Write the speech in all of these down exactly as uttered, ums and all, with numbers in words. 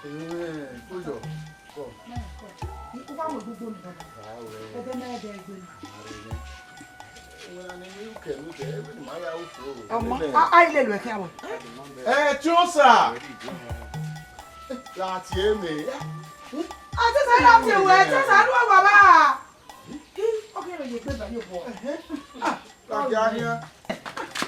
Ẹhẹn, Koyọ, kọ. Uwa mu egbugbo ni baba. Ẹdẹ mẹ ẹdẹ egbe na. Ọmọ, a, a ile lu ẹkẹ abọ. Ẹ, Tiosa. Láti eme. Àti sẹ láti ẹwẹ, Tiosa lu ọwọ bá. Ọghe rẹ ye egbe ba ye obọ. Ẹhẹn. Ah, láti ahia.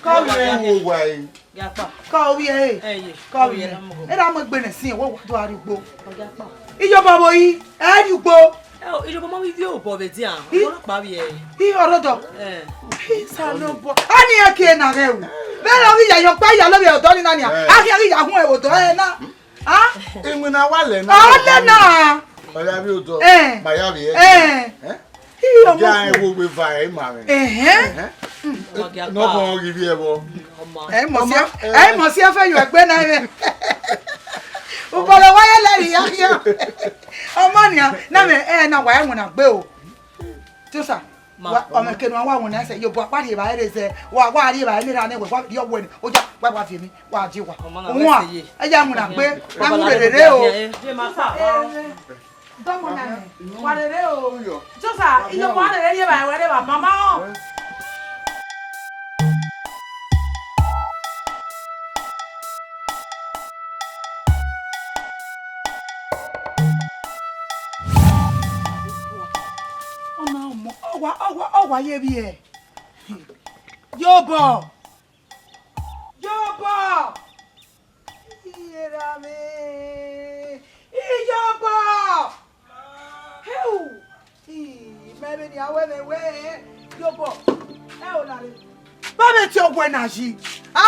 Kọ vbiẹ. Wo wa e. Yakpa. Kọ vbiẹ e. Ẹ ye. Kọ vbiẹ. Ẹ ra mu egbe nẹ sin, wo wa do arugbo. Yakpa. Iyobọ vbo yi, ẹ ri ugbo. Ẹ o, iyobọ ma vbe ivbi obọ vbe dia. Ọmọ na kpa vbiẹ. I ọrọdọ. Ẹ. I sa no bọ. Ani ẹ ke na ghẹ wu. Vbe rọ ghi ya yọ kpa ya lo vbe ọdọ ni na nia. A ghi ya hun ẹvbo dọ ẹ na. Ah? Iwinna wa lẹ na. Ọ lẹ na. Ọ ya vbe odọ. Eh. Ma ya vbe ẹre. Eh. Eh? Iyo, ọmọ. Dia ẹvbo gbe va ẹ ma mwẹ. Ẹhẹn. Ẹhẹn. Ọmọ gị akpa. Nọ kọ ghi vbiẹ vbọ. Ọmọ. Ẹ mọ si, ọmọ, ẹ mọ si ẹfẹ yọ ẹgbẹ na ẹmwẹ. Ubọlẹ wa ye lẹrhie ya khian. Ọmọ nian, na mẹ, ẹ na wa ẹwẹn na gbe o. Tiosa. Ma, wa, ọmọ. Ọmọ kene wa wa wuna ẹsẹ, yo, bu akpa rhie evbare zẹ, wa, wa rhie evbare ne erha nẹ, wa, wa rhie ọwẹ nẹ, oya, wa, wa viẹ emwi, wa je wa. Ọmọ na. Uwa, wẹ sẹ ye. Ẹ ya mu na gbe, na mu rere o. Ọmọ na. Ẹ, ẹ, dọmọ na nẹ, wa rere o. Uyo. Joseph, iyo, wa rere rhie evbare wẹ rre evba mama o. Ọna ọmọ, ọ wa, ọ wa, ọ wa ye vbiẹ. Yobọ! Yobọ! Iyerha mwẹ! Iyobọ! Heu! I, mẹ vbe nian wẹ vbe wẹ, Yobọ! Ẹ o na re. Vbọ vbe tie owẹ na yi? A?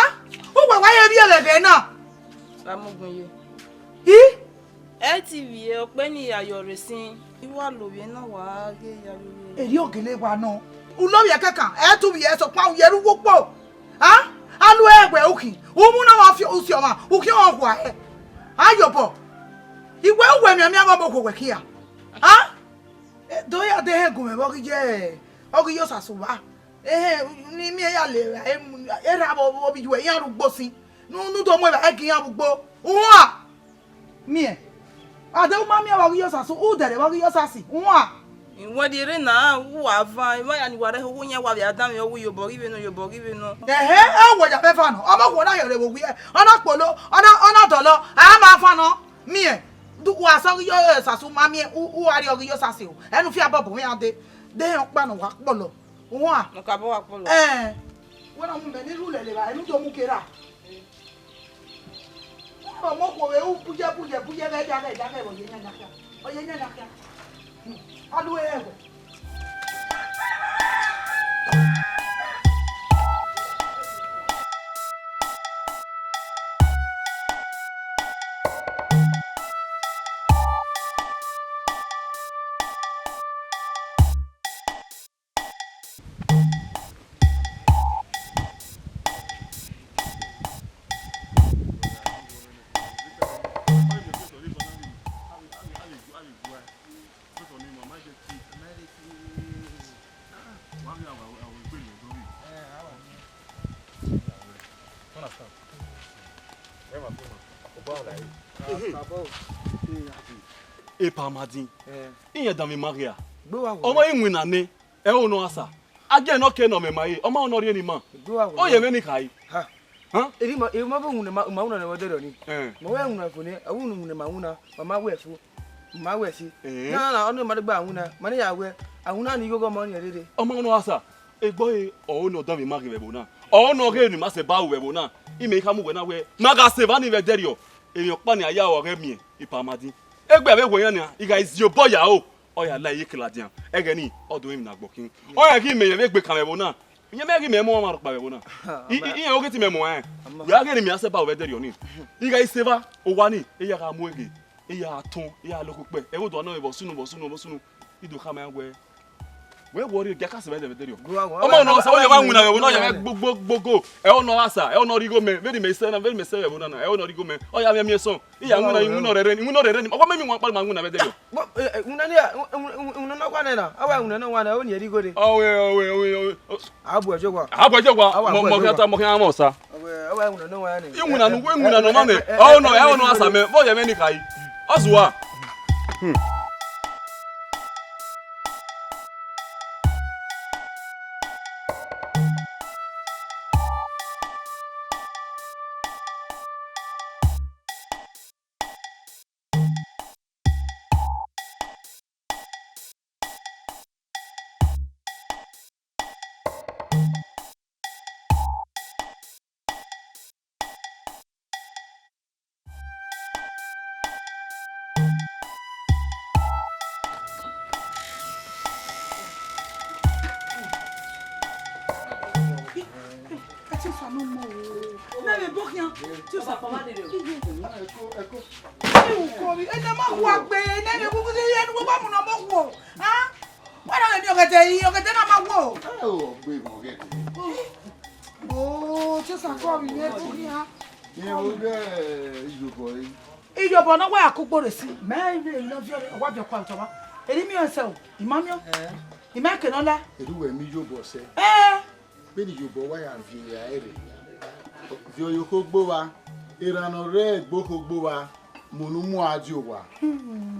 Uwẹ wa ye vbiẹ vbe ẹghẹ na? Sa mu gun ye. I? Ẹ i te vbiẹ, ọ kpẹ ne I ya yọ rre sin, I wa lovbiẹ na wa ghe ya vbe. Erriọ gele wa nọ. U lovbiẹ kẹkan, ẹ i te vbiẹ, sokpan u ye rre uwu ukpo. A? A lu ẹre wẹ u khin, u mu na wa fi usi ọmwa, u khian ọmwa khua hẹ. A, Yobọ. I wẹ uwẹ mianmian ọmọ okhuo wẹ khian. A? E, do ya de hẹ gu mwẹ vbe ọ ghi ye, ọ ghi ye Osasu vba. Ehẹn, ne I miẹn ya le erha vbe ovbi yuẹ, iran rre ugbo sin. Ne u do mu evbare gie iran vbe ugbo. Uwa! Miẹn. A de u ma miẹn vbe ọ ghi ye Osasu, u dẹrẹ vbe ọ ghi ye Osasu. Uwa! Iwẹnrhiẹn rre na, uwa van, emwa hia ni wa rre ẹho, uwu yan wa vbe a danmwẹ, ọ wu Yobọ ghi vbe nọ, Yobọ ghi vbe nọ. Ẹhẹ, ẹ wẹ ya mwẹ van nọ, ọmọ okhuo na yọ rre vbe owiẹ, ọ na kpolo, ọ na, ọ na dọlọ, a ma van nọ. Miẹn, du, wa sẹ ọ ghi ye Osasu, ma miẹn, u, u gha rrie ọ ghi ye Osasu o. Ẹ ne u fi abọ bu mwẹ iran dee, de rẹn ọkpa ne ọ wa kpọlọ. Uwa. Nọ ka bọ wa kpọlọ. Ẹn. Wẹ na mu mẹ ne I rhulẹ levba, ẹ ne u do mu ke ra. Ọmọ okhuo vbe ru buyẹ, buyẹ, buyẹ, ghẹ ya, ghẹ ya, ghẹ vbe ọ ye yan na khian. Ọ ye yan na khian. Hmm. A lu ẹre ẹwẹ. Epa Madin. Iran danmwẹ ima ghe a? Gbe uwa wẹ. Ọmọ iwinna nẹ, ẹ ho nọ asa. A gie nọ ke nọ mẹ ma re, ọ ma nọ rhie ni ma. Gbe uwa wẹ. Ọ ye mwẹ ni khare. Ha. Hàn? Erha ima, erha ima vbe winna ma, ma winna ne ẹvbo ẹdẹrriọ ni. Eh. Ma wẹ winna fo nẹ, a winna, winna ma winna, ma ma wẹ fo. Ma wẹ si. Eh. Na, na, na, ọ nọ ma degba winna, ma ne ya wẹ, a winna ni igho ọmọ ni rere. Ọ ma nọ asa. Egbe ọre, ọ ho ne ọ danmwẹ ima ghe vbe ẹvbo na. Ọ ho ne ọ ghe ne ima sẹ ba ru vbe ẹvbo na. Imẹ I kha mu wẹ na wẹ, ma gha sẹ evba ni vbe ẹdẹrriọ, emwi ọkpa ni a ya ọre ọ ghẹ miẹn, Epa Madin. Egbe vbe wẹ iran nia, I gha zi obọ ya ro, ọ ya la ẹre ye ke ladian. Ẹghẹ ni, ọ do emwi na gbọ khin. Ọ rẹn ghi mẹ rẹn vbe egbe kan vbe ẹvbo na. Iyẹn mẹ ghi mẹ mu ọmwa rhọkpa vbe ẹvbo na. I, i, iran ọghe te imẹ mu ẹn. Wẹ a ghe ne imẹ a sẹ ba ru vbe ẹdẹrriọ ni. I gha i sẹ evba, owa ni, e ya gha mu eghe, e ya tọn, e ya loko kpẹ. Ẹvbo do nọ vbe sunu, vbe sunu, vbe sunu. I do khama ẹn wẹ, wẹ wọrri, gie a ka sẹ vbe ẹdẹrriọ. Ọmọ nọ sa, ọ ya ma winna vbe ẹvbo na, ọ ya ma gbogbo, gbogbo. Ẹ ọ nọ gha sa, ẹ ọ nọ rhie igho mẹ, vbene imẹ sẹ na, vbene imẹ sẹ vbe ẹvbo na na, ẹ ọ nọ rhie igho mẹ. Ọ ya mwẹ miẹn sọn. I ya winna, I winna ọrẹrẹ ni, I winna ọrẹrẹ ni. Ọ wa mẹ mi wan kpalọ ma winna vbe ẹdẹrriọ. Winna ne, winna ne ọ gha nẹ na, a wa winna ne ọ gha nẹ, ọ ni rhie igho re. Ọwẹ, ọwẹ, ọwẹ, ọwẹ. A bu ẹjọ wa. A bu ẹjọ wa. Mọ, mọ khian ta, mọ khian mọ sa. Ọwẹ, a wa winna ne ọ gha nẹ. I winna nu, I winna nu ma mẹ. Ẹ ọ nọ, ẹ ọ nọ gha sa mẹ. Vbọ yẹ mwẹ ni khare. Ọ zua. Ẹ, Tiosa ne ọ mọ o. Nene bọ khian. Tiosa, papa, dede o. Iye. Ẹ, uko ri, ene ma hu agbe, nene, gu, gu, gu, ene wa mu ne ọ mọ hu o. Ha? Wa na ghẹ ne ọghẹdẹ yi, ọghẹdẹ na ma wo. Ẹ, o, gbe mọ ghẹ. O, Tiosa kọ ri, ene bọ khian. Iyobọ, iyobọ ne ọ wa ya kugbo rre si. Mẹ vbe ne ọ viọ, ọ wa viọ kua otọ wa. Eri miẹn sẹ o, I ma miẹn. I ma ke ne ọ la. Eri uwẹ miẹn iyobọ sẹ. Ẹ. Vbene iyobọ wa ya viọ ẹre. Viọ ye okhuo gbe owa, erha ne ọ rre egbe okhuo gbe owa, mu ne u mu a die owa.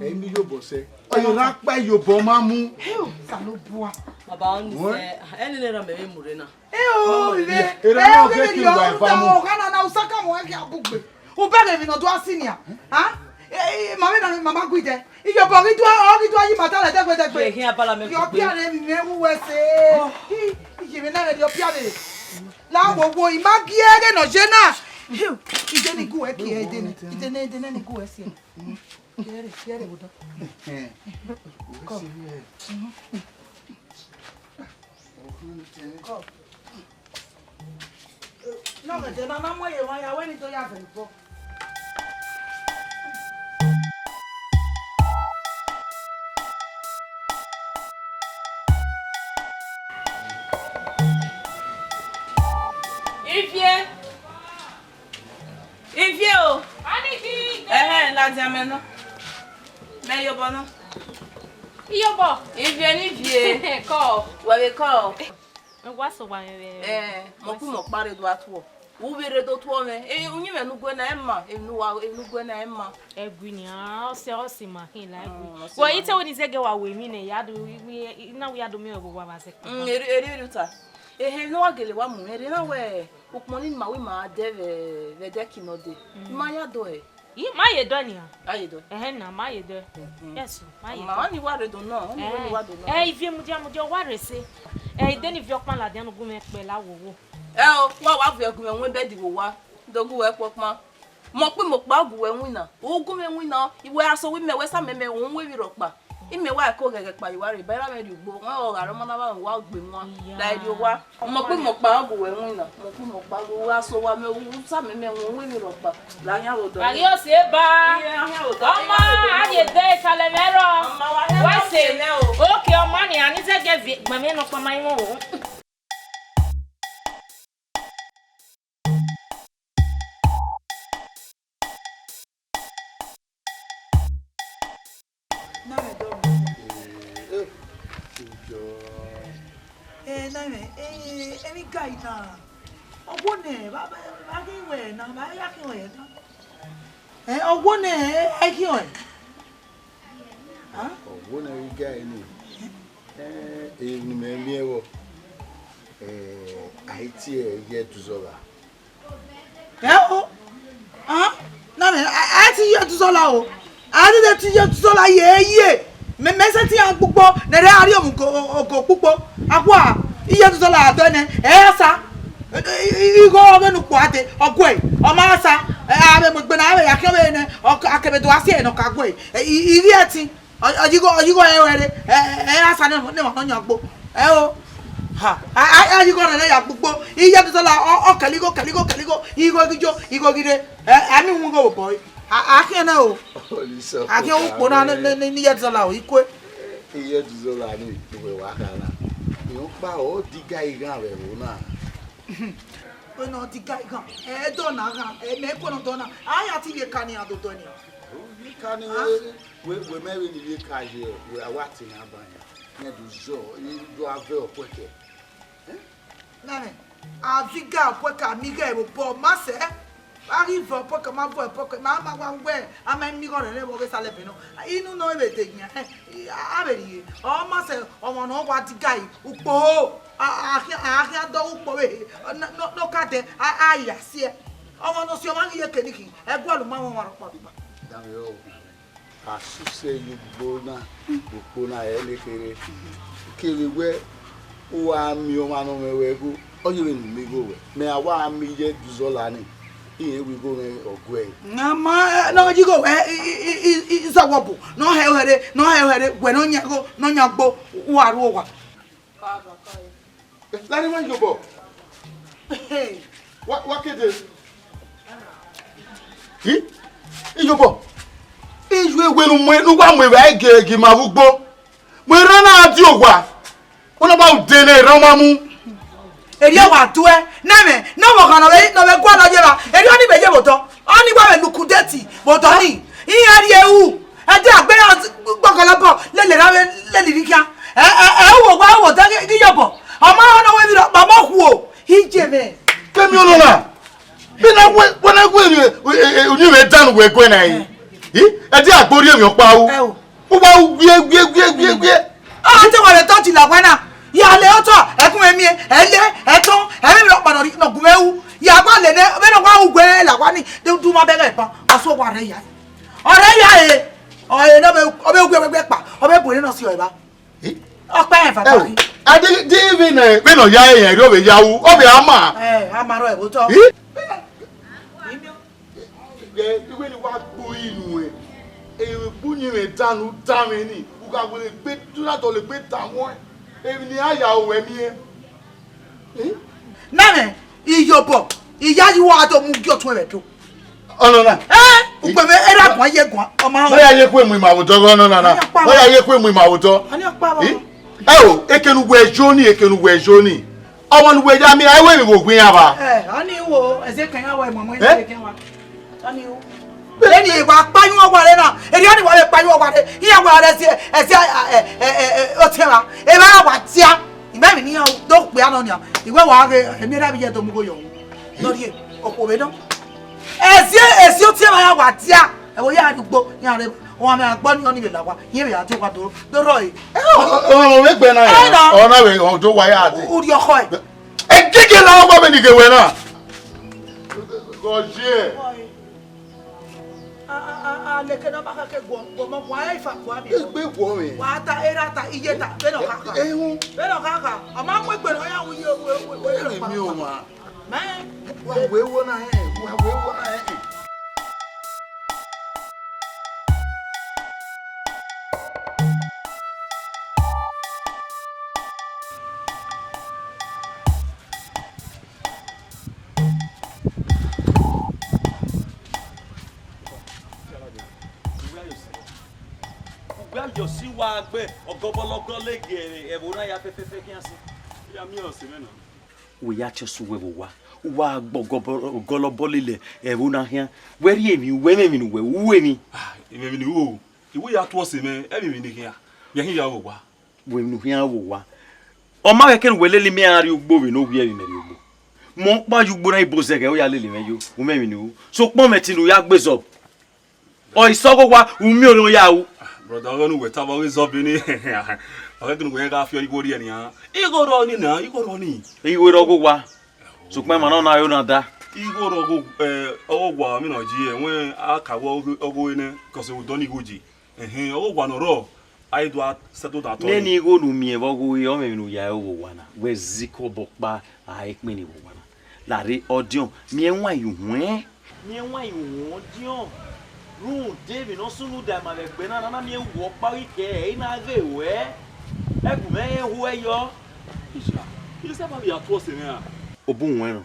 Ẹ i miẹn iyobọ sẹ. Ọ ye na kpa iyobọ ma mu. Heo, Osanobua. Baba, ọni sẹ, ẹ nene erha mẹ vbe mu rre na. Ẹ o, ivbe. Erha ẹ, na ọ ọghe kẹ ne kiri wa eva mu. Ọgha na na, u sa ka mu ẹki abugbe. U bẹghe emwi ne ọ do a si nia. Ha? Ẹ, ẹ, ma vbe na, ma ma gui dẹ. Iyobọ ghi dua, ọ ghi dua yi mata lẹ dẹgbẹdẹgbẹ. Ye khian bala mẹ kugbe. Rhie ọpia rre, emwi mwẹ wu wẹ sẹ. Iye mwẹ na rhie ọpia rre. La wo wo, I ma gie ẹghẹ ne ọ ye na. Ide ni gu ẹ kie, ide ni, ide ni, ide ni gu ẹ si. Gie ẹre, gie ẹre wo dọ. Kọ. Kọ. Ne ọghẹdẹ na na mu ẹre emwa ya, wẹ ne I do ya vẹ obọ. Ivie. Ivie o. Aniki. Ẹhẹn, ladian mẹ nọ. Mẹ ye obọ nọ. Iyobọ. Ivie ne Ivie. Kọ. Wẹ vbe kọ. Wa sẹ owa mwẹ vbe. Ẹ, mẹ ọkpa mẹ ọkpa rre do a tuọ. U vbe rre do tuọ mwẹ. E, uyinmwẹ ne u gue na ẹ ma, emwi ne uwa, emwi ne u gue na ẹ ma. Ẹ gui nian, ọ sẹ, ọ sẹ ima khin la ẹ gui. Mm, ọ sẹ ima. Wẹ, I te wẹ ne I zẹgẹ wa wẹ emwi nẹ, ya do, I na wẹ ya do miẹn vbe owa vbe azẹkpa. Mm, erriọ, erriọ, erriọ ta. Ehe, ne wa gele wa mu mwẹ, erriọ na wẹ, ukpọn ni ma wẹ ima dẹ vbe, vbe ẹdẹki nọ dee. Mm. I ma ya dọe. I ma ye dọe nian. A ye dọe. Ẹhẹn na, ma ye dọe. Mhm. Yes, ma ye dọe. Ma ni wa rre do nọ, ni wa rre do nọ. Eh, Ivie mudia, mudia, wa rre sẹ. Eh, I de ne I viọ ọkpa ladian ne u gu mwẹ kpẹ la wo wo. Ẹ o, wa wa viọ gu mwẹ winna bẹdi vbe owa. Do gu wẹ kpọkpan. Mẹ ọkpa mẹ ọkpa gu wẹ winna. U gu mwẹ winna, I wẹ a sẹ wẹ imẹ wẹ sa mẹ mẹ wu wẹ vbe rhọkpa. Imẹ wa ẹko ghẹghẹ kpa ye uwa rre, ba erha mwẹ rrie ugbo, wan ọghe ọmọ na vbe wa gbe wan. Iya. La rrie owa. Mẹ ọkpa mẹ ọkpa gu wẹ winna, mẹ ọkpa mẹ ọkpa gu wẹ a sẹ owa mẹ, u sa mẹ mẹ wu wẹ vbe rhọkpa. La khian vbe odọ. Gha ghi ọ si eba. Iya, khian vbe odọ. Ọma, a ye de kalẹ mwẹ rrọọ. Ọma, wa khian vbe odọ nẹ o. Wẹ sẹ. Okay, ọma nian, a ni zẹgẹ viọ, gbẹn mwẹ nọkpa ma i mwẹ o. Na mwẹ dọ mẹ. Eh, eh, ujọ. Eh, na mwẹ, eh, emwi ga ina. Ọgbo nẹ, vba, vba, vba ghi wẹ na, vba ya khian wẹ na. Eh, ọgbo nẹ, eh, a i khian wẹ. Ah? Ọgbo nẹ ghi ga eni. Eh, emwi ne imẹ miẹn vbọ. Eh, a i tie Iye Ẹduzọla. Ẹ o, ah, na mẹ, a, a ti ye Ẹduzọla o. A dede ti ye Ẹduzọla ye ye. Mẹ, mẹ sẹ te iran kpukpo, ne ẹre a rrie ogo, ogo kpukpo. Akua, Iye Ẹduzọla a dọe nẹ, ẹ sa. I, i, igho vbene ukpo a dee, ọ gue, ọ ma sa. Ẹ, a vbe mu egbe na, a vbe ya khian vbe nẹ, ọ ka, a kevbe do a si ẹre ne ọ ka gue. Ẹ, i, i ghi ẹtin. Ọ, ọ yigho, ọ yigho ẹre ẹre, ẹ, ẹ, ẹ, a sa ne, ne emwa nọ yan gbo. Ẹ o. Ha, a, a, a yigho rẹn ne ya gbugbo. Iye Ẹduzọla, ọ, ọ kẹlẹ igho, kẹlẹ igho, kẹlẹ igho. Igho ghi yo, igho ghi rre. Ẹ, a miẹn uhunmwu igho vbe obọ ẹre. A, a khian nẹ o. Olisọ. A khian ukpo na ne, ne, ne, ne Iye Ẹduzọla o, i kue. Iye Ẹduzọla ni, uwẹ wa kha na. Irẹn ọkpa ọ diga ighan vbe ẹvbo na. Wẹ ne ọ diga ighan, ẹ dọ na ghan, ẹ mẹ kue ne ọ dọ na. A ya ti ye ka nian do dọ nian. Ye ka ni wẹ, wẹ, wẹ mẹ vbe ni ye ka ye, wẹ a wa te na ba yan. Nẹ do zọ, i do a vẹ ọkuẹkẹ. Eh? Nene, a viga ọkuẹkẹ, a miẹn igho vbe obọ, ma sẹ. A ghi vẹ ọpọkẹ, ma vẹ ọpọkẹ, ma ma wa wẹ, a ma miẹn igho rẹ vbe ọghe Isalẹbe nọ. Inu nọ vbe de yan, eh, a vbe rhie. Ọ ma sẹ ọmọ ne ọ wa diga yi, ukpo, a, a khian, a khian dọ ukpo vbe, nọ, nọ, nọ ka dẹ, a, a ya siẹ. Ọmọ ne ọ si ọmwa ghi ye kene khin, ẹguae ma wọn ọmwa rhọkpa rhọkpa. Danmwehọ, a susẹ ye ugbo na, ukpo na ẹ nekherhe. Kevbe wẹ, u wa miẹn ọmwa ne ọ mwẹ wẹ igho, ọ ye vbene u miẹn igho wẹ. Mẹ a wa miẹn iye ẹduzọla ni, irẹn wẹ igho mwẹ ọ guẹ ẹre. Ngamwa, eh, ne ọ ye igho wẹ, i, i, i, i, i, izọwọbu, ne ọ hẹ ohẹre, ne ọ hẹ ohẹre, wẹ ne ọ yan igho, ne ọ yan ugbo, u wa ru owa. Lare wa Iyobọ. Wa, wa kede. Hi? Iyobọ. Iyu ewe ne u mu, ne u wa mu evbare gie, gie ima vbe ugbo. Mu erhan na die owa. Wẹ na ba ude ne erhan ọmwa mu. Erriọ wa tuẹ, ne ẹmwẹ, ne ọvbokhan ne ọ vbe, ne ọ vbe gualọ ye evba, erriọ ni vbe ye vbe otọ, ọni wa vbe lukudeti vbe otọ ni, iran rhie ru, ẹdẹ a gbe iran gbọgọlọbọ, lele erha vbe lele ivbi khian, ẹ, ẹ, ẹ, u vbe owa, u vbe odẹ ghi, ghi ye obọ, ọ ma rẹn ne ọ wẹ emwi rhọkpa, ọ ma khuo, iye mwẹ. Kẹmi ọnọna, vbene wẹ, wẹ na wẹ emwi, e, e, e, uyinmwẹ dan ne uwẹ guẹ na ẹre, i, ẹdẹ a gbe orhiọn emwi ọkpa ru. Ẹ o. U wa ru wiẹ, wiẹ, wiẹ, wiẹ, wiẹ. Ọ te wa vbe tọ ti la owa na. Ya le otọ, ẹkun ẹmiẹn, ẹlẹ, ẹtọn, ẹmwẹ rhọkpa nọ gu mwẹ ru. Ya gba le nẹ, vbene ọ wa ru ugbẹn la owa ni, de u ma bẹghe ẹban, ọ so wa rre ya. Ọ rre ya e. Ọ e ne ọ vbe, ọ vbe gu ẹgbẹgbẹ kpa, ọ vbe bu ene nọ si ọ evba. Eh? Ọ kpa rẹn eva. Ẹ o, kpa ghi. A de, de vbene, vbene ọ ya rẹn, erriọ vbe ya ru, ọ vbe a ma. Ẹ, a ma rrọọ ẹvbo otọ. Eh? Ẹ, iwẹ ni wa gbe inu ẹ, egbe uyinmwẹ dan ne u danmwẹ ni, u gha wẹ egbe, u na dọlegbe danmwẹ, emwi ne iran ya ruẹ miẹn. Eh? Na mwẹ, Iyobọ, I ya yi uwa do mu gie ọtuẹn vbe do. Ọnọna. Ẹ, ukpẹ mwẹ, erha guan ye guan, ọ ma họn. Ọ ya ye kue mu ima vbe odọ ọnọna na. Ọ ya ye kue mu ima vbe odọ. Ọ ni ọkpa vbọ. Eh? Ẹ o, ekene uwẹ yo ni, ekene uwẹ yo ni. Ọmọ ne uwẹ ya miẹn, ẹ wẹ emwi vbe ogun iran vba. Ẹ, a ni wo, ẹzẹ kan iran wa, mọmọ iran kẹkan wa. A ni wo. Leni wa kpa yun ọwa re na, erriọ ni wa vbe kpa yun ọwa re, iran wa rẹ ẹzẹ, ẹzẹ, ẹ, ẹ, ẹ, ẹ, otẹn ra. Evba ra wa dia, I ma emwi ne iran do kpia nọ nia, I wẹ wa ghe, emwi erha vbe iye do mu igho yọ. Nọ rhie, okhuo vbe nọ. Ẹzẹ, ẹzẹ otẹn ra wa dia, ẹ wo ya rugbo, iran rre, ọmwa mẹ a gbọ ni, ọ ni vbe la owa, iran vbe ya dia owa do, do rrọọ e. Ọ, ọ, ọ, ọ vbe gbe na ya, ọ na vbe, ọ do wa ya de. Urhiọkhọe. Ekeke la owa vbe ni ghe wẹ na. Gọzie. A, a, a, a, leke ne ọ ma khake guọ, guọ mọ, guọ ifa guọ amẹ. Egbe guọ mwẹ. Wa ta, erha ta, iye ta, vbene ọ khakha. Ehun. Vbene ọ khakha. Ọ ma mu egbe ne ọ ya ru iye, we, we, we, Ẹ mi ọmwa. Mẹ. Wa wẹ wo na ẹ, wa wẹ wo na ẹ. Ugbẹn ayọ si wa gbe ọgọbọlọgọ lege ẹvbo na ya fẹfẹfẹ khian sin. Ya miẹn ọse mwẹ na. Wẹ ya tie ọse uwẹ vbe owa, uwa gbe ọgọbọ-, ọgọlọbọ lele ẹvbo na khian. Wẹ rhie emwi, wẹ mwẹ emwi ne uwẹ ru emwi. Ah, emwi emwi ne u ru o. I wẹ ya tuẹ ọse mwẹ, ẹ mwẹ emwi ne I khian. Mẹ khin ya vbe owa. Wẹ emwi ne u khian vbe owa. Ọ ma ghẹ kere uwẹ lele imẹ ra rrie ugbo vbe ne ovbi ẹvbo mwẹ rrie ugbo. Mẹ ọkpa ye ugbo na ibo zẹghẹ, u ya lele mwẹ yo, u mwẹ emwi ne u ru. Sokpan mẹ tinu ya gbe zọ. Ọ i sẹ ọghe owa, u miẹn orhiọn ya ru. Brother, ọghe ne uwẹ tama ọghe zọ be ni. Ọ ghẹ gele uwẹ gha fi ọre igho rrie nian. Igho rrọọ ni na, igho rrọọ ni. Igho rrọọ ọghe owa. Sokpan ima nọ na ro na da. Igho rrọọ ọghe, eh, ọghe owa, mi nọ ji ẹwẹn a ka wẹ ọghe, ọghe nẹ, cause odọ ni igho je. Ẹhẹn, ọghe owa nọ rrọọ, a i do a sẹ tota tọ. Nene igho ne u miẹn vbe ọghe, ọ mwẹ emwi ne u ya ru ọghe owa na. Wẹ zikọ obọ ọkpa, a i kpẹn ni vbe owa na. Lare ọdiọn, miẹn wan ye uhuẹn. Miẹn wan ye uhuẹn ọdiọn. Rhunmwuda emwi ne ọ sunu da ima vbe ẹgbẹ na, na na miẹn wẹ ọkpa ghi kẹ, ẹ i na ghe ruẹ. Ẹgbẹe mwẹ rẹn hu ẹyọ. Isa, isa ba vbe ya tuẹ ọse mwẹ ra? Obọ uwẹn nọ,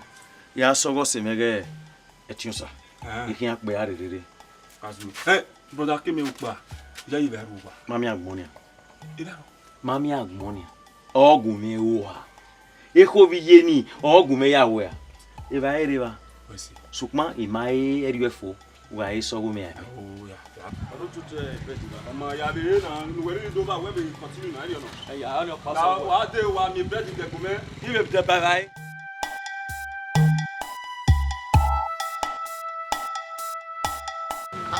ya sẹ ọghe ọse mwẹ ghẹ ẹtin osa. Ah. I khian kpẹ a rherere. Azu. Eh, brother, ke mẹ ukpa. Ya yi vbe ru wa. Ma miẹn agbọn nian. Ira. Ma miẹn agbọn nian. Ọ gu mwẹ ru oha. Ekho vbe iye ni, ọ gu mwẹ ya wẹ a. Evba i re evba. Wẹ si. Sokpan, I ma he ẹrriọ fo, wa he sẹ ọghe mwẹ a. Oh, ya, ya. Ọ do tutu, eh, bread na. Ọ ma ya vbe re na, ne uwẹ rhirhi do ba, wẹ vbe continue na, ẹrriọ nọ. Ẹ ya, ọ ni ọkpa sẹ. Wa de, wa miẹn bread dẹgbomẹ. I vbe dẹ ba evba re.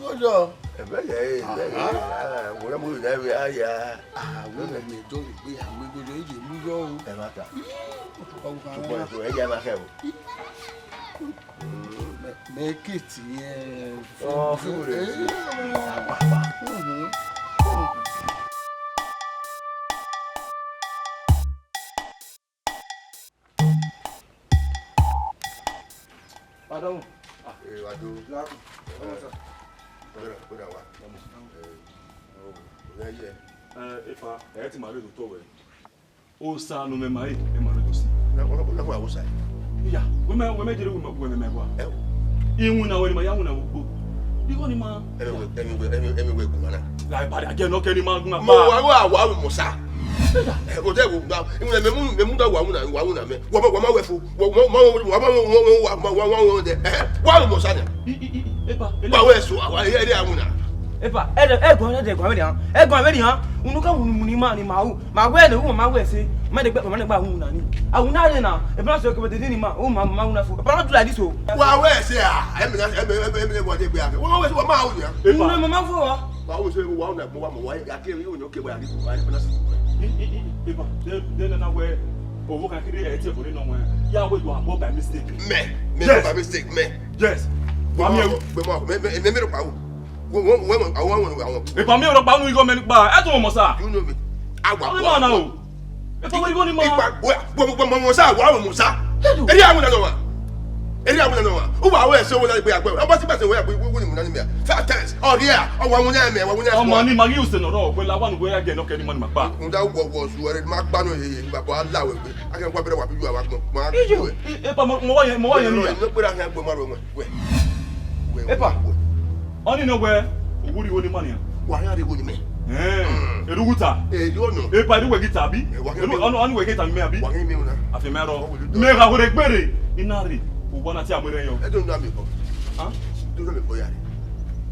igho yọ. Ẹbẹ yẹ, ẹbẹ yẹ. Aha. Ah, wẹ mu da vbe a ya. Ah, wẹ mẹ do gbe a mu igho yọ, e ye mu yọ o. Ẹ ma ta. Ọkọ kan. Tukpọ ẹto, ẹ ya ma kẹ o. Mẹ, mẹ ke tie. Ọ, fẹ wẹ. Eh. Mhm. Pardon. Ah, eh, wa do. Lagun. Ọmọ sa. Brother, brother wa. Ọmọ. Eh, oh, o ya ye. Eh, epa, ẹ ti ma re do to wẹ. Osa ne mẹ ma re, ẹ ma re do si. Na, na, na, wa wo sa. Iya, wẹ mẹ, wẹ mẹ jere wẹ mẹ, wẹ mẹ wa. Ẹ o. Iwinna wẹ ni ma ya winna vbe ugbo. Igho ni ma. Ẹmwẹ wẹ, ẹmwẹ wẹ, ẹmwẹ, ẹmwẹ wẹ gu ma na. Like, bad, a jẹ nọ kẹ ni ma gun ma. Mo wa, wa, wa, mo sa. Ẹ, o de wo gba, ìwọ̀n mẹ mú, mẹ mú da wà wùnà, wà wùnà mẹ. Wà má, wà má wẹ̀ fo, wà má, wà má, wà má, wà má, wà má, wà má, wà má, wà má, ẹ, wà má mọ̀ sá nẹ. I, i, i, epa, ele. Wà wẹ̀ so, wà ẹ, ẹ, ẹ wùnà. Epa, ẹ dẹ, ẹ gbọ́n, ẹ dẹ gbọ́n, ẹ dẹ hàn. Ẹ gbọ́n, ẹ dẹ hàn. Unu ka wunu mu ni ma ni ma ru. Ma wẹ ne, u ma wẹ se. Ma de gbe, ma de gba wunu na ni. A wunu na de na. E bra so ke de ni ma. U ma, ma wunu fo. E bra do like this o. Wà wẹ̀ se a. Ẹ mi na, ẹ mi, ẹ mi, ẹ mi wà de gbe a. Wà wẹ̀ se, wà má wù ya. Epa. Unu ma ma fo wa. Wa wo se wa na mo wa mo wa ya ke ri onyo ke wa ri wa ri na si. I, i, i, epa, de, de na na wẹ, owo kan kiri ẹ ti ẹbọ nọ wẹ. Ya wẹ you are born by mistake. Me, me. Yes. By mistake, me. Yes. Wa mi ẹwu. Me mo, me, me, me, me ro pa wo. Wo, wo, wo, wo, wo, wo, wo. Epa mi ro pa nu igho mẹ ni pa. Ẹ tún mọ sa. You know me. Awa. Ọmọ na o. Epa wẹ igho ni ma. Ipa, wo, wo, wo, mo, mo sa, wa mo sa. Edu. Eri amu na no wa. Eri amu na no wa. U wa wẹ se wo na gbe agbe. Ọba ti bẹsẹ wẹ agbe wo ni mu na ni mẹ. Five times. Ọ ria, ọ wa mu na mẹ, wa mu na. Ọmọ ni ma gi use nọ rọ, wẹ la wa nu wẹ ya gẹ nọ kẹ ni ma ni ma pa. N da wọ wọ su ẹre ma gba no ye ye, ni baba la wẹ gbe. A kẹ wa bẹrẹ wa bi ju awa gbọn. Ma. Iyo. Epa mo, mo wa yẹn, mo wa yẹn ni ya. No gbera hẹn gbọ ma ro wọn. Wẹ. Wẹ, epa. Wẹ, wẹ. Ọni nọ wẹ, owurri igho ni ma nian. Wa ya rre igho ni mẹ. Ẹn, mm. Erughuta. Eh, you know. Epa, erughu ghi ta bi? Eh, wa ghi. Eru, ọni, ọni wẹ ghi ta mi abi? Wa ghi mi una. Afi mẹ rọ. What will you do? Mẹ gha were gbere, I na rre, uwa na ti a mu ẹre yọ. Ẹ do na mi bọ. Hàn? Do na mi bọ ya rre.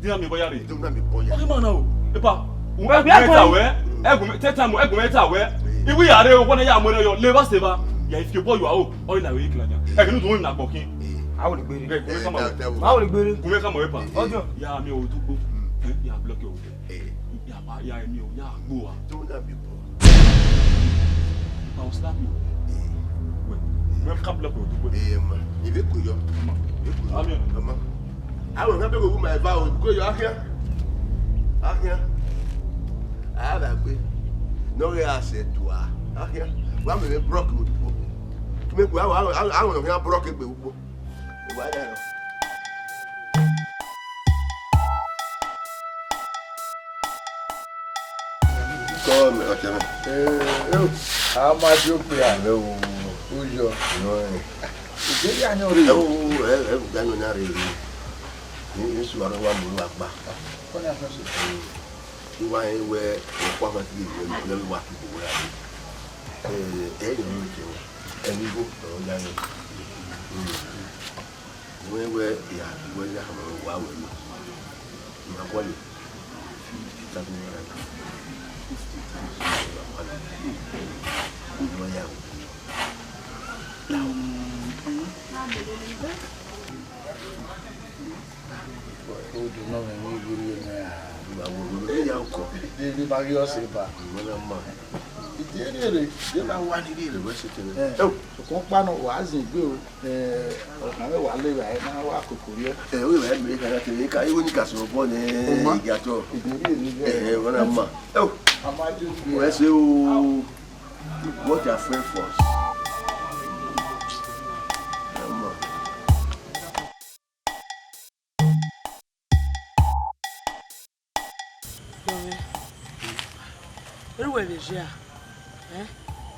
Di na mi bọ ya rre. Do na mi bọ ya. Ọghe ma na o. Epa, ẹgbẹ ẹgbẹ ta wẹ, ẹgbẹ ta wẹ, ẹgbẹ ta wẹ. Iwi ya rre, uwa na ya mu ẹre yọ, leva seva. Ya if you boy you are o, ọ na wẹ ikila nia. Ẹ kinu dun na gbọkin. A wẹ gbere. Ẹ, gun mẹ kama. Ma wẹ gbere. Gun mẹ kama, epa. Ọjọ. Ya mi o dugbo. Ẹ, ya block your way. Ya ba, ya mi o, ya gbo wa. Don't let me go. If I will slap you. Wait. Wẹ ka blọk odugbo. Ee, ma. Ivbe ko yọ. Ivbe ko yọ. Amen. Ama. Awẹ na be wo ma eva o, ko yọ akhian. Akhian. A da gbe. No ghe a se tua. Akhian. Wa me block odugbo. Ki me ku awẹ, awẹ, awẹ, awẹ no khian block egbe ugbo. Wa da rọ. Kọ mẹ, ọtẹn mẹ. Eh, eh, a ma di okpia. Hello. Uyọ. Hello. Ìdí yà ni ọ̀rẹ́. Ẹ wo, ẹ, ẹ, ga ni ọ̀nà rẹ̀ rí. Ní, ní sùn àrẹ wa mú wa gbà. Kọ́ ni a fẹ́ sọ. Ní wa yẹn wẹ, ọ̀pọ̀ àwọn ti lè wẹ, wẹ wa kí gbogbo ya. Ẹ, ẹ yẹ mú ìkẹyìn. Ẹ ní gbó, ọ̀rọ̀ ya ni. Wẹ wẹ ya, wẹ ya, wa wẹ ni. Ìyá kọ́lé. Fifty thousand naira. Fifty thousand naira. Ìyá ya. Odu nọ mwẹ ne I ghi rhie mwẹ a. Wa wo wo ya ọkọ. De ne I ma ghi ọse ba. Ìwọ na ma. Ide rere, de na wa ni rere wẹ se tẹrẹ. Eh, oh, okhuo ọkpa nọ wa zin egbe o. Eh, ọkhan mwẹ wa le vbe na wa koko rriọ. Eh, o vbe mẹ ka na te ka, iwo ni ka sọrọ bọ nẹ. Oma. Iga tọ. Ide rere. Eh, wẹ na ma. Oh. A ma di okpia. Wẹ se o. What are friend for? Ẹ mọ. Yọmẹ, erha uwẹ vbe ye a? Ẹn?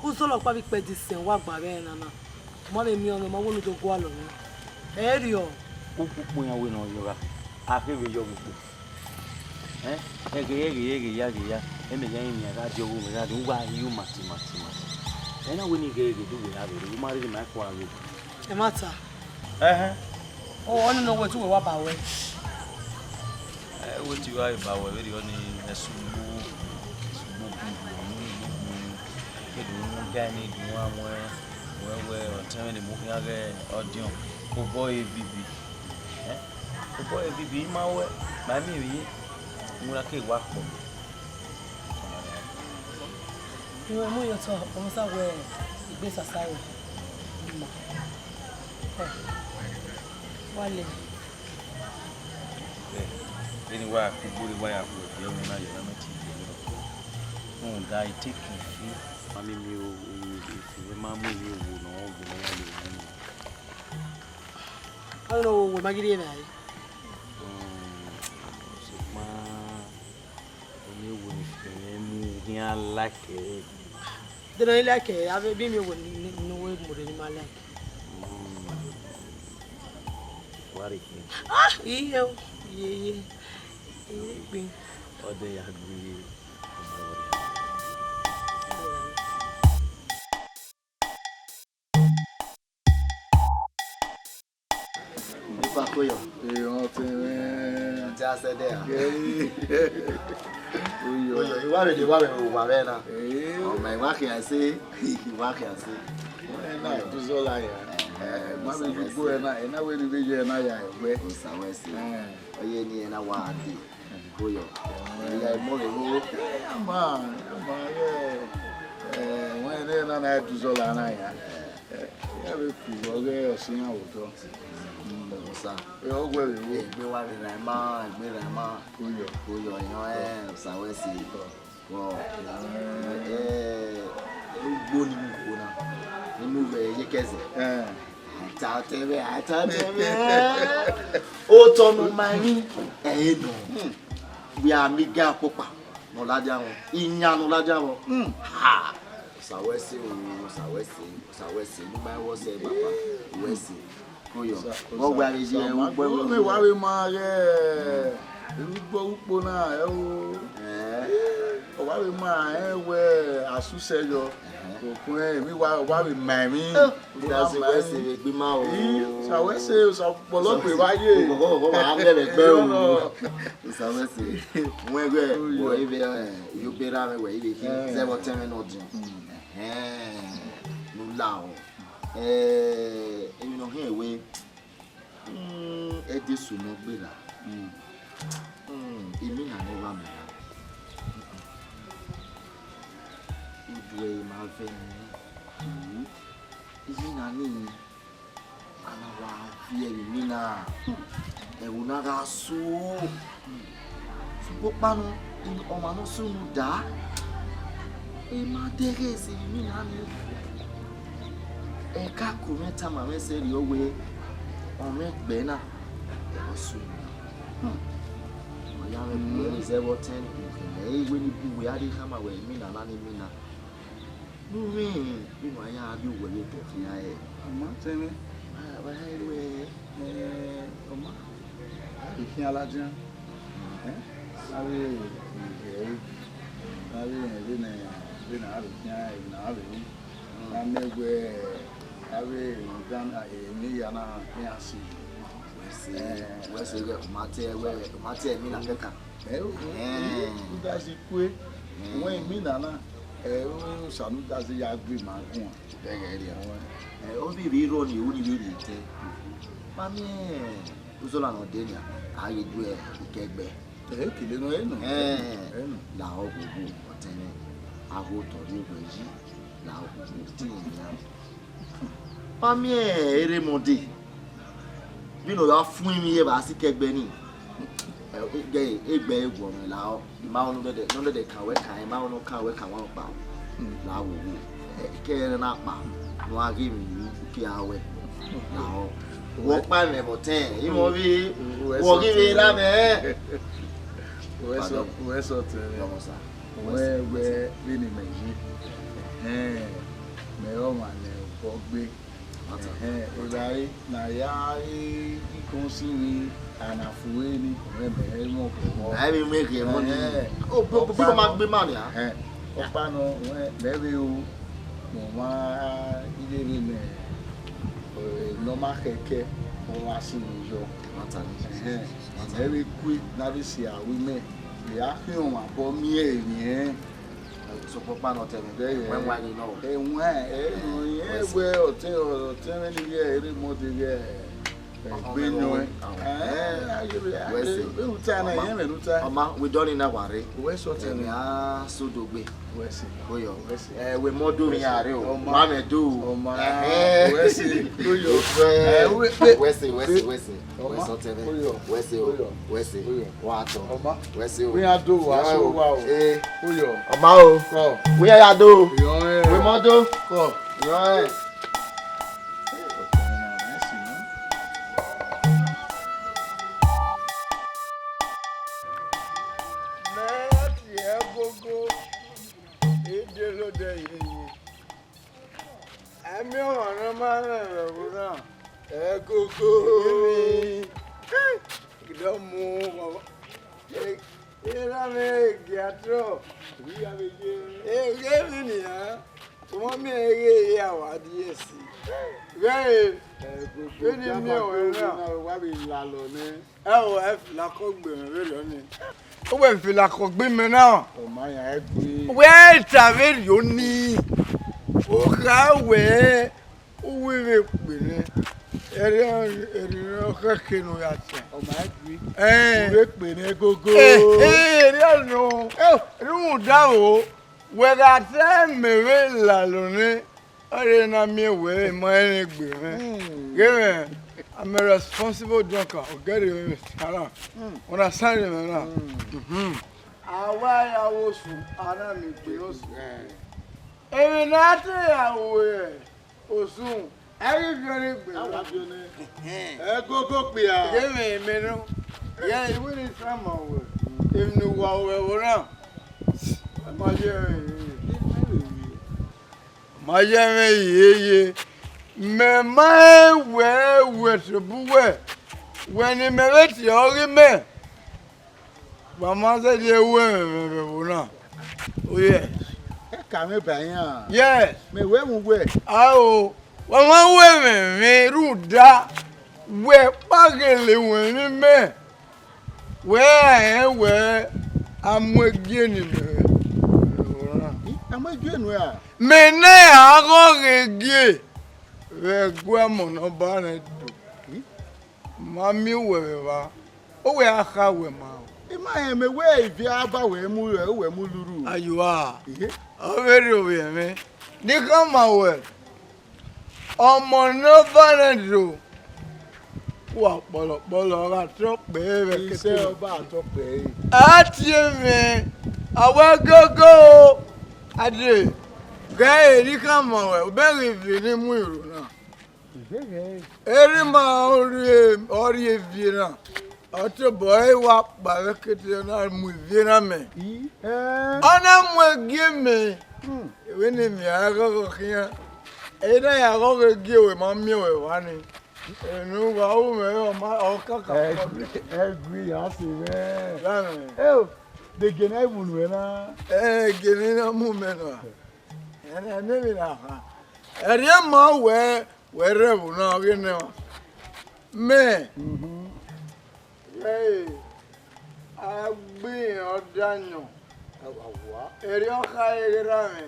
Uzọla ọkpa vbe ikpẹdẹ isẹn wa gba vbe ẹre nana. Ọ ma vbe miẹn ọnrẹn, ọ ma wẹ ne u do gualọ mwẹ. Ẹ i rriọ. Ukpukpu iran wẹ ne ọ yọgha, a khe vbe yọ vbe ukpo. Ẹn? Ẹghẹ, ẹghẹ, ẹghẹ ya, ẹghẹ ya, ẹmẹ ya rinmwian gha die ọghe mwẹ gha rrie, uwa ghi ru mati, mati, mati. Ẹ na wẹ ne I ghẹ ghe do wẹ a vbe rre, u ma rhirhi ma ẹkua ghe. Ẹmwata. Ẹhẹn. Ọ, ọnii nọ wẹ te uwẹ wa ba ruẹ. Ẹ, wẹ te I wa ba ruẹ vberriọ ni, ẹsugbo, ẹsugbo gungu, unu gungu, edo unu ga ni gun wa muẹn, wẹ wẹ ọtẹn mwẹ ne mu khian ghẹ ọdiọn, obọ ẹre vivi. Ẹ? Obọ ẹre vivi, I ma ruẹ, ma miẹn emwi ye, iwinna ke wa kpọ. Iwẹ mu ye otọ, ọ sa wẹ igbe sasa ro. Ima. Ẹ, wa le. Ẹ, vbene wa kugbo re wa ya khuẹ, ẹmwẹ na ye na mẹ ti ye. Rhunmwuda I take fi. Ma miẹn emwi o, o, efi mwẹ ma mu emwi owo ne ọ wu ne ọ ya le mwẹ. Ọnii ne owo ma ghi rhie mwẹ rae. Mm, sokpan, emwi owo ne I fi mwẹ mu, I khian like ẹre. De ne I like ẹre, avbe emwi owo ne, ne, ne uwẹ mu rre ne I ma like. Mm. Wa rhie khin. Ah, iye o, iye, iye. Iye gbe. Ọ de ya gbe iye. Ipa koyọ. Ee, ọ te mwẹ. Ọ te a sẹ dẹ a. Gẹri. Oyọ. Oyọ, I wa vbe de, I wa vbe vbe owa vbe na. Ee. Ọ ma, I wa khian ẹse, I wa khian ẹse. Wẹ na du zọ la ya. Ẹ, ma vbe ye ugbo ẹre na, ẹ na wẹ ne I vbe ye ẹre na ya ẹwẹ. Osa wẹ ẹse. Ẹ. Ọ ye ni ẹre na wa de. Koyọ. Ẹ, ya mọ vbe ro. Ẹ, a ma, a ma, ẹ, ẹ, wẹ ne ẹre na na du zọ la na ya. Ẹ. Ẹ, iran vbe ku ọghe ọse iran vbe otọ. Osa. Ẹ, ọ wẹ vbe vbo? Egbe wa vbe rhan ima, egbe rhan ima. Koyọ. Koyọ, iran, ẹ, osa wẹ ẹse. Wọ, ẹ, ugbo ni mu kpo na. Inu vbe ye kẹzẹ. Ẹ. Ata tẹvbe, ata tẹvbe. Otọ ne ọ ma emwi, ẹ, ẹ nọ. Wẹ a miẹn iga ọkpọkpa ne ọ ladian vbọ, iyan ne ọ ladian vbọ. Ha! Osa wẹ ẹse o, osa wẹ ẹse, osa wẹ ẹse, ne u ma wẹ ọse, papa, wẹ ẹse. Koyọ. Vbọ wẹ a vbe ye ẹre, ugbẹn vbe wa vbe ma ghẹ. Emwi ugbo ukpo na, ẹ o. Ẹ. Ọ wa vbe ma rẹn wẹ a susẹ yọ. Okhuẹn, emwi wa, wa vbe ma emwi. Osa wẹ ẹse vbe egbe ima o. Ii, osa wẹ ẹse, osa ọkpọlọ gbe wa ye. Oghọghọ ma lẹ vbe ẹgbẹ o. Osa wẹ ẹse. Wẹ wẹ, wẹ ivbi, ẹ, iyobera mwẹ wẹ ivbi khin, zẹ vbe ọtẹn mwẹ ne ọ diọn. Ẹhẹn, ne u la o. Ẹ, emwi ne ọ hẹn wẹ, mm, ẹdẹ eso ne ọ gberra. Mm, imina ne ọ wa mẹ na. Udu ẹre ma vẹ nẹ. Emwi na nii, a na wa viẹ vbe emwi na, ẹvbo na gha so. Sokpan ọkpa nọ, ọmwa ne ọ sẹ unu da, I ma dẹghe sẹ emwi na nii. Ẹka ku mwẹ tama mwẹ sẹrriọ wẹẹ, ọ mwẹ gbe na, ọ sẹ unu da. Ọ ya mwẹ bu ẹre zẹ vbe ọtẹn, ukhẹ mẹ i wẹ ne I bu wẹ a rhie khama wẹ emwi na na ne emwi na. Ne u rẹn vbene a ya rrie owẹ vbe obọ khian hẹ? Ọ ma tẹn mwẹ. Wa he ruẹ. Eh, ọ ma. A ghi khian ladian. Eh? A vbe rẹn, a vbe rẹn vbene, vbene a vbe khian, vbene a vbe ru. A miẹn wẹẹ, a vbe rẹn dan, emwi hia na, iran si. Wẹ sẹ, wẹ sẹ, ọ ma te wẹ, ọ ma te emwi na kẹkan. Ẹ, u, u, u, u da si kue. Wẹ emwi na na, ẹ, u, u sa ne u da si ya gbe ima guan. Bẹghe rria. Ẹ, ọ vbe rre rrọọ ni, ru ni vbe rhie tẹ. Ma miẹn uzọla ne ọ dee nia, a ghi du ẹre ikẹgbẹ. Ẹ, kele nọ, ẹ nọ. Ẹ, ẹ nọ. Lahọ gbogbo ọtẹn mwẹ, a ho otọ rrie owẹ yi, lahọ gbogbo ọtẹn mwẹ nian. Ma miẹn erha Monday, vbene ọ gha fuẹn emwi ye evba sikẹ ẹgbẹ nii, ẹ, egbe, egbe ẹre guọnmwẹ lahọ. I ma rẹn ne ọ dẹdẹ, ne ọ dẹdẹ kan wẹ kan, I ma rẹn ne ọ kan wẹ kan, wa kpa. Lahọ wo, ẹ, ke ẹre na kpa, ne a ghi emwi ru, ke a wẹ. Lahọ. Wẹ ọkpa mwẹ vbe ọtẹn, I mwẹ ovbi, wẹ ghi vbe ra mwẹ. Wẹ sọ, wẹ sọ tẹn mwẹ. Lọmọ sa. Wẹ wẹ vbene imẹ ye. Ẹhẹn, mẹ ọmwa ne obọ gbe. Ẹhẹn, evbare ne a ya re ikun si vbe a na fu ẹre ni, wẹ mẹ i mwẹ ọkhọ. A i vbe mwẹ ghe ẹmwẹ ni. Ẹhẹn. O, bi, bi, bi ma gbe ima nia. Ẹhẹn, ọkpa nọ, wẹ mẹ vbe ru, mẹ ọmwa iye vbe mẹ, eh, ne ọ ma khẹkẹ, ọ wa si vbe yọ. Ẹhẹn, mẹ vbe kue ne a vbe si aro imẹ, mẹ ya khian ọmwa obọ miẹn emwi ẹnrẹn. Sokpan ọkpa nọ tẹmwẹ, ẹmwẹ wa ghi nọ. Ẹmwẹ, ẹ, nọ, ẹ wẹ ọtẹn, ọtẹn mwẹ ni ghẹ erha Monday ghẹ egbe nọ. Ẹ, a ye vbe, a ye vbe uta na, iyẹn mwẹ ne uta. Ọma, we done na wa rre. Wẹ sọ tẹmwẹ. Ẹmwẹ a so do gbe. Wẹ sẹ. Oyọ. Wẹ sẹ. Ẹ, wẹ mọ do mi ya rre o. Ọma. Wa mẹ do. Ọma. Ẹhẹn. Wẹ sẹ. Oyọ. Ẹ, wẹ, wẹ, wẹ sẹ, wẹ sẹ, wẹ sẹ. Wẹ sọ tẹmwẹ. Oyọ. Wẹ sẹ o. Oyọ. Wẹ sẹ. Oyọ. Wa tọ. Ọma. Wẹ sẹ o. Wẹ ya do wa so wa o. Ee. Oyọ. Ọma o. Kọ. Wẹ ya ya do. Oyọ, ẹ. Wẹ mọ do. Kọ. Oyọ, ẹ. Mẹ tiẹ gogo, e de lodẹ yeye. Ẹmwẹ ọmwa ne ọ ma rẹn vbe ẹvbo na, ẹgogo. Emwi, gidọ mu, e, erha mwẹ gia trọ, emwi ya vbe ye. E, ghe emwi nian, sẹ ọmọ miẹn ghe ya wa die ẹse. Ghẹ re, ẹgogo, vbene I miẹn ruẹ na, wa vbe lalọ nẹ. Ẹ o, ẹ filakọ gbe mwẹ vberriọ nii. Uwẹ filakọ gbe mẹ na. Ọ ma yan ẹgbe. Wẹ ta vberriọ nii. U kha wẹ u wẹ vbe kpe nẹ. Ẹre, ẹre ọ khẹke ne u ya tian. Ọ ma ẹgbe. Ẹn. U vbe kpe nẹ gogo. Ẹhẹn, erriọ nọ. Ẹ o. Rhunmwuda o, wẹ gha ta mẹ vbe lalọ nẹ. Ọre na miẹn wẹ ma rẹn egbe mwẹ. Hmm. Ghe mwẹ, I'm a responsible drunker. Ọgẹrẹ mwẹ sara. Hmm. Understand mwẹ na? Hmm. Mhm. A wa ya vbe osu, a na miẹn egbe osu. Eh. Emwi ne a te ya vbe osu, a ghi viọ ne egbe. A wa viọ nẹ. Ẹhẹn. Ẹgogo kpia. Ghe mwẹ, mẹ nọ. Ya, I wẹ ne I tama wẹ. Emwi ne uwa ru ẹvbo na, ma ye ẹre. Ma ye ẹmwẹ yeye, mẹ ma rẹn wẹ, wẹ tobọ uwẹ, wẹ ne imẹ vbe tie ọghe imẹ, wa ma zẹdẹ ru ẹmwẹ vbe ẹvbo na. Oh yes. Ẹ ka mwẹ ba iran. Yes. Mẹ wẹ mu wẹ. Ao, wa ma ru ẹmwẹ mwẹ rhunmwuda wẹ kpaghele wẹ emwi mẹ. Wẹ rẹn wẹ a mu egie ne imẹ vbe ẹvbo na. I, a mu egie nuẹn ra? Mẹ ne a ghọghọ egie vbe ẹguẹmọ ne Ọba rẹn do. I? Ma miẹn uwẹ vbe evba, uwẹ a kha wẹ ma o. I ma rẹn mẹ wẹ ivia ba wẹ mu rẹ, uwẹ mu lurhu. Ayo a. Ihe. Ọ vbe rrie ovbi ẹmwẹ. Ne I khama wẹ, Ọmọ ne ọ vanẹ do, wa kpọlọkpọlọ gha tọ kpẹẹ vbe Isẹ kete. Ọba tọ kpẹẹ. A tie mwẹ, a wẹ gogo, a dee, ghẹ eri khama ruẹ, u bẹghe ivie ne I mu iro na. Erima ọ rhie, ọ rhie ivie na. Ọ tobọ ẹre wa kpa vbe kete, ọ na mu ivie na mẹ. Ii, ẹẹn. Ọ na mu ẹgie mẹ. Hmm. Vbene emwi a ghọghọ khian, ena ya ghọghọ gie wẹ ma miẹn wẹ vba ni. Enu wa ru mwẹ, ọ ma, ọ kaka. Ẹgui, ẹgui ya sẹ mwẹ. Ya mwẹ. Eo, de gie ne a vunu ẹ na? Ẹ, gie ne na mu mẹ na. Ẹnẹ, ẹnẹ vbe na kha. Ẹrriẹ ma wẹ, wẹ rre ẹvbo na, ọ ghi nẹ mwa. Mẹ, mhm, ẹ, a gbe irẹn ọdayọn. Ẹrriọ kha ẹghe rra mwẹ.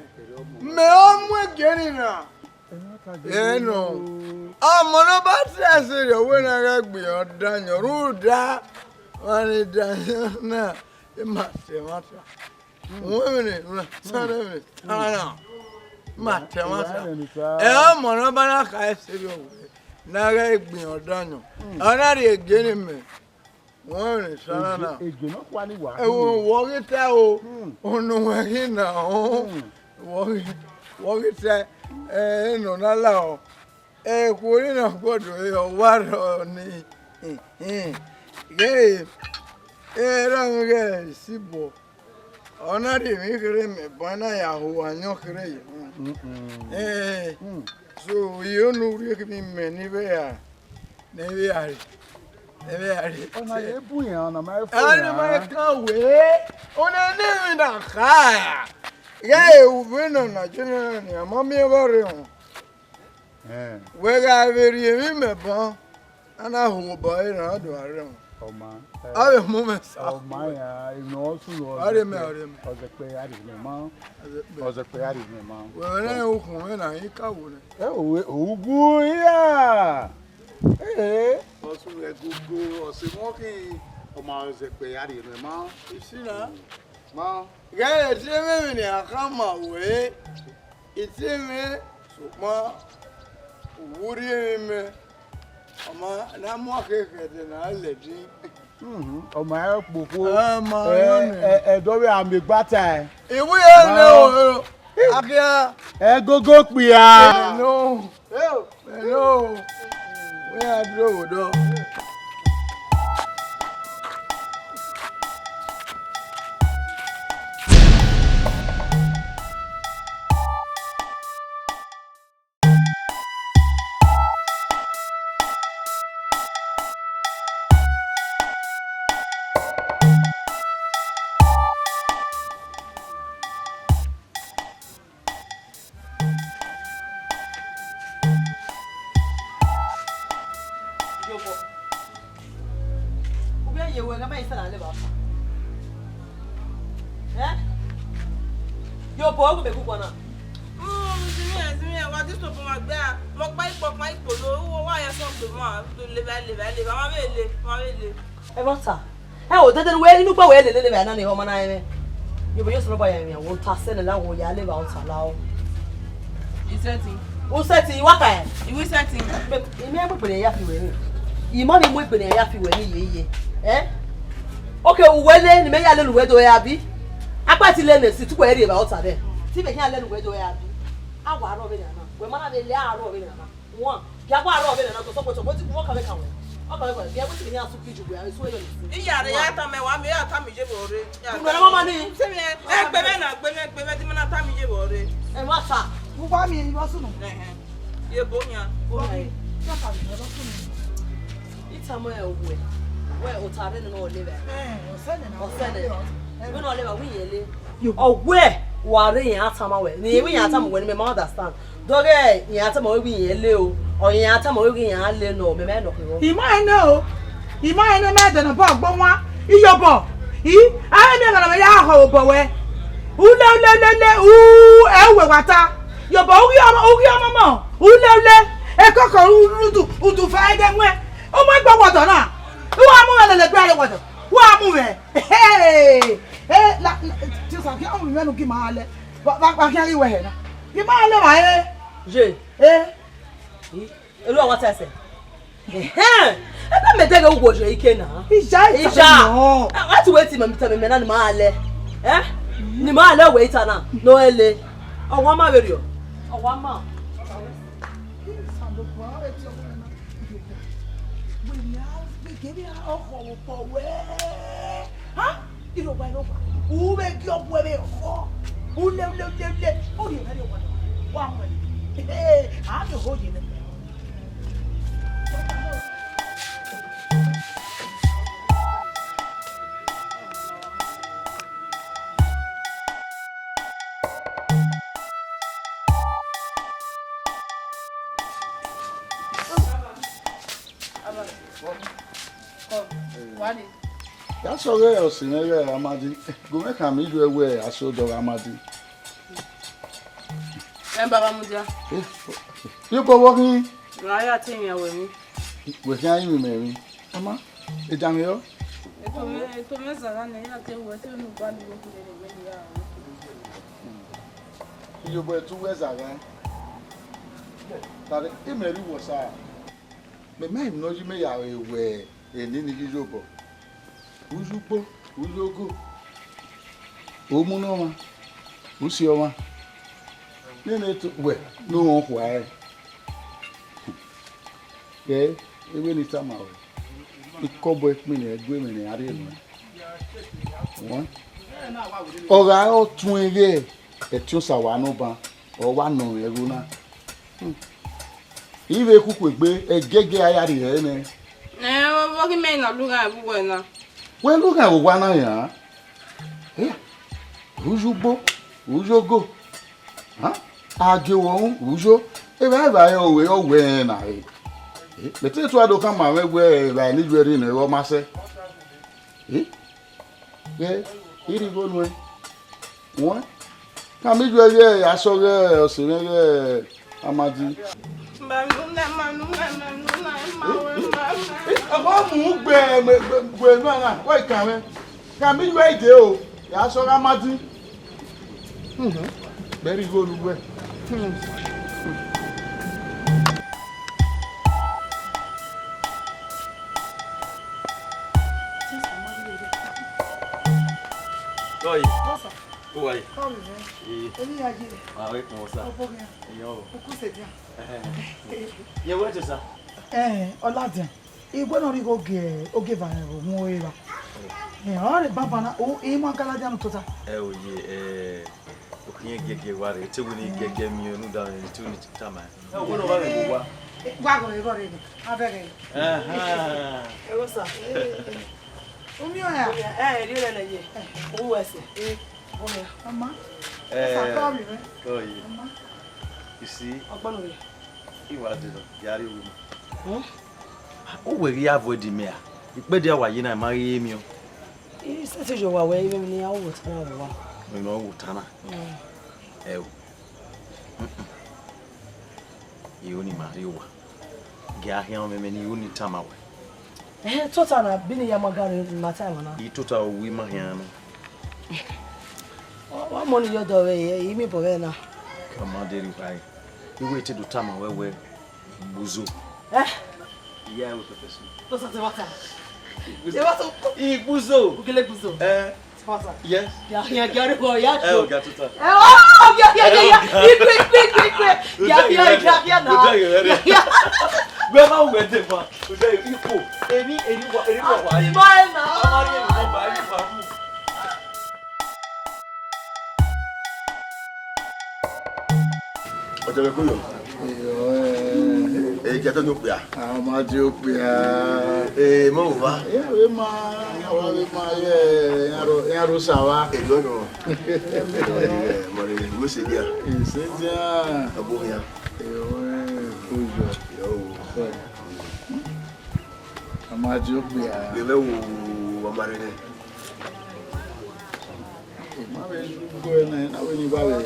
Mẹ ọ mu ẹgie ni na. Ẹ nọ. Ọmọ ne ọ ba te ẹse rriọ wẹ na gha gbe irẹn ọdayọn. Rhunmwuda, emwa ne dayọn na, ima sẹ ẹmwata. Wẹ emwi ne, wẹ, sẹ emwi ne, sẹ emwi ne. Ma te ẹmwata. Ẹ, ọmọ ne ọ ba na kha ẹse rriọ wẹ na gha gbe irẹn ọdayọn. Ọ na rhie ẹgie ni mẹ. Wẹ emwi ne, sẹ emwi ne. Egie, egie nọkhua ni wa. Ẹ wo, wọ ghi ta o. Hmm. Unu wẹ ghi na o. Hmm. Wọ ghi, wọ ghi ta, ẹ, enọ na la o. Ẹ, ikhuo ni na guọdọ re, ọ wa rrọọ ni. Ghẹ, ẹ, ra mwẹ ghẹ isibọ. Ọ na rhie emwi kherhe mẹ ban na ya ho ayọn kherhe ye. Mm-mm. Ẹ, mm, so, iro ne u rhie kevbe imẹ ne I vbe ra, ne I vbe ra rre, ne I vbe ra rre. Ọna ye bu iran, ọna ma fo iran. Ọna ma kan wẹ, ọna ne emwi na kha. Ghẹ, uvbe nọ na, general ni, a ma miẹn vbe ọ rre họn. Ẹn. Wẹ gha vbe rhie emwi mẹ ban, a na hu obọ ẹre na do arẹ họn. Ọ ma, ẹ, a vbe mu mwẹ sa. Ọ ma ya, emwi ne ọ sunu. Ọ rre mẹ, ọ rre mẹ. Ọzẹkpẹ a rhie mẹ ma. Ọzẹkpẹ. Ọzẹkpẹ a rhie mẹ ma. Wẹ rẹn ukhun mwẹ na, I ka wo nẹ. Ẹ, o, ugu hia. Ee. Ọ sunu ẹgogo, ọ sẹ emọ khin, ọ ma Ọzẹkpẹ a rhie mẹ ma. Isi na. Ma. Ghẹ, e tie mwẹ emwi ne a khama ruẹ, e tie mwẹ, sokpan, u vbe rhie emwi mẹ, ọ ma na mu akhe khẹdẹ na lẹ din. Mhm, ọ ma rẹn kpokpo. Ẹ, ma rẹn ọnẹ. Ẹ, ẹ, ẹdẹ ọ vbe a miẹn egba tae. Iwu ya nẹ o, akhian. Ẹgogo kpia. Ẹ, no. Hello. Wẹ ya duro vbe odọ. Iyobọ. U vbe ye wẹ, gha ma i sẹ na lẹ vbe asan. Ẹ? Iyobọ, u gu mẹ gu guan na. Mm, zimwi, zimwi, wa disturb ma gbe a. Mọ kpa ikpọ, kpa ikpọ lo, wa ya sọ gbe ma, leva, leva, leva, ma vbe le, ma vbe le. Ẹmwata. Ẹ o, dede ne uwẹ, inu gbe wẹ lele lele vbe a na ni, ọ ma na rẹn mwẹ. Iyobọ, yo sẹ ne ọ ba ya mwẹ, wo ta sẹ nẹ la, wo ya leva, ọ ta la o. Isẹtin. Usẹtin, I wa ka ẹ? Iwu isẹtin. Mẹ, I mẹ mu egbe ne ya fi wẹ ni. I ma ni mu egbe ne ya fi wẹ ni ye ye. Ẹ? Okay, uwẹ le, ne mẹ ya lele uwẹ do ya bi. Akpa ti le ne si, tu wẹ rhie vbe ọta dẹ. Ti mẹ ya lele uwẹ do ya bi. A wa rọ vbe na na. Wẹ ma na vbe le a rọ vbe na na. Wan, ya gba rọ vbe nana, ko sọ ko sọ, ko ti gun ọka vbe ka wẹ. Ọka vbe ka wẹ, ya wẹ ti ni asu ki ju wẹ, asu yo ni. Iya re ya ta mẹ wa, mi ya ta mi je bo re. Unu na mama ni. Se mi, ẹ, gbe mẹ na, gbe mẹ, gbe mẹ, ti mẹ na ta mi je bo re. Ẹ wa sa. Mu gba mi, wa sunu. Ẹhẹn. Ye bo yan. O mi. Ya ka mi, wa sunu. Ita mo ẹ wẹ. Wẹ o ta re nana o le vẹ. Ẹ, o sẹ nana. O sẹ nana. Wẹ na o le vẹ, wi yẹn le. Ọ wẹ, wa re yẹn a tama wẹ. Ni wi yẹn a tama wẹ, ni mẹ ma understand. Dọghe, iran tama wẹ iran le o, ọ iran tama wẹ iran le nọ, mẹ mẹ nọ khin. I ma rẹn nẹ o, I ma rẹn nẹ, mẹ dẹnẹ obọ ọgbọ wan, Iyobọ, I, a rẹn miẹn ọmwa ne ọ ya họ obọ wẹ. Ule, ule, ule, ule, u, ẹ, uwẹ wa ta. Iyobọ, u ghi ọmọ, u ghi ọmọ mọ, ule, ule, ẹkọkọ, u, u, udu, udu fa ẹdẹ wẹn. Ọmọ ẹgbẹ wọdọ na, u wa mu mwẹ lele gbe a re wọdọ, u wa mu mwẹ. Hey, hey, la, la, Jesus, I can't remember give my hand. Wa, wa, wa khian ghi wẹ hẹ na. Ghi ma lẹ vba re. Ye. Eh. Elu ọwa ta ẹsẹ. Ẹhẹn, ebe mẹ dẹghe uwu ojo ike na. Ija, ija. Ija. A ti wẹ ti mẹ, mi tama mẹ na ni ma lẹ. Eh? Ni ma lẹ wẹ ita na. No ele. Ọwa ma vberriọ. Ọwa ma. Ha? Irowa, irowa. U vbe gie ọgua vbe họ. U le, u le, u le, u le. Ọ rhie mwẹ, rhie mwẹ. Wa mu ẹre. Ee, a vbe ho ye nẹ. Ya sẹ ọghe ọse mwẹ ghe Amadi, gu mwẹ khama iye ruẹ wẹ a sẹ odọ ghe Amadi. Ẹ baba mudia. Ye obọ vbe ọ khin? Ra ya te emwi awẹ emwi. Wẹ khian rinmwian emwi. Ama, edanmwẹ yọ. Eto mwẹ, eto mwẹ zagha nẹ, ya te wẹ te unu gba ni wo khin rere wẹ ya. Iyobọ ẹtu wẹ zagha. Tare, imẹ rri wọ sa. Mẹ ma emwi ne ọ yi mẹ ya re wẹ enini ghi yobọ. U ye ugbo, u ye ogo, u mu ne ọmwa, u si ọmwa. Nene to wẹ ne u họn khua ẹre. Ghẹ, ewẹ ne I tama ruẹ, ikọbọ ẹkpẹn ne ẹ gu emwi ne a rhie nuẹn. Wẹ, ọ gha re ọtuẹn ighẹ ẹtin Osa wa nọ ban, ọ wa nọ mwẹ ẹghẹ na. Hmm. I vbe khuku egbe, ẹgẹgẹ a ya rhie ẹre nẹ. Ẹ, vbọ ghi mẹ na lughan vbe uwẹ na? Wẹ lughan vbe owa na yan. Eh, u ye ugbo, u ye ogo. Ha? A gie wọ ru, u yo. Evba evba ẹ ọvbe ọ wẹ rẹn na re. Eh, mẹ te tua do khama mwẹ wẹ evba ne I yu ẹre nẹ, ọ ma sẹ. Eh? Ghẹ, I rhie igho nuẹn. Wẹ, ka mi yu ẹre asọ ghe ọse mwẹ ghe Amadi. Mẹ nu nẹ, mẹ nu nẹ, mẹ nu nẹ, ma wẹ, ma wẹ. Ọ mu gbe, gbe, gbe, gbe nu na, wẹ ka mwẹ. Ka mi yu ẹre dee o, ya sọ ghe Amadi. Mhm. Bẹrẹ igho ne uwẹ. Hmm. Oi. Nosa. Uwai. Come, man. Eh. Eni ya ye. Ah, wait, no, sir. Obo gẹn. Iyo. Ukuse dia. Eh. Ye wẹ to, sir? Eh, Ọladian. Igwe nọ rhie igho gie ogieva rẹ vbe uhunmwu eva. Ẹ, ọ rre banbanna, u, I ma gala dia nu tota. Ẹ o ye, ẹ, okhiẹn giẹgiẹ wa rre, te wẹ ne I giẹgiẹ miẹn unu da, te wẹ ne I tama. Ẹ, ogbe nọ gha vbe ghe owa. Wa ghe ọre, ghe ọre, a vẹ ghe. Ẹhẹn. Ẹ wo sa. U miẹn ọnrẹn a? Ẹ, erriọ nẹ ye. U ru ẹse. Ọma. Ẹ, esa kọ vbe mwẹ. Ọ ye. Ọma. You see? Ọgbọnọ rẹ. I wa dee nọ, ya rrie owa ima. Hmm? Uwẹ ghi avoid mẹ a? Ikpẹdẹ a wa ye na, I ma ghi re miẹn. I sẹtin ye owa wẹ, I mwẹ emwi ne I ya ru vbe ota na vbe owa. Emwi ne ọ ru vbe ota na? Mm. Ẹ o. Mm-mm. I ho ne I ma rrie owa. Gie a khian ọmwẹmwẹ ne I ho ne I tama wẹ. Ẹhẹn, tota na, bi ne I ya ma gha rre, ne I ma ta ẹmwẹ na. I tota owa ima khian nọ. Wa mọ ne I ye ọdọ vbe, I miẹn obọ vbe na. Ka ma deghẹ I kha re. I wẹ te do tama wẹ wẹ, igbuzo. Eh? Iya, I wẹ pepper soup. Tota, te wa ta. Igbuzo. Te wa ta. Igbuzo. Ugele igbuzo. Eh. Yes. Ya, ya, ya, ya, ya. Eh, ọga tota. Eh, oh, ya, ya, ya, ya. Igbe, igbe, igbe, igbe. Ya, ya, ya, ya, na. Ya, ya. Wẹ ma wẹ de fa. Ode ipo. Eni, eni wa, eni wa wa. Bye na. Ama ni eni wa, eni wa. Ọjọghe ko yo. Iyo, eh. Eh, jẹ to ni okpia. A ma di okpia. Eh, mo wa. Ya vbe ma, ya wa vbe ma, ye, ya ro, ya ro sa wa. Eh, no, no. Eh, mo re, wo se dia. Eh, se dia. Abo ya. Iyo, eh, ko yo. Yo. A ma di okpia. Ye vbe wo, wa ma re. Ima vbe gu ẹre na, na wẹ ne I wa vbe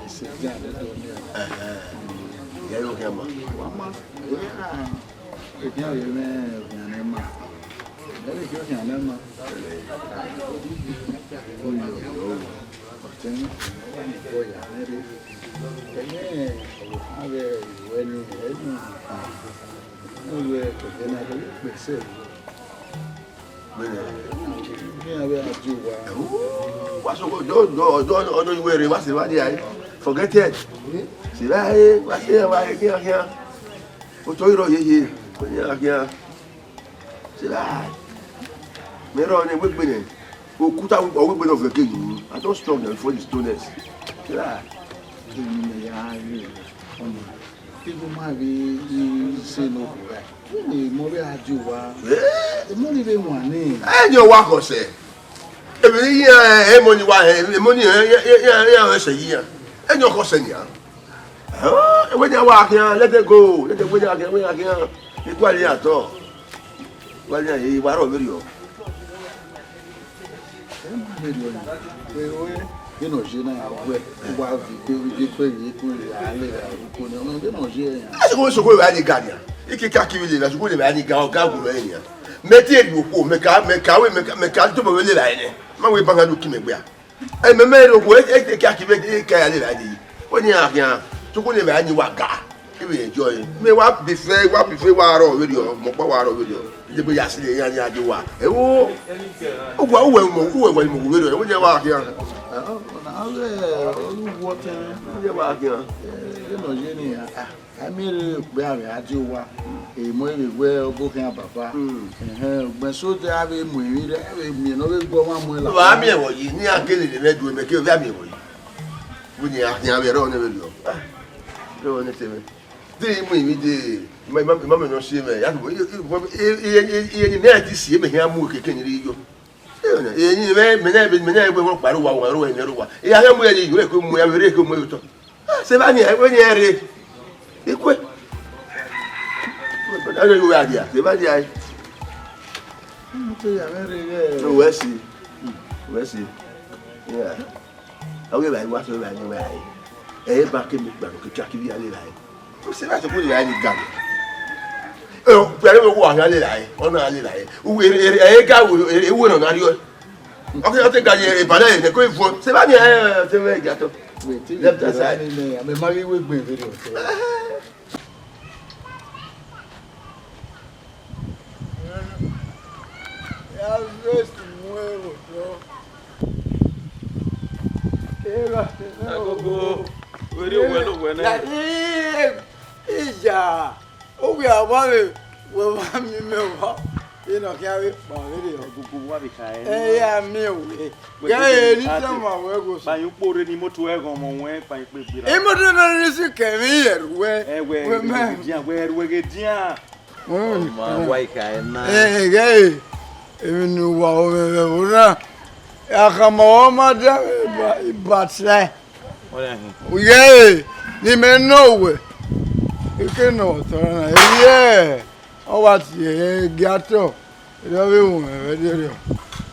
sẹ edian ne do ni. Ẹhẹn. Yẹ yo khian ma. Wa ma. Edian vbe mwẹ, ohian ne ma. Ẹ vbe gie ohian ne ma. Oyo. Ọtẹn, ọ wa ni bọ ya mwẹ rre. Ẹmwẹ ọvbokhan ghẹ ruẹ ni, ẹ i nu, u ruẹ kẹkẹ na, ọ ghi kpẹsẹ. Iran vbe a die owa. Wa soko, ọdọ, ọdọ, ọdọ, ọdọ iwẹ rre, wa sẹ evba dia ẹre. Forget it. Sẹ evba ẹre, wa sẹ evba ẹre khian khian. Otọ i rrọọ yeye, khian khian. Sẹ evba ẹre. Mẹ rrọọ nẹ, wegbe nẹ. Okuta, ọ wegbe nọ vẹ ke yi. I don strong na before the stoners. Sẹ evba ẹre. Kevbe mẹ ya re, ọmọ, kevbe ma vbe sẹ ne okhuo ra, emọ vbe a die owa. Eh? Emọ ni vbe wan nẹ. Ẹni ọ wa khọsẹ. Emwi ne iran, emọ ni wa, emọ ni iran, iran, iran, iran ẹsẹ yi iran. Ẹni ọ khọsẹ nian. Ẹwẹ nian wa khian, let them go. Let them go, nian khian, wẹ nian khian. Iguali atọ. Wa nian, e wa rọ vberriọ. Ẹ ma vberriọ nẹ. Wẹ, wẹ, vbene ọ ye na, wẹ, wa viọ iko, vbe iko, vbe iko, vbe a lele aro uko nẹ, vbene ọ ye na. Ẹ sokọ, sokọ vbe a ni ga nian. Ike ka kiri lele, sokọ vbe a ni ga, ọ ga gu rẹ nian. Mẹ te ri okhuo, mẹ ka, mẹ ka wẹ, mẹ ka, mẹ ka tobọ vbe lele ẹre nẹ. Ma wẹ bangan do ki mẹ gbe a. Ẹ, mẹ, mẹ rhie okhuo, e, e, e, kia kevbe e ka ya lele ẹre yi. Wẹ nian khian, sokọ ne evba ẹre ni wa ga. Kevbe enjoy. Mẹ wa bife, wa bife, wa rọ vberriọ, mẹ ọkpa wa rọ vberriọ. Degbe ya sẹ iran ya die owa. Ẹ wo, uwa, uwẹ mọ, uwẹ wa mọ vberriọ, wẹ nian wa khian. Ọ na vbe ọre uwu ọtẹn. Wẹ nian wa khian. Ẹ, vbene ọ ye nian, a, a miẹn rre okpia vbe a die owa, emọ vbe wẹ ọbokhian baba. Mm. Ẹhẹn, ugbẹn so te a vbe mu emwi rre, a vbe miẹn ne ọ vbe gbe ọmwa mu ẹla. Wa miẹn vbe yi, ne iran gele ne mẹ do mẹ ke ovbi a miẹn vbe yi. Vbene a khian vbe ẹrọ nẹ vberriọ. Ah, ẹrọ nẹ te mwẹ. De i mu emwi de, ma, ma, ma mẹ nọ si mwẹ, ya do, i, i, i, i, i, i, mẹ a di si, mẹ hia mu keke ni rre yo. Eni mẹ, mẹ na, mẹ na wẹ kpa ru wa, wa ru ẹmwẹ ru wa. E ya mu ẹre, wẹ ko mu ya vbe rre ko mu ẹre otọ. Ah, sẹ evba ni, wẹ ni ẹre. Ikue. Ọna yo wa dia, sẹ evba dia. Mo te ya mwẹ rre ghẹ. No, wẹ si. Wẹ si. Yeah. Ọ ghi vba wa sẹ evba ni wa ẹre. Ẹ ba ke mi kpa no ke ka kiri ya le ra ẹre. Sẹ evba sẹ ko le ra ẹre ni ga. Ẹ, okpia ne wa gha le ra ẹre, ọ na gha le ra ẹre. Uwe, ẹ, ẹ, ẹ ga wo, ẹ, ẹ wo nọ na rriọ. Ọ ke, ọ te ga ye eba na ẹre ko vuọn. Sẹ evba ni, ẹ, ẹ, ọ te mwẹ ga tọ. Left hand side. Mẹ ma ghi wegbe vberriọ. Ya vbe mu ẹre otọ. Agogo, wẹ rhie owẹ ne owẹ nẹ. Iya, ovbi a wa vbe, wẹ wa miẹn mẹ wa. Ena khian vbe kpa vberriọ. Agogo wa vbe kha ẹre. Ẹ ya miẹn wẹ. Wẹ ghẹ koko, eni a te tama wẹ gho so. Kpa yẹn ukpo rre ne imoto ẹghẹ ọmọ wẹ, kpa yẹn ukpo egbe ra. Imoto na ni si kẹ mwẹ, ẹ ruẹ. Ẹ wẹ, wẹ mẹ. Wẹ ruẹ ghe dian. Mm. Ọ ma wa ikha ẹre na. Ẹ, ghẹ, emwi ne uwa ru mwẹ vbe ẹvbo na, a khama ọmwa da ba, ibatẹ. Ọ ya hin. Ghẹ, ne imẹ nọ wẹ, eke ne ọ tọ na, ẹ, ọ wa tie ẹre gia tọ, erriọ vbe ru mwẹ vbe ẹdẹrriọ.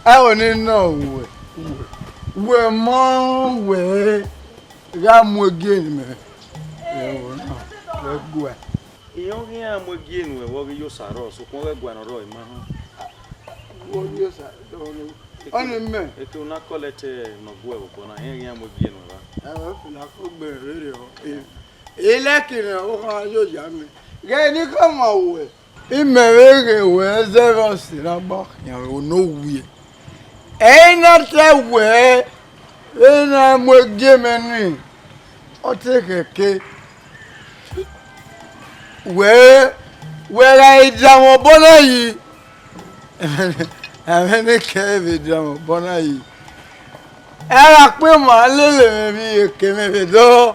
Ẹ, ọ ni nọ wẹ, wẹ, wẹ ma wẹ gha mu egie ne imẹ vbe ẹvbo na, vbe ẹguae. Irẹn ọ ghi iran mu egie nuẹn vbe ọ ghi ye Osa rrọọ, sokpan ọ ghẹ guan ne ọ rrọọ, I ma họn. Wo ye Osa, dọghe ọnii mẹ. Eke u na kọlẹ te ne ọ guẹ vbe obọ na, irẹn ọ ghi iran mu egie nuẹn vba. Ẹ, ọ fila ko gbe rere ọ. E, e lẹki ne ọ khan yo ya mẹ. Ghẹ ne I khama wẹ, imẹ vbe ghe wẹ zẹ vbe ọse ne a gba khian vbe ono wie. Ẹ i na te wẹ, vbene a mu egie mẹ nii, ọ te khẹke. Wẹ, wẹ gha i danmwẹ obọ na yi, ẹmwẹ ne kẹ vbe danmwẹ obọ na yi. Ẹ gha kpe ma lele mwẹ vbe iyeke mwẹ vbe dọ,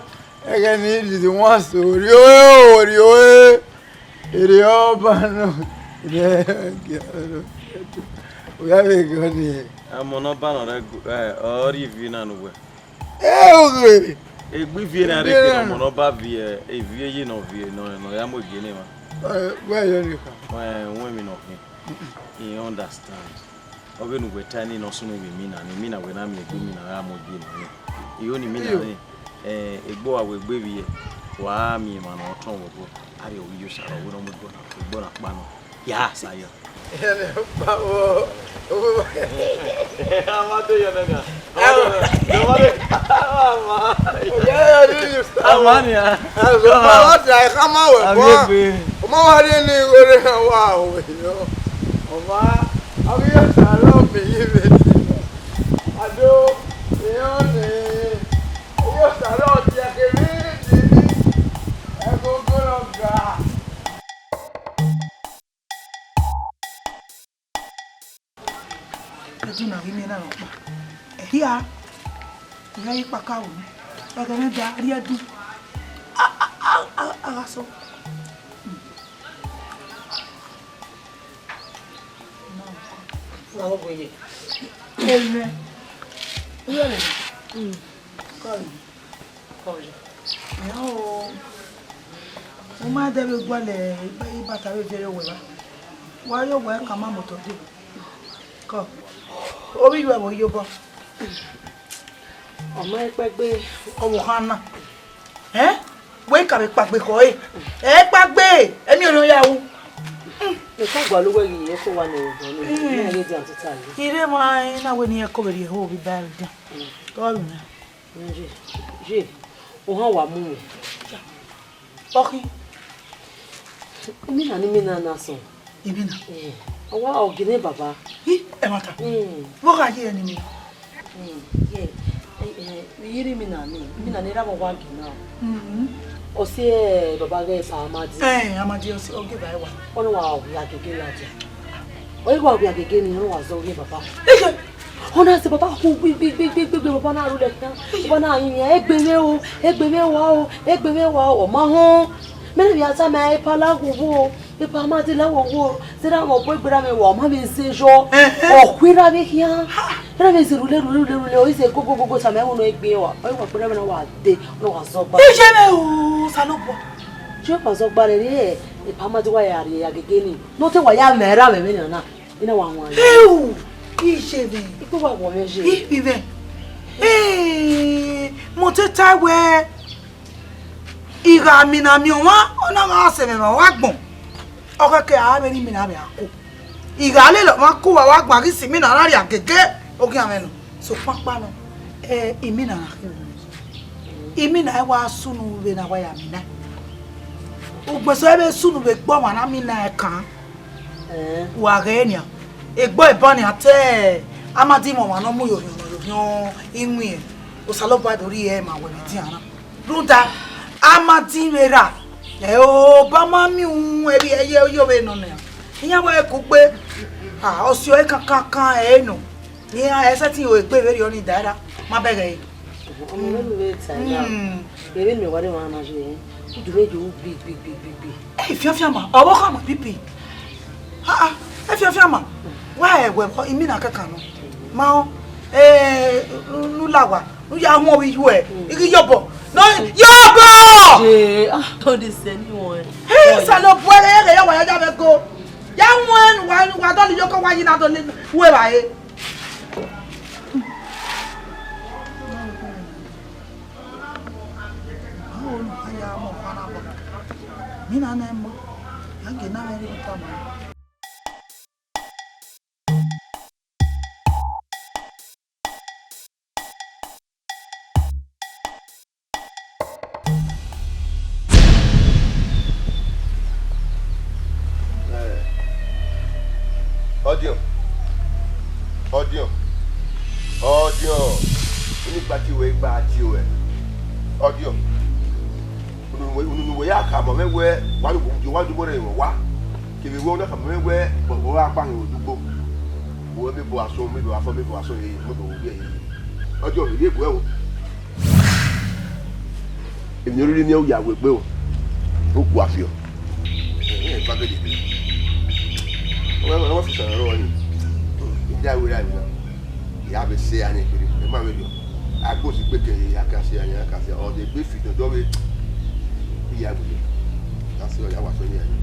ẹghẹ ne I didi wan so, orhiọ e, orhiọ e, erriọ ọba nọ, u ya vbe gọ nii. Amọ ne ọba nọ rẹ gu-, ẹ, ọ rhie ivie na ne uwẹ. Ẹ, oghe. Egbe ivie na rre ke ne ọmọ ne ọba viẹ, ivie yi ne ọ viẹ, ne ọ, ne ọ ya mu egie ne emwa. Ẹ, wẹ yọ ni kha. Ẹ, wẹ emwi ne ọ khin. I understand. Ọ ghe ne uwẹ ta nii ne ọ sunu vbe imina, ne imina wẹ na miẹn egbe imina gha mu egie nọ nii. I ho ne imina rre, ẹ, egbe uwa wẹ egbe vbiẹ, wa miẹn emwa ne ọ tọn vbe obọ. Arriọ, ọ ghi ye Osa rrọọ, wẹ ne ọ mu egbe na, egbe na kpa nọ. Ya sa yọ. Ẹnẹ kpa vbọ, a ma do yọ nẹ na. Ama nia. Ọma wa dia ẹkha ma wẹ bọ. Ọma wa rhie ne igho rre wa wẹ yọ. Ọma, avbe Osa rọ miẹn iyẹn vbe. Ado, iran ni, Osa rọ dia kevbe ni, ẹgogo rọ ga. Ẹdun na ghi miẹn na rhọkpa. Ẹhia, ọ ya ye kpaka ru. Ẹghẹ mwẹ da rhie ẹdun. A, a, a, a, a gha sọ. Amen. Uwẹ lele. Kọrin. Kọrin. Yan o. Mo ma dẹ vbe gualọ ibata vbe viẹ ye owẹ ra. Wa ye owẹ ka ma moto dee. Kọ. Ovbi yu ẹvbo ye obọ. Ọ ma i kpẹgbe. Ọvbokhan na. Ẹn? Wẹ ka vbe kpagbe khọ ẹre. Ẹ kpagbe, emi ọnii ya ru. Mẹ ka gualọ uwẹ ghi ye ẹko wa ne ẹvbo ne, mẹ ghe dia tota ye. Ire ma na wẹ ne irẹn ẹko vbe rhie ẹho vbe ba ẹre dia. Tọ ru mẹ. Ye, ye, ohan wa mu mwẹ. Ọkhi. Imina ne imina na sọn. Imina? Eh, ọ wa ọ gele baba. Hi, ẹmwata. Mm. Vbọ gha ye ẹre ne imina? Mm, ye, eh, eh, iyiri imina ni, imina ni erha mwẹ wa gele na. Mm. Ọ si, eh, baba ghẹ pa Amadi. Eh, Amadi, ọ si, ọ gele ba ẹre wa. Ọ ne wa ọ ghi a gege ladian. Ọ ghi wa ọ ghi a gege ni, ọ ne wa zọ ghe baba. Iye. Ọ na sẹ baba khu gbi gbi gbi gbi gbi gbi, baba na ru lẹ khian. Baba na yin, egbe mwẹ o, egbe mwẹ wa o, egbe mwẹ wa o, ọ ma họn. Mẹ ne vbe a tama epa la wo wo, epa ma de la wo wo, zẹ da mwẹ ọbo egbe ra mwẹ wa, ọ ma mwẹ zẹ yọ. Ẹhẹn. Ọ khu erha vbe khian. Erha mwẹ zẹ rhulẹ rhulẹ rhulẹ rhulẹ, ọ i zẹ gogogogo, tama ẹvbo nọ egbe wa, ọ i wa kpe erha mwẹ na wa de, ọ na wa zọ gba. Iye mwẹ o, Osanobua. Jihova zọ gba rẹ, rẹ epa ma de wa ya rrie ya gege ni. Ne ọ te wa ya mwẹ erha mwẹ vbene ọ na. Ina wa wan ya. Heu! Iye mwẹ. Ikpe wa wọ mwẹ ye. Ivbi mwẹ. Ee, mo te ta wẹẹ, I gha mina miẹn ọmwa, ọ na gha sẹ mwẹ ma wa gbọn. Ọ khẹke a vbe ne imina vbe a ko. I gha lele ọmwa ko uwa wa gbọn, a ghi si imina na rria gege, oghian mwẹ nọ. Sokpan ọkpa nọ, ẹ, imina na khin. Imina i wa sunu vbene a wa ya mina. Ugbẹn sẹ vbe sunu vbe egbe ọmwa na mina ẹkan. Ẹn. Wa ghẹ nian, egbe eba nian te Amadi mwẹ ọmwa ne ọ mu ye orhiọn, ne ọ ye orhiọn iwinna, Osanobua do rhie ẹre ma wẹ vbe edian na. Rhunmwuda, Amadi vbe rra, ẹ, Obama miẹn uhunmwu ẹvbi ẹye, ọ yọ vbe nọ nian. Iran wẹ kugbe, a, ọ si ọre kankankan ẹre nọ. Iran ẹ sẹtin ru egbe vberriọ ni da erha, ma bẹghe ẹre. Ọmọ mwẹ vbe ta ya. Mm. Ere mẹ wa rre emwa na ye, udu mwẹ yo ru gbi, gbi, gbi, gbi, gbi. Ẹ, fianfian ma, ọvbokhan ma pipi. Ha, ha, ẹ fianfian ma. Wa ẹ wẹ, imina kẹkan nọ. Ma ọ, ẹ, nu, nu la wa, nu ya huọn vbe iyu ẹ. Mm. I ghi yobọ. No, yobọ! Ye, ah, don't dey send me one. Hey, Osanobua, ẹ, ẹ, ya wa ya ja vbe go. Ya huẹn, wa, wa dọlọ iyeke, wa yi na dọlọ, wẹ vba re. Ọdiọn, ọdiọn, ọdiọn, unu gba tie ruẹ, gba tie ruẹ, ọdiọn. Unu ne uwẹ ya khama mwẹ wẹẹ, wa do, wa do bọrẹ emwa wa, kevbe wẹẹ, u na khama mwẹ wẹẹ, wa gba hin odugbo. Uwẹ miẹn ebo asọn, miẹn ebo afọ, miẹn ebo asọn, miẹn ebo vbiẹ. Ọdiọn, I ye guẹ o. Emwi ne u rhirhi miẹn u ya wegbe o, u gua fiọ. Ẹ, ẹ, bagede. Ọmọ, ọmọ, ọmọ fi sọrọ rọ ni. I da wẹ ra emwi na. I ya vbe sẹ ya ni kere. Ẹ ma vberriọ. Agbo si gbe kẹ ya ka sẹ ya ni, ya ka sẹ ya. Ọ de gbe fi dọdọ vbe. I ya wegbe. Ka sẹ ọ ya wa sọ ni ya ni.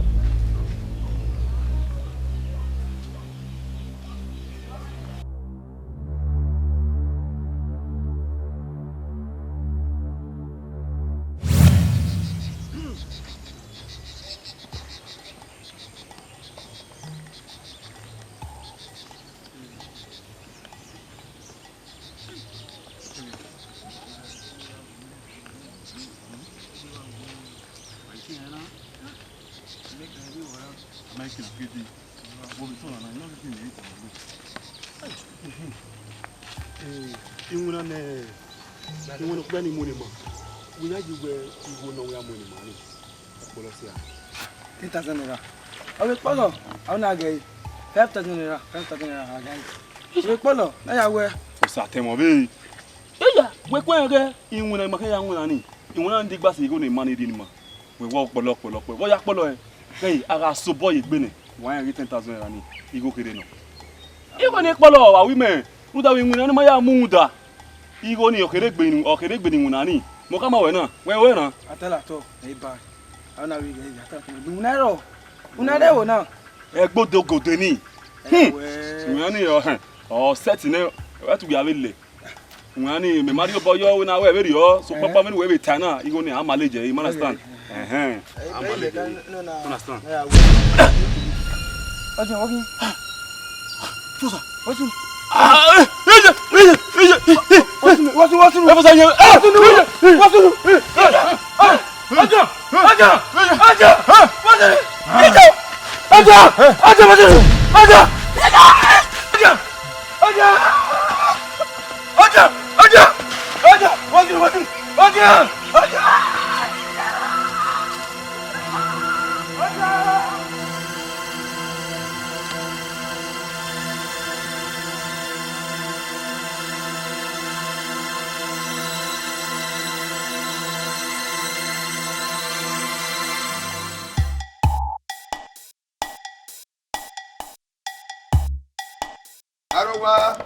Gidi. Wo vbe sọ na, na, I na ghi miẹn ẹre tama wẹ. Eh, iwinna nẹ, iwinna okpia ni mu ne ima. Wẹ ya ye wẹ igho ne ọ ya mu ne ima ni. Ọkpọlọ sia. Ten thousand naira. Ọ vbe kpọlọ, ọ na gẹ. Five thousand naira, five thousand naira, a gẹ. Ọ vbe kpọlọ, na ya wẹ. Osa tẹmwẹ ọvbehe. Eya, wẹ kue ẹghẹ, iwinna ima kẹ ya winna ni. Iwinna ni gba sẹ igho ne ima ni rhie ne ima. Wẹ wọ ọkpọlọ, ọkpọlọ, ọkpọlọ. Wọ ya kpọlọ ẹn. Hey, a gha sobọ ye egbe nẹ. Wa rẹn ghe ten thousand naira ni. Igho kherhe nọ. Igho ni kpọlọ, wa wi mẹ. Rhunmwuda vbe iwinna ni ma ya mu rhunmwuda. Igho ni ọ kherhe egbe ni, ọ kherhe egbe ni iwinna ni. Mọ khama wẹ na. Wẹ wẹ na. Atala tọ, ẹ ba. A na vbe ghe, atala tọ. Iwinna rọ. Iwinna rẹ wo na. Ẹgbodogode ni. Hmm. Ẹwẹ. Iwinna ni ọ, ọ sẹtin nẹ, ẹ tu ya vbe lẹ. Wẹ ni, mẹ ma rhie obọ yọ, wẹ na wẹ vberriọ, so kpakpa vbene wẹ vbe ta na, igho ni a manage, you understand? Ẹhẹn. A manage, you understand? Ọjọ, ọjọ. Fosa. What's up? Ah, eh, eh, eh, eh, eh, eh. What's up? What's up? What's up? Eh, Fosa, yeah. Ah, what's up? What's up? Ọjọ, ọjọ, ọjọ, ọjọ. What's up? Ọjọ, ọjọ, ọjọ, ọjọ. Ọjọ. Ọjọ! Ọjọ! Ọjọ! Ọjọ! Wọ́n ti, wọ́n ti, ọjọ! Ọjọ! Ọjọ! Arowa.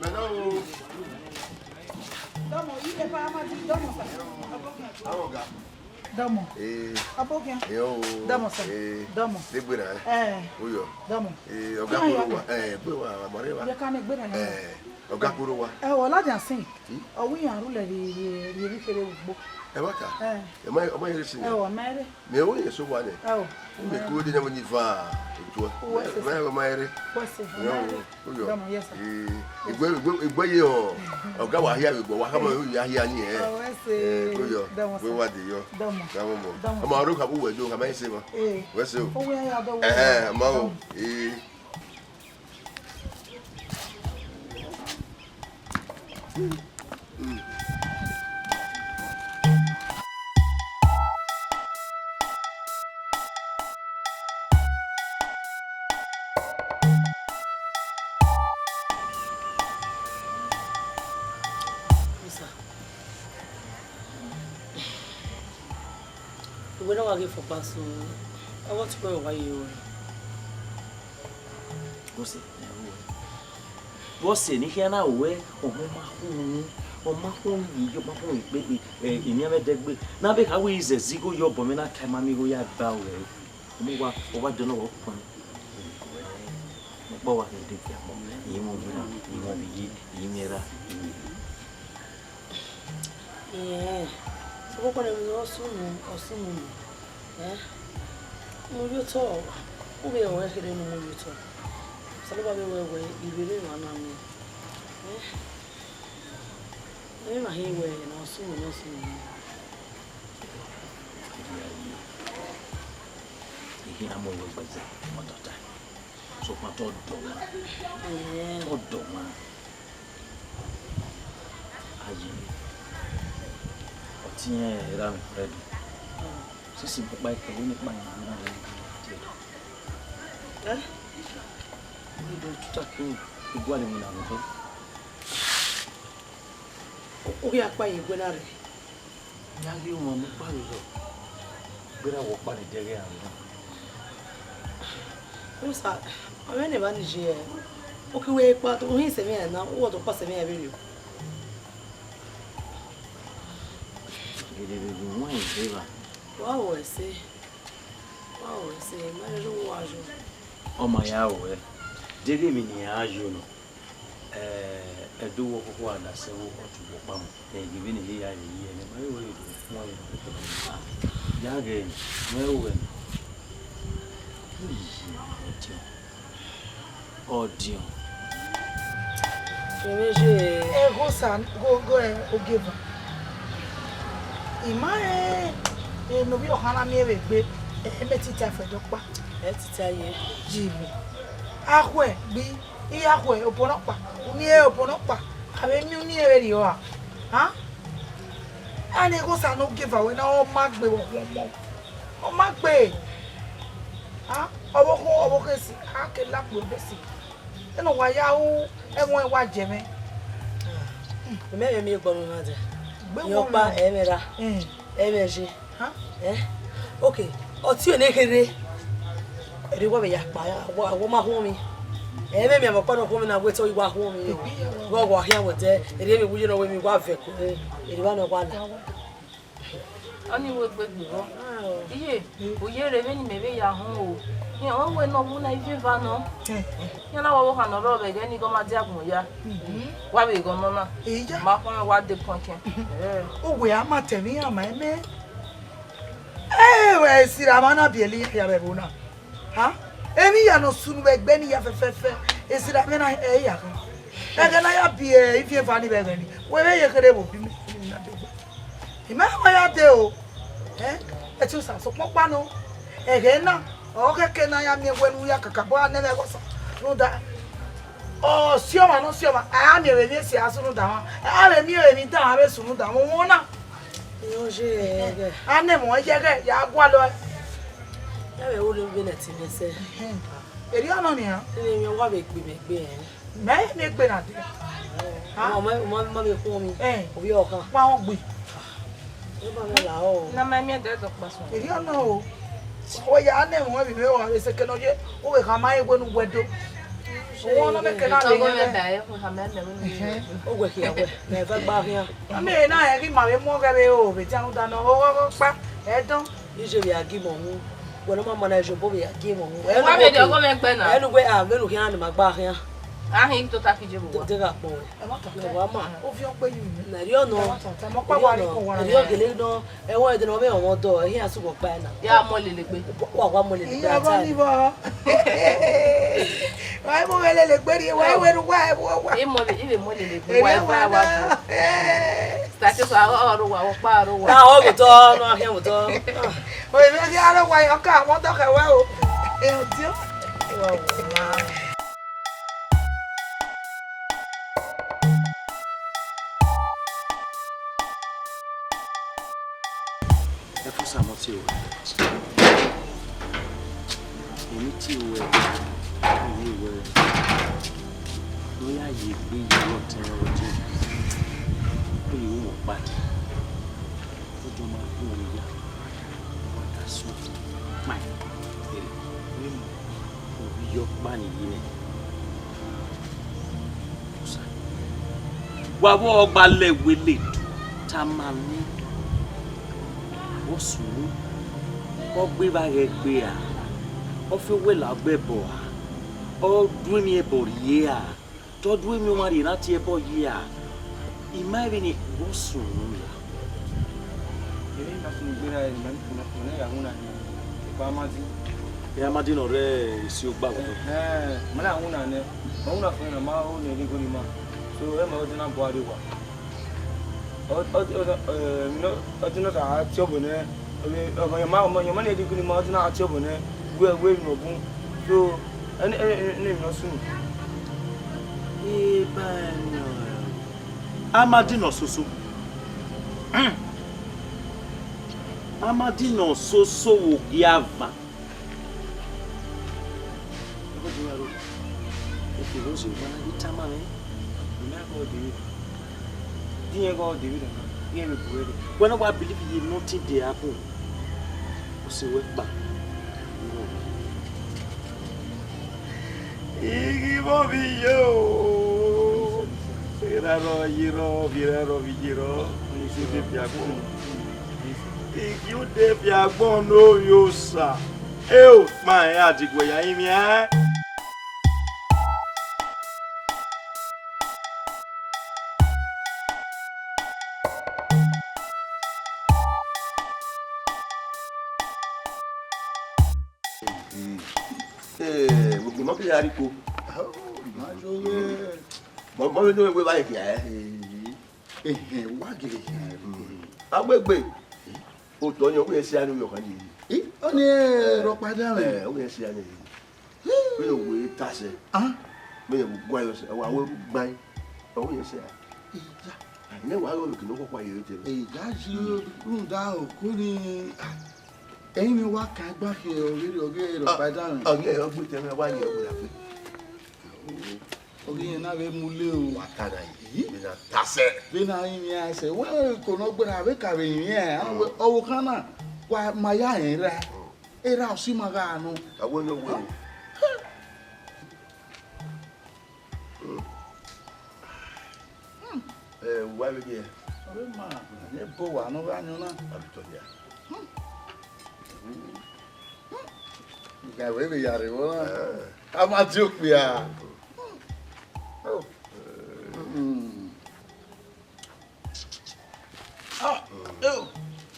Mẹ nọ o. Dọmọ, iye pa ama di dọmọ sa. Àwọn ọ̀gá. Dọmọ. Ee. Abogian. Ee o. Dọmọ sa. Ee. Dọmọ. Degbe na. Ee. Oyọ. Dọmọ. Ee, ọ̀gá koro wa. Ee, gbe wa, amọrẹ wa. Ye ka ne gbe na. Ee, ọ̀gá koro wa. Ee, ọla dia sin. Ọ wẹ iran rhulẹ rhie rhie rhie kherhe vbe ugbo. Ẹmwata. Ee. Ẹ ma, ọ ma yẹrẹ sin. Ee, ọ ma yẹrẹ. Mẹ o ye so wa nẹ. Ẹ o. Mẹ ko de ne mo ni va otu. Uwẹ sẹ. Mẹ o ma yẹrẹ. Uwẹ sẹ. Mẹ o. Uyọ. Dọmọ, yes, sir. Ee, igbe, igbe, igbe ye ọ. Ọga wa hia vbe gbọ, wa khama yo ya hia ni ẹ. Uwẹ sẹ. Ee, uyọ. Dọmọ, sir. Wẹ wa de yọ. Dọmọ. Dọmọ mọ. Dọmọ. Ọmọ aro ka bu wẹ do, ka ma se ma. Ee. Wẹ sẹ o. Owó ya ya dọ wẹ. Ẹhẹn, ma o. Dọmọ. Ee. Uwẹ ne ọ wa ghe fọkpa so, ọ vbe ọtẹn wẹ wa ye ruẹ. Bọse, ne a ru wẹ. Bọse ne I khian na ru wẹ, ọ ma khun, ọ ma khun yi, ọ ma khun ikpegbe, ẹ, emianmwẹ dẹgbe. Ne a vbe kha wẹ I zẹ zẹ igho ye obọ mwẹ na ka ima miẹn igho ya gba ruẹ. Ọmọ wa, ọ wa dọnọ wẹ ọkpọnọ. Ọkpa wa khin de fian mọ, I mwẹ ovbi na, I mwẹ ovbi iye, I mwẹ erha, I mwẹ erha. Ẹẹn, sokpan ne emwi ne ọ sunu, ọ sunu nọ. Ẹn, mu ye otọ, u vbe rẹn ọre kherhe ne u mu ye otọ. Osanobua vbe wẹ wẹ, I vbe rre emwa na miẹn. Ẹn, emwi na hin wẹ ne ọ sunu, ne ọ sunu nọ. I khian mu ẹre gbẹzẹ, ọ dọta. Sokpan te ọ dọmwa. Ẹẹn. Te ọ dọmwa. Aye, ọtiẹn erha mwẹ Fred. Sisi kpakpa ikẹvbo ne ikpa yan na rre tie do. Eh? Ni do tuta ke igualọ winna vbe. U ghi a kpa ye eguẹ na rre. Ya ghi wan mu kpa vberriọ, gberra wẹ ọkpa ne dẹghe aro na. Musa, ọ mwẹ ne evba ni ye, u ke wẹ kpa, u hin sẹ mwẹ na, u wẹ ọdọ ọkpa sẹ mwẹ vberriọ. Gele vbe gu wan ye evba. Wa ru ẹse, wa ru ẹse, ma rẹn ne uwa yo. Ọ ma ya ruẹ, deghẹ emwi ne iran yo nọ. Eh, ẹdẹ uwu ọkhokho a na sẹ vbe ọtobọ ọkpa mu, ẹ, gie vbene I ya rhie yi ẹre, ma rẹn wẹẹ do fuẹn ẹre. Ya ghẹ, ma rẹn wẹẹ. Ọdiọn. Ọdiọn. Ẹmwẹ ye. Egho sa, go, go, eh, ogieva. I ma rẹn, eh, ne ovbi ọkhan na miẹn vbe egbe. Ẹ mẹ tita fẹ dọkpa. Ẹ tita ye. Ji mi. Akhuẹ gbi, iye akhuẹ obọ nọkpa, uni ẹ obọ nọkpa, avbe emi uni ẹ vbe rriọ a. Ha? A ne Ẹghosa ne ogieva wẹ na, ọ ma gbe vbe ọmọ. Ọ ma gbe. Ha? Ọvbokhan, ọvbokhan esi, a ke la kpo ebe esi. Eno wa ya ru ẹmwẹ wa jẹ mwẹ. Mẹ vbe miẹn egbe ọmwa na dia. Egbe ọmwa ọkpa na. Ẹ mwẹ ra. Mm. Ẹ mwẹ je. Ha? Eh? Okay. Ọtẹn ne kherhe. Erriọ wa vbe ya kpa, wa, wa ma khuọnmwi. Ẹ mwẹ miẹn ọkpa ne ọ khuọnmwi na wẹ te ọ wa khuọnmwi. Egbe ya wa. Wa, wa khian wẹ te, erriọ vbe wu ye nọ wẹ mi wa vẹ ko. Erriọ wa nọ wa la. Ọni wẹ egbe gbe vbọ. Iye, u ye rre vbene imẹ vbe ya họn o. Rẹn wẹ ne ọ wu na ivie eva nọ. Iran na wa vbe okhan ne ọ rrọọ vbe ẹghẹ ne igho ma dia agbọn ya. Wa vbe ghe ọnọ na. Iya. Ma khuọnmwi wa de kọnkẹn. Uwẹ a ma tẹ emwi iran ma ẹmẹ. Ẹ, wẹ esira mwa na biẹlẹ iran ya vbe ẹvbo na. Ha? Emwi iran ne ọ sunu vbe ẹgbẹ ne iran fẹfẹfẹ. Esira mwẹ na ẹ ya khin. Ẹghẹ ne a ya biẹ ivie eva ni vbe ẹghẹ ni. Wẹ vbe ye kherhe vbe obi mwẹ, emwi na degbe. I ma wa ya dee o. Eh? Ẹtin Osa, sokpan ọkpa nọ. Ẹghẹ na, ọ khẹke ne a ya miẹn wẹ ne u ya kakabọ a nẹ mwẹ Ẹghosa rhunmwuda. Ọ si ọmwa ne ọ si ọmwa, a miẹn vbe emwi esi a sunu da mwa. A vbe miẹn vbe emwi da mwa vbe sunu da mwa, wọn na. Irẹn ye ẹghẹ. A na emọ yẹghẹ ya gualọ ẹe. Ya vbe ru vbene ẹtin mwẹ sẹ. Erriọ nọ nian. Ene emwi wa vbe gbe mwẹ gbe ẹn. Mẹ ne egbe na dee. Ha? Ọmọ, ọmọ, ọmọ vbe khuọnmwi. Eh. Ovbi ọkhan. Wa wọn gbe. Eba mwẹ la o. Na ma miẹn dẹ dọ kpa sọn. Erriọ nọ o. Wẹ ya na emọ vbe mwẹ wa vbe sẹ kẹ nọ ye, u vbe khama egbe ne uwẹ do. Owọ nọ mẹ kẹ na le. Tọgọ mwẹ ba ẹ, khama mẹ vbe ne uwẹ do. Owẹ khian wẹ, mẹ vẹ gba khian. Amẹ na ẹ ghi ma vbe mu ọghẹ vbe o, vbe dia uda nọ, ọ, ọ, ọ kpa, ẹ dọn. Iye vbe a gi mọ hu, wẹ ne ọ ma mana ẹzọ obọ vbe a gi mọ hu. Ẹ wa vbe de ọgọ mwẹ gbe na. Ẹ nu wẹ a vbe nu khian ni ma gba khian. A hin tota kije vbe owa. De gha kpọ wẹ. Ẹ ma tota. Wa ma. Ovbi ọkpa yi mi. Na rhie ọnọ. Ẹ ma tota. Mọ kpa wa ni ko wa. Rhie ọgele nọ. Ẹ wẹ ẹdẹ ne ọ vbe ọmọ dọ, ẹ hin a sugbo kpa ẹ na. Ya mọ lele gbe. Wa, wa mọ lele gbe. Iya ba ni ba. Wa mu lele gbe rhie, wa wẹ ru wa, wa, wa. Ẹ mọ vbe, ẹ vbe mọ lele gbe. Wa, wa, wa. State so, aro wa, ọkpa aro wa. Na, ọ vbe otọ, nọ, a khian vbe otọ. O, ẹ vbe ghi aro wa, ọ ka, wọn dọkhẹ wẹ o. Ẹ, ọtiọ. Wa, wa. Ẹfusa mọ tie ruẹ. Emwi tie ruẹ, emwi ruẹ. Ne ọ ya ye egbe ye ọtẹn ọtẹn. Ọ ye ru mẹ ọkpa. Ọ jọ ma gun ọmwa ya. Wa da suẹn kpaẹn. Vbe mu ovbi ọkpa ni ye nẹ. Wa vbe ọ gba lẹ wẹ le du, tama mwẹ. Vbọ sunu, ọ gbe evba ghẹ gbe a, ọ fe owẹ la ọgbe ẹbọ a, ọ du emwi ẹbọ rhie a, te ọ du emwi ọmwa rhie ne a tie ẹbọ ye a, I ma vbe ne vbọ sunu la. Emwi na sunu gbe na, emwi na, emwi na ya wu na ni, ekpa ma di. Ẹ ma di nọ rẹ esi ogba vbe. Ẹhẹn, ma na wu na nẹ, ma wu na fo na, ma ho ne ri gori ma. So, ẹ ma ho de na bọ a rre wa. Ọ, ọ, ọ, eh, no, ọ di nọ ta tie ọbọ nẹ, ọ, ọ, ọ, ma, ọ, ma, ọ ma ne ri gori ma, ọ di na tie ọbọ nẹ, wẹ, wẹ emwi nọ bun. So, ẹni, ẹni, ẹni, ẹni emwi nọ sunu. Eba ẹnọ. Amadinọ soso. Amadinọ soso vbe ogiavan. Ehe vbe ọ zẹ, wa na ghi tama mwẹ. Mẹ gha ọ David. Din gha ọ David na, iran vbe bu ẹre. Wẹ ne wa believe ye nothing dey happen. Ọ sẹ wẹ kpa. Ighi vbe ovbi ye o. Erha rọ ye rọ, ovbi erha rọ vbe ye rọ. Ighi ude fi agbọn. Ighi ude fi agbọn ne ovbi Osa. Eo, ma rẹn a diguẹ ya rinmwian. Ee, mo gbe mọ kele ariko. Ma yo ye. Mọ, mọ, no we ba ye kia, eh? Ehe, wa gele. Agbegbe. Otọ ni ọ wẹ si anu yọ kan ni. Eh? Ọni rhọkpa da mwẹ. Ẹ, ọ ghi sẹ ane. Vbene owa ta sẹ. Ah. Vbene owa guan yọ sẹ, wa wẹ ru gbain. Ọ ghi sẹ. Iya. Ne wa ro kene okhuo khuo ye te. Iya, yi rhunmwuda oko ni, ah, ẹrinmwi wa kan gba khin ọghe rhọkpa da mwẹ. Ọ ghi ọ gbe te mwẹ, wa ye ọ gbe ra fe. Ọ ghi rẹn na vbe mu le o. Wa ta na yi. Vbe na ta sẹ. Vbe na rinmwian sẹ. Wẹ ko ne ọ gberra vbe ka vbe rinmwian, a wẹ ọvbokhan na, wa ma ya rẹn ra. Erha ọ si ma gha nọ. A wẹ ne ọ wẹ o. Ẹ, wa vbe ye. Ọre ma, ne bo wa nọ gha yọn na. A bi tọ nia. Ga wẹ vbe ya rre vbọ na. A ma di okpia. Oh. Mm. Ah, yo.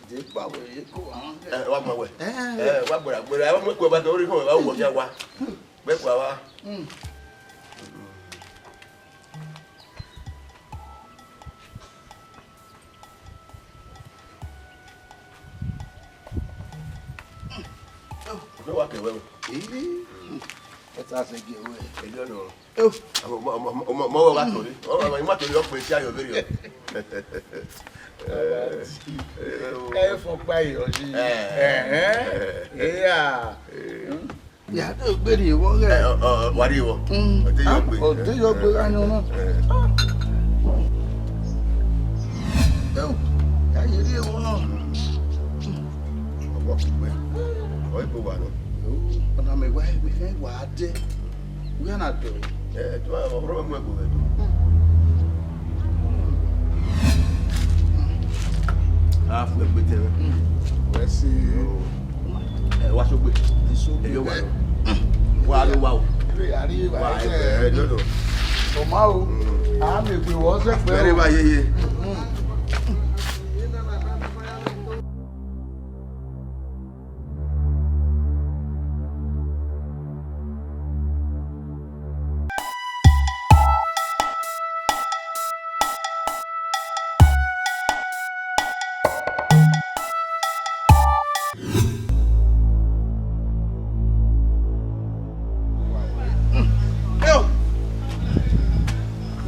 De pa wẹ ye ko an. Ẹ, wa ma wẹ. Ẹ, wa gbera, gbera, wa mu ko ba ke ori ko, wa wo ya wa. Gbe ko wa. Mm. Ọdọ wa kẹwẹ o. Ee, ẹ ta sẹ gie wẹ. Ẹjọ nọ. Ẹ o. Ọmọ, ọmọ, ọmọ, ọmọ, ọmọ wa tori. Ọmọ, ọmọ, ima tori ọkpẹ si ayọ veri o. Ẹ fọ pa iyọ yi. Ẹ. Ẹhẹn. Ẹ. Iya. Ya do gbe rrie vbọ ghẹ. Ẹ, ọ, ọ, wa rrie vbọ. Mm. Ọ te yọ gbe. Ọ te yọ gbe gha yan na. Ẹ. Ẹ o, ya ye rrie vbọ na. Ọmọ kugbe. Ọ ibo wa nọ. Ọna mẹ wa, mẹ khẹ wa dẹ. Wẹ na dọ. Ẹ, ẹ, tu a, ọ rọ mu ẹgbẹ do. A fu ẹgbẹ tẹ. Wẹ si. Ẹ, wa sogbe. Ẹ, yo wa lọ. Wa lo wa o. Ebe a ri eva. Wa ẹ, ẹ, ẹ, no, no. Ọma o. Mm. A mẹ egbe wọ sẹ pẹ. Very o. Ba yeye. Mm. Yo.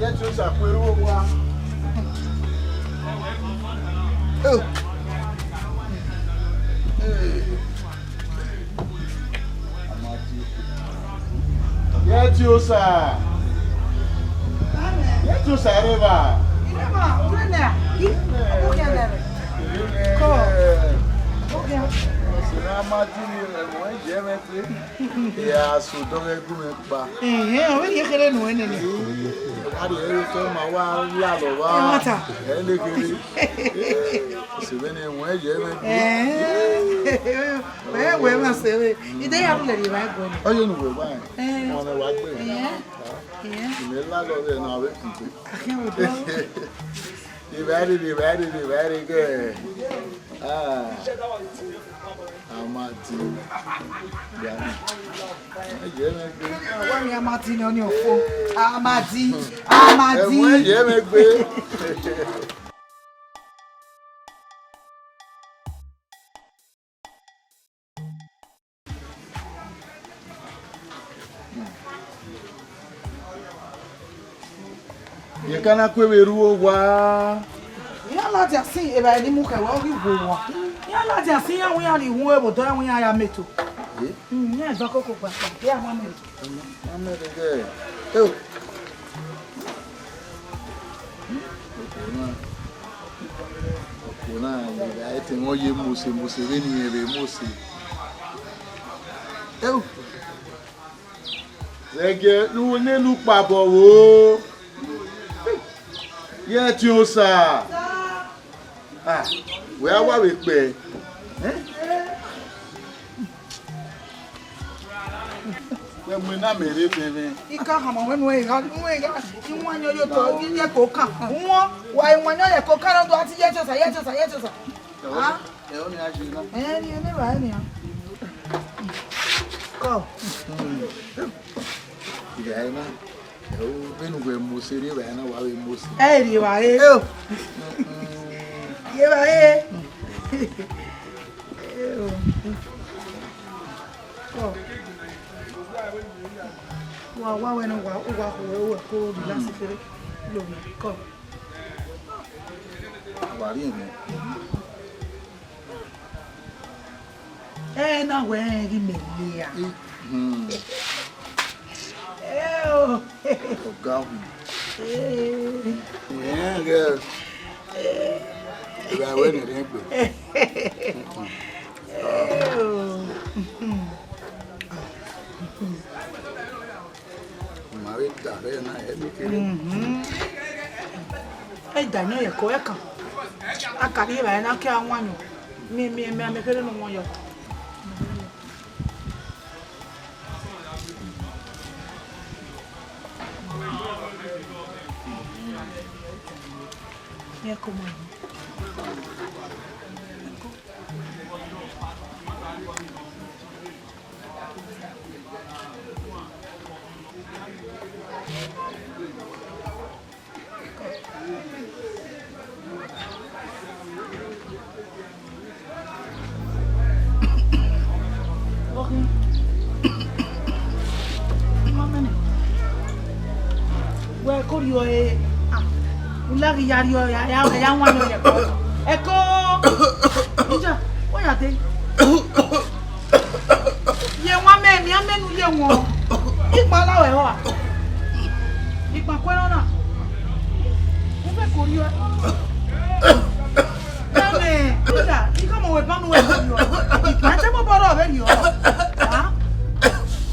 Ye Tiosa ku erhu owa. Yo. Hey. Ye Tiosa. Ye Tiosa rre evba. Ko. Sina ma di ni ẹmwẹ ye mwẹ kpe. Ya so dọghẹ gu mwẹ kpa. Ẹhẹn, ọ vbe rhie kherhe nuẹn nene. Wa rhie ẹre tọ ma wa lalọ wa. Ẹ ma ta. Ẹ le kherhe. Sivbene wẹ ye mwẹ kpe. Ẹhẹn. Wẹ, wẹ ma sẹ vbe. Ide ya rhulẹ rhie evba ẹguẹ nẹ. Ọ ye nu wẹ wa. Ẹhẹn. Ọmọ mwẹ wa gbe. Ẹhẹn. Ẹhẹn. Imẹ lalọ rẹ na vbe kugbe. Akhian vbe do. Ivba rre, ivba rre, ivba rre gẹ. Ah. Amadi. Gani. Ẹ ye mwẹ gbe. Wa ni Amadi ni ọni ọfo. Amadi. Amadi. Ẹ ye mwẹ gbe. Ye ka na kue vbe ru owa. Iran ladian sin evbare ni mu khẹ wẹ, ọ ghi wo wọn. Iran ladian sin iran wẹ iran rhie ihun ẹvbo dọ, iran wẹ iran ya meto. Eh? Mm, iran zọ koko gbakpa, iran ma mẹ. Ma mẹ rẹ gẹ. Eh. Okhuo na, okhuo na, ẹ te mwẹ ye mose, mose vbene irẹn vbe mose. Eu, zẹgiẹ ne u nene ukpabọ vbo? Ye Tiosa. Ah, wẹ a wa vbe kpẹ. Eh? Wẹ mu ena mẹ rre fẹnfẹn. I ka khama wẹ nuẹn gha, nuẹn gha, iwanyọn ye otọ, ye ko kan. Wọn, wa iwanyọn ye ko kan, do ati ye Tiosa, ye Tiosa, ye Tiosa. Ah? Ẹ, ọ ni a je na. Ẹ, ni ene ba ẹ ni a. Kọ. Ìyá ẹ na. Ẹ o, vbene uwẹ mose rre evbare na, wa vbe mose. Ẹ rri evbare. Eo. Rri evbare. Eo. Wa wa wẹ ne uwa uwa ho ẹre uwẹ ko relax kere. Lo mi kọ. Wa ri emwi. Ẹ na wẹ rẹn ghi mẹ lea. Hmm. Ẹ o. Ọga hu. Ẹ. Ẹ ghẹ. Ẹ ra wẹ ne rẹn gbe. Ẹ o. Ma vbe da rẹ na, ẹ mi kere. Mhm. Ẹ da nọ ye ẹko ẹkan. A ka rhie evbare na ke a wan yọ. Mi, mi, mi, a mẹ kherhe ne u wọn yọ. Ye ẹko ma. Wẹ ko rhie ọre, ah, u laghi ya rhie ọre, ya, ya, ya wan nọ ye ẹko. Ẹko! Ija, wẹ ya dee. Ye wan mẹ, miẹn amẹ ne u ye wọn. Ikpan la ruẹ họa. Ikpan kuẹ nọ na. U vbe ko rhie ọre. Nẹmẹ, Pita, I khama wẹ ban ne uwẹ rhie ọre. Ikpan te mobọ rrọọ vberriọ. Ha?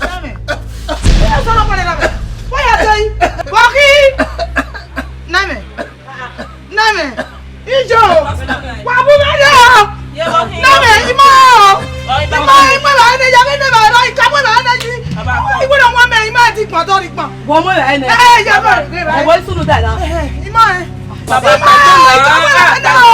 Nẹmẹ. Ẹ sọrọ ọmọ nẹ nẹmẹ. Wẹ ya dee. Vbọ ghi? Nẹmẹ. Nẹmẹ, ijo, wa bu mwẹ rre o. Nẹmẹ, ima o. Ima, ima ba ne ya be ne ba ra, ika mu ba ne yi. Iwe na wa mẹ, ima ti kpọn dọ ri kpọn. Wọ mu ba ne. Eh, ya ba. Wọ sunu da na. Eh, ima e. Baba, ima o, ika mu ba ne o.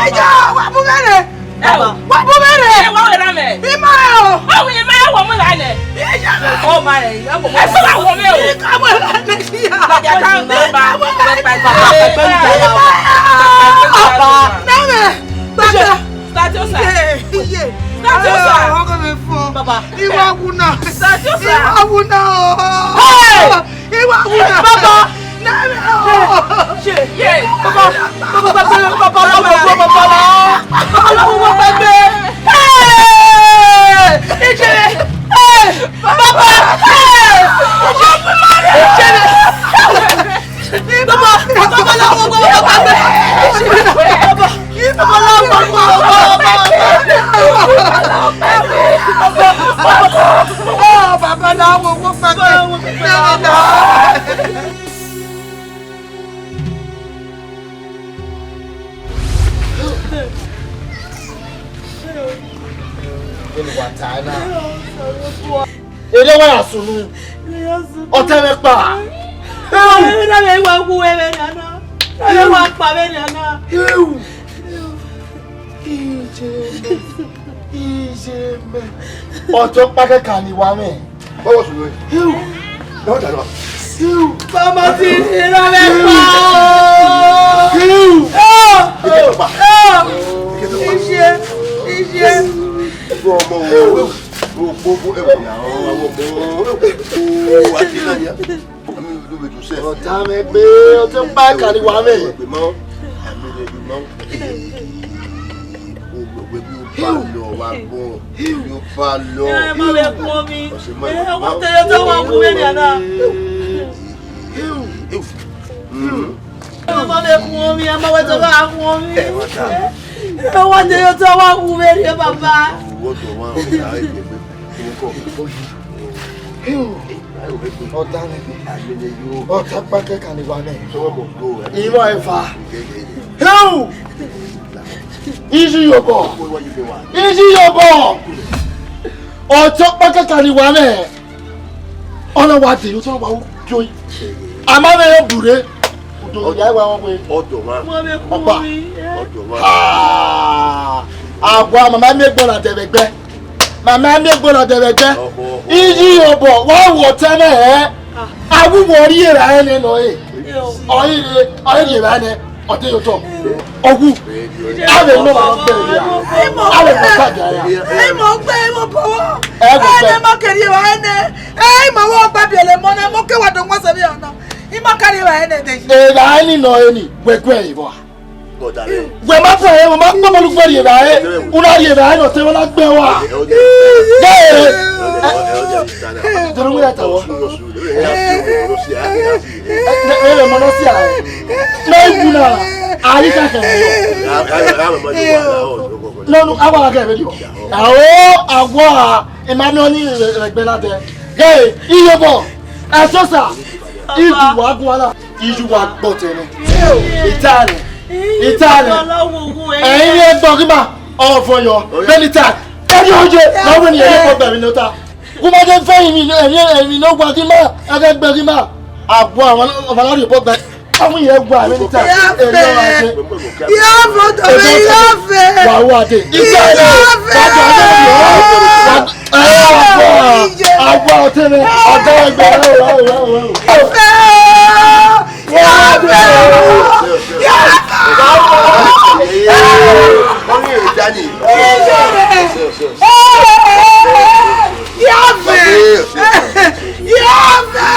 Ijo, wa bu mwẹ rre. Baba. Wa bu mwẹ rre. Ẹ, wa wẹ na mẹ. Ima o. Wa wẹ ma wọ mu la nẹ. Iya. Ọ ma rẹ, ya wọ mu. Ẹ sọ wa wọ mẹ o. Ika mu la nẹ ya. Baba, ya ka n bẹ ba. Baba, baba, baba. Nẹmẹ. Baba. Statue, sir. Iye, iye. Statue, sir. Ọkọ mi fọ. Baba. Iwa wu na. Statue, sir. Iwa wu na o. Hey! Iwa wu na. Baba. Nẹmẹ o. Ṣe. Ye. Baba. Baba, baba, baba, baba, baba, baba. Ọlọ́run mo gbàgbé. Hey! Ìjẹ̀lẹ̀. Hey! Baba. Hey! Ìjẹ̀lẹ̀. Baba, baba, baba, baba, baba. Baba, baba, baba, baba. Baba, baba, baba, baba. Ere wa ya sunu. Ọtẹn mwẹ kpa. Ewu. Ere wa wu ẹmwẹ na na. Ere wa kpa vbe na na. Ewu. Iye mẹ. Iye mẹ. Ọjọ kpakẹkan ni wa mwẹ. Bọ́wọ̀ sùn lóye. Hiu. Bọ́wọ̀ dàgbà. Hiu. Bàbá ti ìran rẹ̀ pa o. Hiu. Ó. Ìjẹ́ pa. Ó. Ìjẹ́ pa. Iṣẹ́. Iṣẹ́. Ẹgbẹ́ ọmọ wo. Wo, wo, wo, ẹ wò ní àwọn ọmọ wo. Wo, wo, wo, àti náà yá. Àmì ìlú mi tún sẹ́ẹ̀. Ọ̀tá mi gbé, ọtí ń pa kàní wà mí. Ìgbè mọ́. Àmì ìlú mọ́. Ògbè bí ó bá lọ, wá gbọ́n. Bí ó bá lọ. Ẹ má bẹ kún omi. Ọ̀sẹ̀ mọ́ Ẹ ìwé wọ́n mọ́. Tẹ̀lé tó wọ́n kú mẹ́rin àná. Ẹ má bẹ kún omi, ẹ má wẹ́ tó bá kún omi. Ẹ wọ́n ta. Ẹ wọ́n tẹ̀lé tó wọ́n kú mẹ́rin, bàbá. Wọ́n tọ̀ wọ́n àwọn ọ̀gá ẹgbẹ̀gbẹ̀. Ọ̀tá rẹ̀ ni. Ọ̀tá pàkẹ́ kan ni wa nẹ. Ìmọ̀ ẹ̀fà. Hẹ́ù! Izi yọ̀bọ̀. Izi yọ̀bọ̀. Ọ̀tá pàkẹ́ kan ni wa nẹ. Ọ̀nà wa dè yóò tọ́ wa ó jó yìí. Àmọ́ bẹ́ẹ̀ yóò bùrẹ́. Ọ̀yá ìwà wọn pé. Ọ̀dọ̀ wa. Ọ̀pá. Ọ̀dọ̀ wa. Àbọ̀ màmá mi gbọ́dọ̀ dẹ̀rẹ̀ gbẹ́. Mama mi gbọdọ dẹrẹ gbẹ. Iye obọ, wa wọ tẹmẹ ẹ. Awuwo ọrịre ra ẹnẹ nọ ẹ. Ọrịre, ọrịre ra ẹnẹ. Ọdẹ yóò tọ. Ọwu. Avẹ nọ ma gbẹ ya. Avẹ nọ ka ja ya. Ẹ mọ gbẹ, ẹ mọ bọwọ. Ẹ mọ gbẹ. Ẹ ma kẹrì ẹ wa ẹnẹ. Ẹ ma wọ gba biẹlẹ mọ nẹ, mọ kẹwa do wọn sẹbi ọna. I ma kẹrì ẹ wa ẹnẹ de. Ẹ ra ẹni nọ ẹni, wẹ gbẹ ẹ vọ. Wẹ ma gbẹ ẹ, wẹ ma gbẹ mọ lugbe rhie ra ẹ. Una rhie ra ẹ nọ te wẹ na gbẹ wa. Ẹ. Dọrọ wẹ ta wọ. Ẹ, ẹ, ẹ, mọ nọ sia. Na iwu na, a ri ka kẹ. No, no, awa la kẹ vbe dio. Ao, awa, Emmanuel ni rẹ gbẹ na dẹ. Hey, iyobọ. Ẹsosa. Iwu wa gu ala. Iwu wa gbọ tẹnẹ. Italian. Italian. Ẹyin ni ẹgbọn gima. Ọvọ yọ. Bẹni ta. Bẹni oje. Lọwọ ni ẹyin kọ gbẹmí nọta. Kuma de fẹ emi emi emi no gua gima, ẹgẹ gbẹ gima. Agua ọmọ ọmọ lọrọ ìbọn gbẹ. Ọmọ yẹn gua emi ta. Emi ọmọ ase. Ìyá fẹ́ tọ̀wé, ìyá fẹ́. Wà wà dé. Ìjà dé. Wà á dé. Wà á dé. Agua ọtẹ mi. Ọjọ́ ẹgbẹ́. Ìfẹ́. Ìyá fẹ́. Ìyá fẹ́. Ọmọ yẹn dání. Ìyá fẹ́. Ìyá fẹ́. Ìyá fẹ́.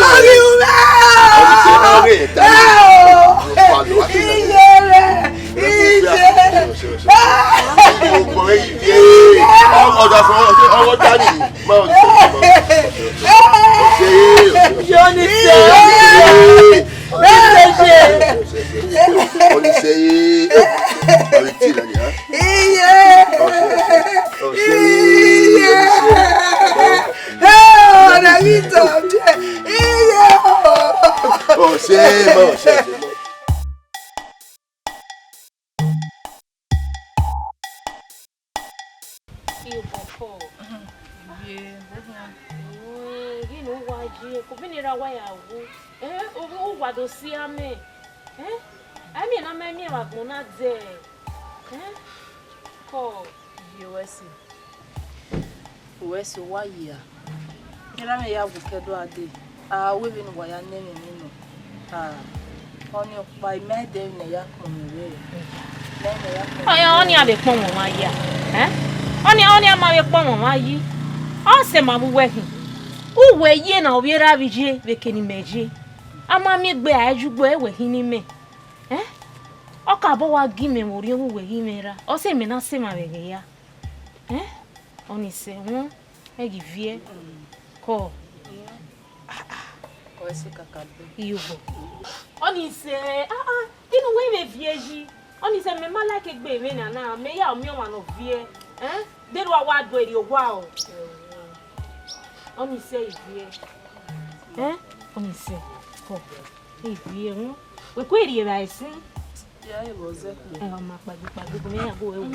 Kọ́rí rẹ̀. Iye rẹ̀. Iye. Ọ̀dà fún ọwọ́ dání. Yóò ní sẹ́yìn. Oníṣẹ́ yìí, ọ̀rẹ́ tí ìlànà yá. Iye. Ọ̀sẹ̀, ọ̀sẹ̀, Iye. Ọ̀nà mi tọ̀ jẹ́. Iye. Ọ̀sẹ̀, mọ̀, ọ̀sẹ̀, ọ̀sẹ̀, mọ̀. Iye bọkọ. Iye, ghi ne uwa yi, ko vbene erha wa ya wu. Eh, uwa do si amẹ. Eh, a miẹn ne a ma miẹn vbe agbọn na dẹ. Eh, kọ. Iye, wẹ si. Wẹ si, wa yi a. Erha mwẹ ya wu kẹdo a dee. A wẹ vbene uwa ya nẹ ẹmwẹ mwẹ nọ. Ah, ọnii ọkpa, I ma dẹ ne ya kpọnmwẹ rẹ. Ma dẹ ne ya kpọnmwẹ. Ọya, ọnii a vbe kpọnmwẹ ọmwa yi a? Eh? Ọnii, ọnii a ma vbe kpọnmwẹ ọmwa yi. Ọ sẹ ma vbe uwẹ khin. Uwẹ ye na ovbi erha vbe iye vbe eke ne imẹ ye. A ma miẹn egbe a ju gbe ẹre wẹ khin ne imẹ. Eh? Ọ ka bọ wa gie imẹ vbe orhiọn vbe uwẹ ghi mwẹ ra. Ọ sẹ mẹ na sẹ emwa vbe ẹghẹ ya. Eh? Ọnii sẹ wọn, ẹ ghi viẹ. Kọ. Kọ ẹse kakabẹ. Iyobọ. Ọnii sẹ, ah, ah, inu wẹ vbe viẹ yi. Ọnii sẹ, mẹ ma like egbe mwẹ na na, mẹ ya miẹn ọmwa ne ọ viẹ. Eh? Deghẹ wa wa do ẹre owa o. Ọnii sẹ, ẹ viẹ. Eh? Ọnii sẹ, kọ. Ẹ viẹ wọn. Wẹ ku rhie vbe ẹsin. Ya ẹ vbe ọ zẹ kpo. Ẹ, ọ ma kpaegbe, kpaegbe, bu ne ya bu ẹ wu.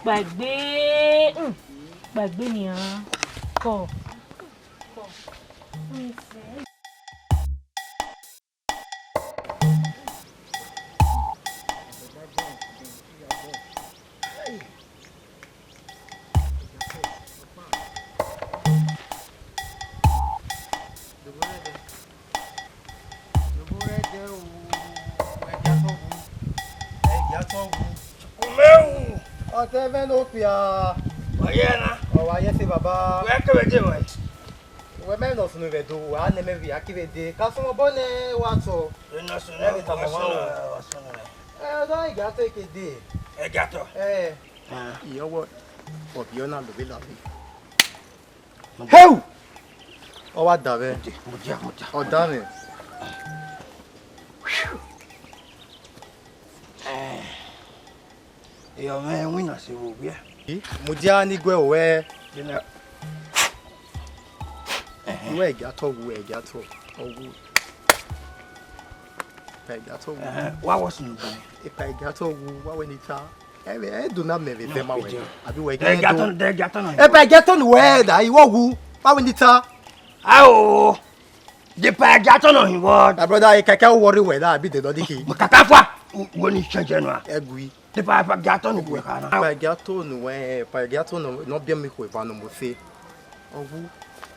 Kpaegbe, mm, kpaegbe nian. Kọ. Kọ. Ẹgiatọghu. Ẹgiatọghu. Chukwumewu. Ọtẹn mwẹ ne okpia. Wa ye na. Ọ wa ye ẹse baba. Wẹ kevbe de wẹ. Wẹ mẹ nọ sunu vbe do, wa nẹ mẹ via kevbe de. Ka sunu obọ nẹ wa tọ. Wẹ nọ sunu. Ẹ vbe tama ọmwa o. Wa sunu, wa sunu. Ẹ, ọdọ ẹgiatọ eke de. Ẹgiatọ. Ẹ. Iyọwọ, ọbiọ na lovbe lavbe. Heu! Ọ wa da vbe. Mudia, mudia. Ọ da mwẹ. Ẹ, ọ mwẹ iwinna sẹ vbe owiẹ. Mudia ni gue wẹ. Ẹhẹn. Wẹ ẹgiatọ wu, ẹgiatọ. Ọ wu. Epa ẹgiatọ wu. Ẹhẹn, wa wọ sunu bọ. Epa ẹgiatọ wu, wa wẹ ne I ta. Ẹ vbe, ẹ do na mẹ vbe vẹ ma wẹ. Abi wẹ ẹgiatọ, ẹgiatọ na. Epa ẹgiatọ ne wẹ da, I wọ wu, wa wẹ ne I ta. Ao. Depa ẹgiatọ nọ hin vbọ. My brother, e kẹkẹ wọ rre wẹ da, abi de dọdiki. Kaka fua, wo ni change nua. Ẹgui. Depa ẹgiatọ nọ wẹ khana. Epa ẹgiatọ nọ wẹ, epa ẹgiatọ nọ, nọ biẹ mi khu eva nọ mo se. Ọwu.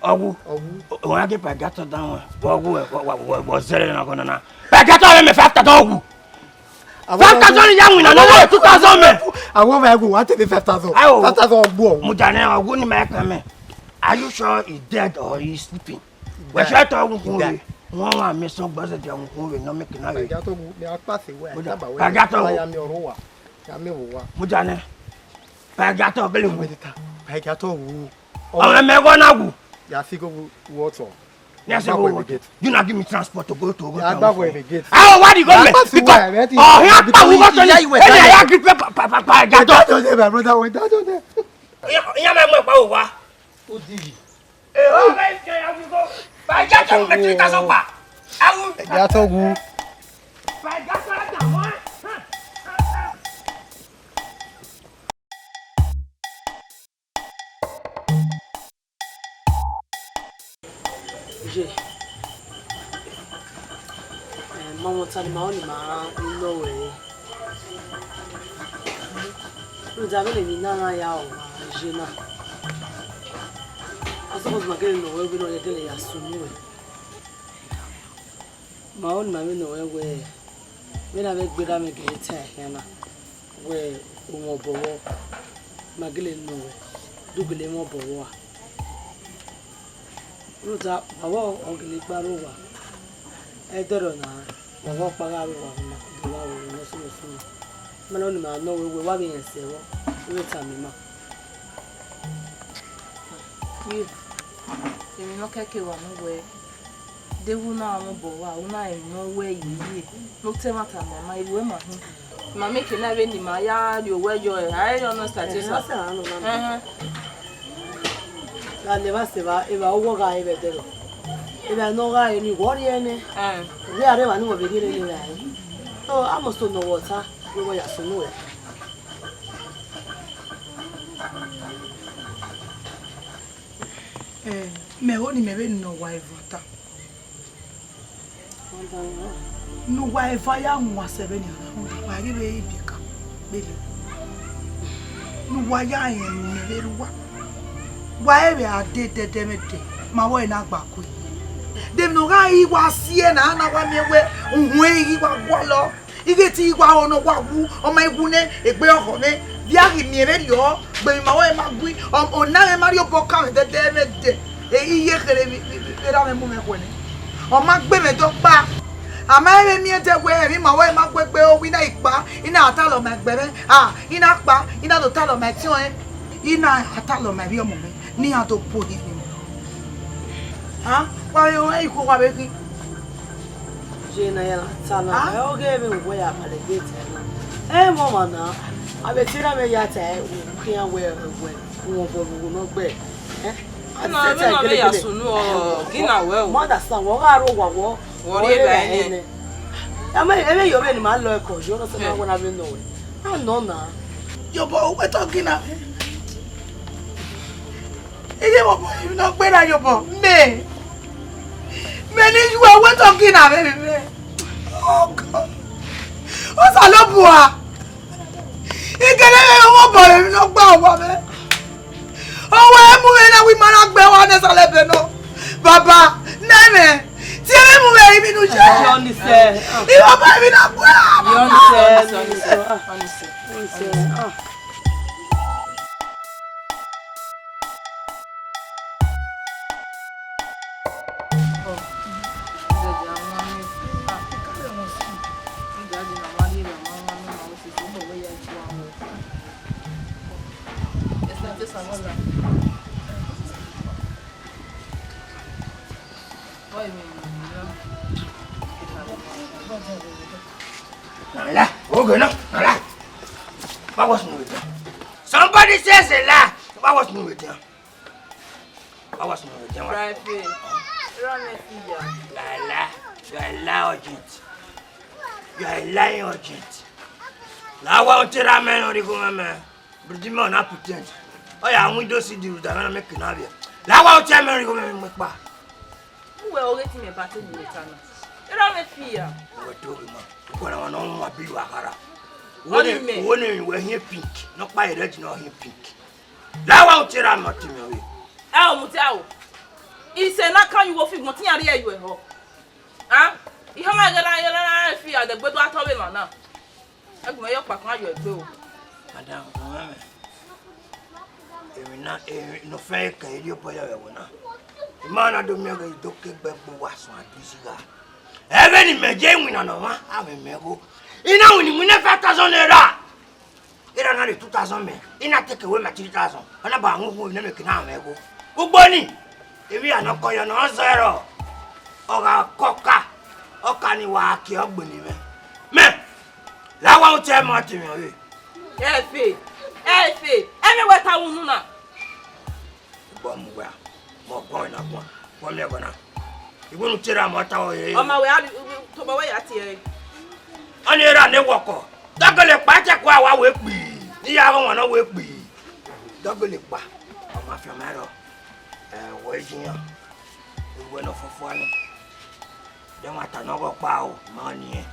Ọwu. Ọwu. Wa ghe epa ẹgiatọ dan wẹ. Ọwu, wẹ, wẹ, wẹ, wẹ zẹrẹ na kọ nana. Epa Ẹja tọ rẹ mẹ five thousand ọghu. Five thousand ya winna, no, no, two thousand mẹ. Àwọn ọmọ ẹgbẹ́ wa tẹ̀lé five thousand. Ayo. Five thousand ọgbọ. Mo jà ní ọghu ni mẹ kàn mẹ. Are you sure he's dead or he's sleeping? Wẹ sure tọ ọghu kun rẹ. Wọn wà mí sọ gbọsẹ di ọghu kun rẹ, no make na rẹ. Ẹja tọ ọghu, mi a pàṣẹ wẹ. Mo jà. Ẹja tọ ọghu. Ya mi ọrọ wa. Ya mi wò wa. Mo jà ní. Ẹja tọ ọghu. Ẹja tọ ọghu. Ọmọ mẹ gọ na wu. Ya fi go wu ọtọ. Yes, sir. You not give me transport to go to go. Ya gba wẹ vbe gate. Ah, what you go me? Because oh, here pa we go to. Yeah, you were. Hey, I give pa pa pa pa. Gato. Don't do that, my brother. Don't do that. Yeah, yeah, my my pa wa. Odi. Eh, oh, guys, can I go? Pa gato me three thousand pa. Awu. Gato gu. Pa gato da mo. Ye, eh, ma mwẹ ọta ne ima ru ne ima nọ ruẹ re. Rhunmwuda vbene emwi na na ya rre ọmwa ye na, ọ suppose ma gele nọ ruẹ vbene ọ ya gele ya sunu ruẹ. Ma ru ne ima vbene ọ ruẹ wẹẹ, vbene avbe egbe erha mwẹ gele ta ẹre khian na, wẹẹ u mwẹ obọ vbọ, ma gele nọ ruẹ, do gele mwẹ obọ vbọ a. Rhunmwuda, vbe ọ gele gba rre owa, ẹdẹrriọ na, vbe ọkpa gha rre owa, ọ ma gele gha ru ne ọ sunu sunu. Ma na ru ne ima nọ ruẹ wẹẹ, wa vbe rẹn sẹ vbọ, u vbe tama ima. Ye, emwi ne ọ kẹke wa nọ wẹẹ, deghẹ u na mwẹ obọ vba, u na rẹn emwi ne ọ wẹ ye ye, ne u ta ẹmwata ne ọ ma, I wẹ ma hin. Ma miẹn eke na vbene ima ya rrie owẹ yọ, a i re honest like this. Ẹhẹn. Gha lẹ evba sẹ evba, evba ọghọ gha re vbe ẹdẹrriọ. Evba ne ọ gha re ni, wẹ ọ rhie nẹ. Ẹn. Wẹ a rre evba ne uwẹ vbe rhie nẹ evba re. So, a must to nọ wẹ ọta, wẹ wẹ ya sunu ruẹ. Eh, mẹ ho ne imẹ vbe nọ uwa eva ọta. Ne uwa eva ya wan sẹ vbene a na hu, wa ghi vbe re ibiẹka vberriọ. Ne uwa ya rẹn ne imẹ vbe rre uwa. Wa ẹvbo a dee dẹdẹmwẹdẹ, ma vbe ọre na gba kue. De emwi ne ọ gha re, wa si ẹe na, a na wa miẹn wẹẹ uhunmwu ẹre ghi wa gualọ. Ighẹ te I wa ho ne ọ wa wu, ọ ma i wu nẹ, egbe ọhọ nẹ, vbe a ghi miẹn vberriọ, gbe emwi ma wẹ ma gui, ọ, ọ na mwẹ ma rhie obọ kan mwẹ dẹdẹmwẹdẹ, e, iye kherhe vbe, vbe, vbe, vbe erha mwẹ mu mwẹ khuẹ nẹ. Ọ ma gbe mwẹ dọkpa. A ma vbe miẹn dẹ wẹẹ, emwi ma wẹ ma gu egbe owa, I na kpa, I na talọ ma egbe mwẹ, a, I na kpa, I na do talọ ma ẹtin ọnrẹn, I na talọ ma ivbi ọmọ mwẹ, ne iran do bu ohiẹn mwẹ. A, wa vbe rẹn ikhuo, wa vbe khin. Ye na ya na ta na, ah? Ẹ, ọ ghe vbe wẹ ya kpale gbe ta na. Ẹ, mọ ma na, a vbe te na vbe ya ta, u khian wẹ, wẹ, u wọn bọ vbe ugho nọ gbe. Ẹ? A na, vbe na vbe ya sunu, ọ, gina wẹ o. Mother san, wọ gha ro wa wọ. Wọ rie ba ẹnẹ. Ẹ mẹ, ẹ mẹ yo vbe ni ma lọ ẹkọ, yo no se na wẹ na vbe nọ wẹ. A nọ na. Yo bọ, wẹ tọ gina. Iye bọbọ, emwi ne ọ gberra ye obọ, mẹ, mẹ ne I yu ẹre wẹ tọ gina vbe emwi mwẹ. Oh God. Osanobua, I gele vbe mwẹ obọ vbe emwi ne ọ gba owa mwẹ. Owa ẹre mu mwẹ na wẹ I ma na gbe owa nẹ sẹ lẹbẹ nọ. Baba, nẹ mwẹ, tie mwẹ mu mwẹ emwi ne u ye. Ọnise. I bọbọ emwi ne ọ gberra. Ọnise, Ọnise, Ọnise, Ọnise. Nala, oge na, nala. Ba wa sunu wẹ dia. Somebody says a lie. Ba wa sunu wẹ dia. Ba wa sunu wẹ dia. Drive it. Run it, yeah. Lala, you are a lie agent. You are a lying agent. La wa otera mẹ nọ rhie igho mwẹ mẹ. Bridgman na pretend. Ọ ya window seat rhunmwuda mwẹ na make na vbiẹ. La wa otẹ mẹ rhie igho mwẹ mẹ kpa. Uwẹ ọghe te imẹ ba te mu leta na. Erha mwẹ fi ya. Uwẹ te obi ma. Ukwara wa nọ wọn abi wa khara. Uwẹ ne, uwẹ ne wẹ hiẹn pink. Nọkpa red nọ hiẹn pink. La wa otera mẹ ọtẹn mẹ ọvbe. Ẹ o, mu te aro. Ise na kan yu wo fi gbọn te iran rhie ẹre yu ẹhọ. Ah, ihe ọmwa ghẹ ra, ghẹ ra, Ẹdẹgbe do a tọ vbe emwa na. Ẹgbẹmẹ yọ kpakpan yọ egbe o. Madam, ọmọ mwẹ, emwi na, emwi ne ọ fẹn kẹ erriọ obọ yọ vbe ẹvbo na. I ma na do miẹn ghe I do ke gbe ẹgbe uwa suẹn adusẹ gha. Ẹghẹ ne imẹ je winna ne ọmwa, a mwẹ mẹ gho. I na winna iwinna five thousand naira. Erha na rhie two thousand mẹ, I na take away my three thousand. Ọ na ba mwẹ uwu ne mẹ ke na mwẹ ẹghẹ. Ugbo ni, ivbi a nọ kọyọ nọ zẹrọ. Ọ gha kọka, ọka ni wa ke ọgbeni mwẹ. Mẹ, la wa utẹ mọ timiọn vbe. Ẹfe, ẹfe, ẹmwẹ wẹ ta unu na. Gbọ mu wẹ a, mọ gbọn na gbọn, gbọ miẹn ẹghọ na. Iwunu te ra mọ ta ọre. Ọ ma wẹ a tobọ wẹ ya tie ẹre. Ọni erha ne wọkọ. Dọgele kpa, te ẹko a wa wẹ kpii. Ne I ya ghe ọmwa ne ọ wẹ kpii. Dọgele kpa. Ọ ma fian ma rrọọ. Ẹ, wẹ yi iran. Uwẹ ne ọ fọfua ni. Dẹmwata ne ọ ghe ọkpa o, I ma ọnii rẹn.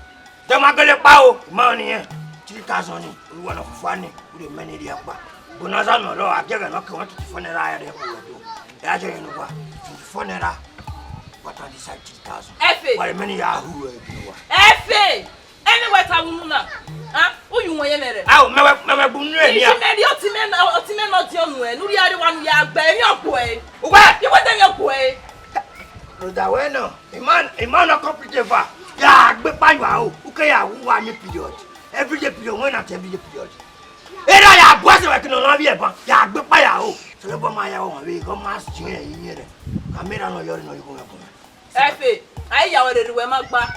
Dẹmwata gele kpa o, I ma ọnii rẹn. Three thousand ni, uwẹ ne ọ fọfua ni, u rhe mẹ ne I rhie ọkpa. Bonanza nọ rrọọ, a giẹghẹ ne ọ ke one twenty-four naira rre ẹko wẹ do. Ẹ a jẹ yẹn ne uwa, twenty-four naira. But I decide three thousand. Ẹfe. Wa rhe mẹ ne I ya hu ẹre gbe uwa. Ẹfe! Ẹmwẹ wẹ ta unu na, a? U yu wẹn ye mwẹ rẹ? Ao, mẹ wẹ, mẹ wẹ gbe unu rẹ nia. Isi mẹ rhie ọtẹn mwẹ nọ, ọtẹn mwẹ nọ diọn nuẹn, ne u rhie arre wa ne u ya gbe emwi ọgua ẹre. Uwẹ! I wẹ de emwi ọgua ẹre. Rhoda wẹ nọ, I ma, I ma nọ complete eva. Ya gbe ekpa ya o, u ke ya wu wa ni period. Everyday period, wẹ na te everyday period. Erha ya bu ẹse wẹ ke ne ọ na vbiẹ ban, ya gbe ekpa ya o. Sẹ vbe ọ ma ya ọmwa vbe igho ma si ẹre iyẹn rẹ. Ka mẹ erha nọ yọ rre nọ igho mwẹ gun mwẹ. Ẹfe, a i ya ẹrere wẹ ma gba.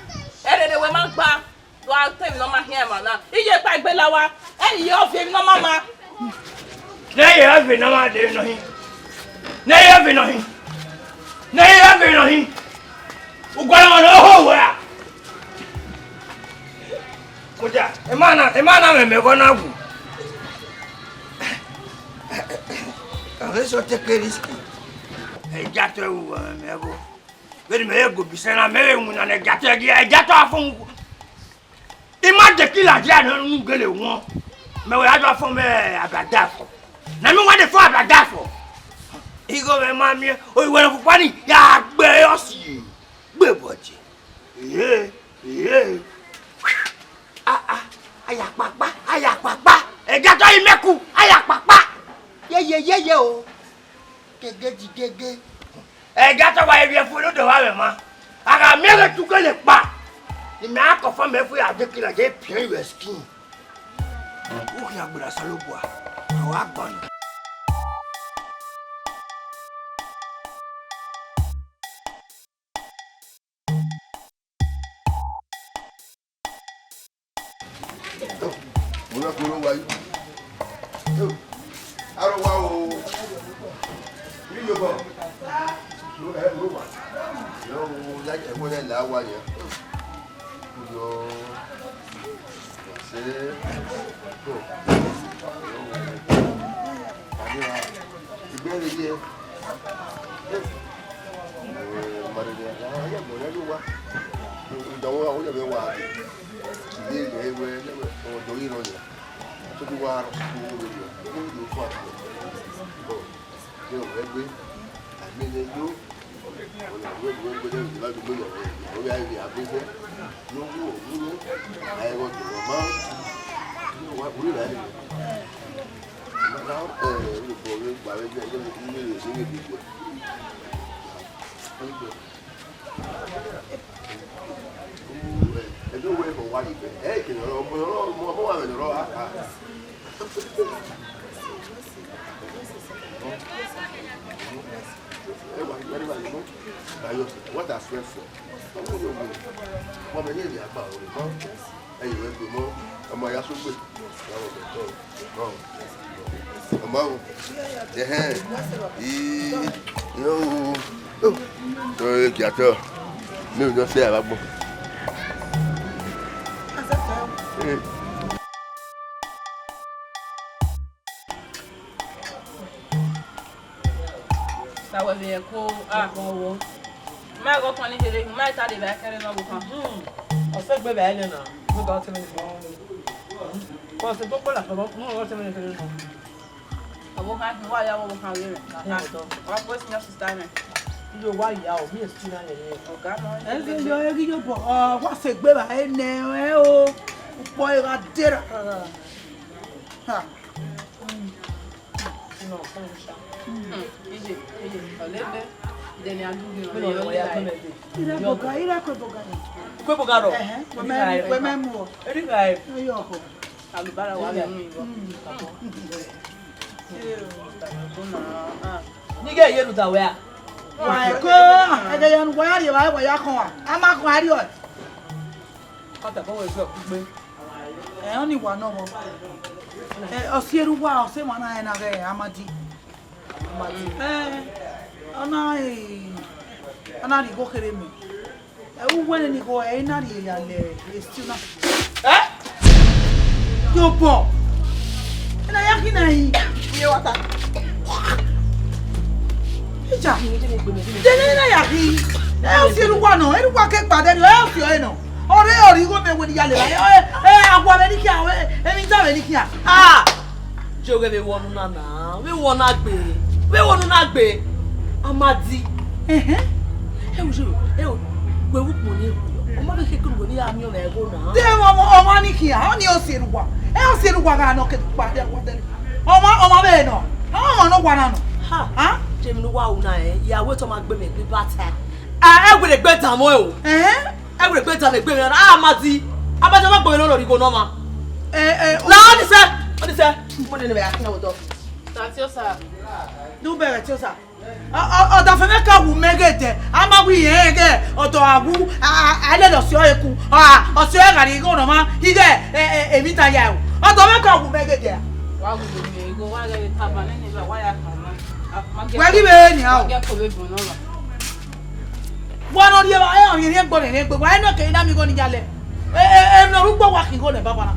Ẹrere wẹ ma gba. Do a ta emwi ne ọ ma khian emwa na. Iye kpa egbe la owa. Ẹ i ye ọviẹn emwi ne ọ ma ma. Ne ẹ i ye ọviẹn ne ọ ma de nọ hin. Ne ẹ i ye ọviẹn nọ hin. Ne ẹ i ye ọviẹn nọ hin. U gualọ ọmwa ne ọ ho wẹ ra? Kọjá, emwa na, emwa na mwẹ mẹ ẹghọ na wu. Ọmwa eso take risk. Ẹ i gia tọ wu, ẹ, mẹ ẹghọ. Vbene mẹ ye go bi sẹ na, mẹ vbe winna ne ẹgiatọ, ẹgia, ẹgiatọ a fọn. I ma de kila dia ne unu gele wọn. Mẹ wẹ a do fọn mẹ abrada fọ. Na mẹ wa de fọn abrada fọ. Igho mwẹ ma miẹn, oruwẹ ne ọ fukpa ni, ya gbe ọsi gbe bọje. Ee, ee. Ah, ah, ayakpakpa, ayakpakpa. Ẹgiatọ yi mẹ ku, ayakpakpa. Yeye, yeye o. Gege ji gege. Ẹgiatọ wa rhie ẹfu ne odọ vbe mwẹ ma. A gha miẹn ghe tukele kpa. Ne imẹ a confirm ẹfu ya de kila je pian ivẹ skin. U khian gberra Osanobua, a wa gbọnnọ. Mo fẹ́ kó ló wáyé. Arọ wa o. Ní Yorùbá. Ẹ ló wà. Ẹ wo ya ẹ wo ya là wá yẹn. Kò yọ. Ṣé tó? Ìgbẹ́rẹ̀ yẹ. Ẹ, màdàdà, àwọn ayé àgbọ̀n yẹn ló wá. Ìdánwò àwọn yẹn fẹ́ wà á dé. Ìdí ilẹ̀ ẹgbẹ́ ẹgbẹ́ ọ̀dọ́ yìí lọ́yà. Tó ti wá rọ̀ sí owó lórí ẹ̀. Ó yóò fún àtúntò. Bọ̀, ṣé ò rẹ́ gbé? Àmì ilẹ̀ yóò. Ọ̀nà ìwé ìwé gbé lẹ́yìn ìwádìí gbé yọ̀rọ̀. Ó yá ilé àgbẹ̀fẹ́. Ló wú òwú ló. Àìrọ̀ jọ̀rọ̀ máa ń wá orí rẹ̀. Now, eh, we go, we go, we go, we go, we go, we go. Ẹjọ́ wo ẹ̀kọ́ wá yìí bẹ́ẹ̀? Ẹ kì í lọ́rọ́, ọmọ, ọmọ, ọmọ wa rẹ̀ lọ́rọ́, ah, ah. Ẹ wà, ẹ wà, ẹ wà. Báyọ̀, what has went for? Ọmọ yóò wù. Ọmọ mi ní ìrìn àgbà òun nìkan. Ẹ̀yin rẹ̀ gbé mọ́ ọmọ ìyá sógbè. Ìyàwó rẹ̀ tọ́ ọ. Ọmọ o. Ẹ̀hẹ́n. Ii. Yóò. Yóò. Yóò kí a tọ́. Mi ò ní ọsẹ àbágbọ́n. Ee. Na wẹ vbe ẹko, ah, wọn wo. Ma ghe ọkhan ni kherhe, ma ta de vbe kẹrẹ nọ vbe ọkhan. Hmm. Ọ sẹ gbe vbe ẹlẹ na, mo ga ọtẹn mẹ kherhe. Kọ sẹ gbogbo la kọ, mo ga ọtẹn mẹ kherhe nọ. Ọvbokhan hin, wa ya vbe ọvbokhan vbe rẹ. Wa kpo senior sister mẹ. Iye wa ya o, mi esi na yẹn. Ọga nọ. Ẹ ghi yo, ẹ ghi yo bọ, ọ, wa sẹ egbe vba ẹre nẹ, ẹ o. Ukpọ ẹre gha dera. Ha. Ije, ije, ọlẹbẹ, dẹni adugbọn. Ira boga, ira kue boga ni. Kue boga rọ? Ẹhẹn, wẹ mẹ, wẹ mẹ mu ọ. Eri gha ẹ. Ẹ yọ ọkọ. Alubara wa vbe mu igho. Ni ghe ye ru da wẹ a? Wa ko, ẹdẹ ya nu wa ya rhie vba, wa ya khọn a. A ma khọn a rhie. Kọta kọ wẹ sẹ kugbe. Ẹ, ọni wa nọ vbọ. Ẹ, ọsieruwa, ọse emwa na rẹn na ghe Amadi. Ẹ, ọ na, ẹ, ọ na rhie igho kherhe mẹ. Ẹ, uwẹ nene igho, ẹ, I na rhie ya lẹ Estina. Ẹ? Yobọ. Ena ya khin na yi. Iye wa ta. Ija. Dene na ya khin. Ẹ, ọsieruwa nọ, eruwa ke kpa dẹrriọ, ẹ, ọsiẹ ọre nọ. Ọre ọre igho mẹ wẹ ne I ya lele. Ẹ, ẹ, awa vbe ni khian, ẹ, emwi da vbe ni khian. Ah! Je oghe vbe wọ nu na na, vbe wọ na gbe, vbe wọ nu na gbe. Amadi. Ẹhẹn. Ẹ wo je, ẹ wo, wẹ wu kpo ni, ọ ma vbe kheke wẹ ni ya miẹn mwẹ ẹgho na. De ọmwa, ọmwa ni khian, ọ ni ọsieruwa. Ẹ ọsieruwa gha nọ ke kpa de awa dẹrriọ. Ọmwa, ọmwa vbe nọ. Ọmwa nọ wa na nọ. Ha. Ha? Je emwi ne uwa ru na, ẹ, ya wẹ te ọ ma gbe mẹ egbe bata. Ẹ, ẹ wẹ ne egbe dan mwẹ o. Ẹhẹn. Ẹ wẹ ne egbe dan egbe mwẹ na, Amadi. Amadi, ọ ma gbe mwẹ ne ọ rhie igho ne ọmwa. Ẹ, ẹ, na, ọ ni sẹ, ọ ni sẹ. Mo nene vbe ya khian odọ. Tatiosa. Du bẹghe Tiosa. Ọ, ọ, ọdafẹn mwẹ ka wu mẹ ghe dẹ, a ma wi rẹn ghe ọdọ a wu, a, a, a lele ọsiẹ ọre ku, a, ọsiẹ ọre gha rhie igho ne ọmwa, ighẹ, ẹ, ẹ, emwi da ya o. Ọdọ mwẹ ka wu mẹ ghe dẹ. Wa wu mẹ igho, wa ghẹ vbe taba nene ba, wa ya taba. A, ma gẹ Wẹ ghi vbe nian o. Wa gẹ ko vbe bun nọ ba. Wa nọ rhie evba, ẹ, ọ rhiẹnrhiẹn gbe, ọ rhiẹnrhiẹn gbe, wa i nọ ke I na miẹn igho ni ya lẹ. E, e, e, nọ rugbo wa khin igho nẹ baba na.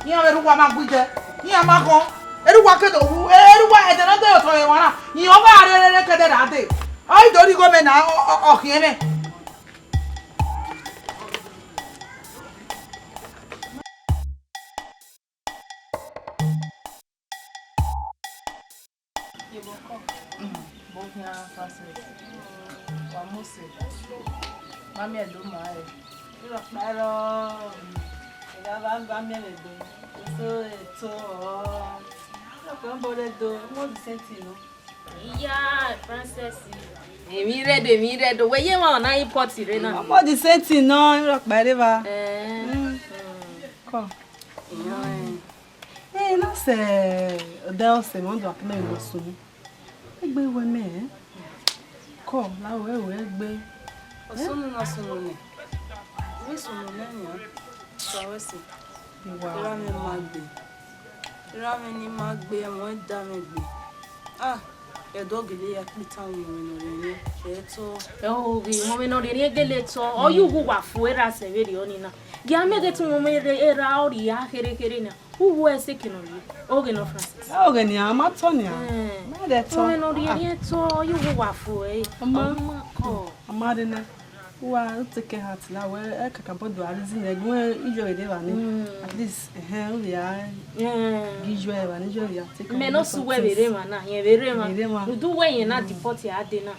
Iran vbe erha uwa ma gui jẹ, iran ma khọn. Erha uwa ke do wu, e, erha uwa ẹdẹ ne ọ dẹ otọ ẹmwẹ na, iran ọghe a rere kẹdẹ ra dee. Ọ i do rhie igho mẹ na, ọ, ọ, ọ khiẹn mwẹ. Yebọ kọ, bọ khian Francis, wa Mose, ma miẹn do ma rẹ. Irọkpa rọ, ẹgha vbe a gba miẹn mwẹ do, eso eto ọ, irọkpa bọ rẹ do, mo the same thing nọ. Iya, Francis. Emwi rre do, emwi rre do, wẹ ye emwa ọna import rre na. Mo the same thing nọ, irọkpa rre evba. Eh. Mm. Kọ. Iya, eh. Ẹ na sẹ ọdẹ ọsẹ mẹ, ọ do akẹ mẹ vbe sunu. Egbe wẹ mẹ, kọ la wẹ wẹ egbe. Ọ sunu na sunu nẹ. Vbe sunu nẹ nian. Sa wẹ sẹ. Iwa. Erha mwẹ ma gbe. Erha mwẹ ni ma gbe, ẹmwẹ da mwẹ gbe. Ah, ẹdẹ ọ gele ya kpitan vbe imẹ ne ọ rhiẹnrhiẹn, ẹ tọ. Ẹ o ghi, imẹ ne ọ rhiẹnrhiẹn gele tọ. Ọ ye uwu wa fu erha sẹ vberriọ nii na. Gie a miẹn ghe te imẹ erha ọ rhia kherhe kherhe na. Uwu ẹse ke nọ rhie, oghe nọ Francis. Ẹ, oghe nian, ọ ma tọ nian. Eh. Ma rẹ tọ. Imẹ ne ọ rhiẹnrhiẹn tọ, ọ ye uwu wa fu ẹre. Ọma. Ọ ma kọ. Ọ ma rre nẹ. Uwa u take heart la wẹ ẹ kakabọ do a reason ẹgbẹ ijuẹ vbe rre evba ni. Mm. At least, ẹhẹn, u vbe a Eh. gi ijuẹ evba ni, ijuẹ vbe a take Mẹ ne ọ su wẹ vbe rre emwa na, rẹn vbe rre emwa. Vbe rre emwa. Udu wẹ yẹn na deport a dee na.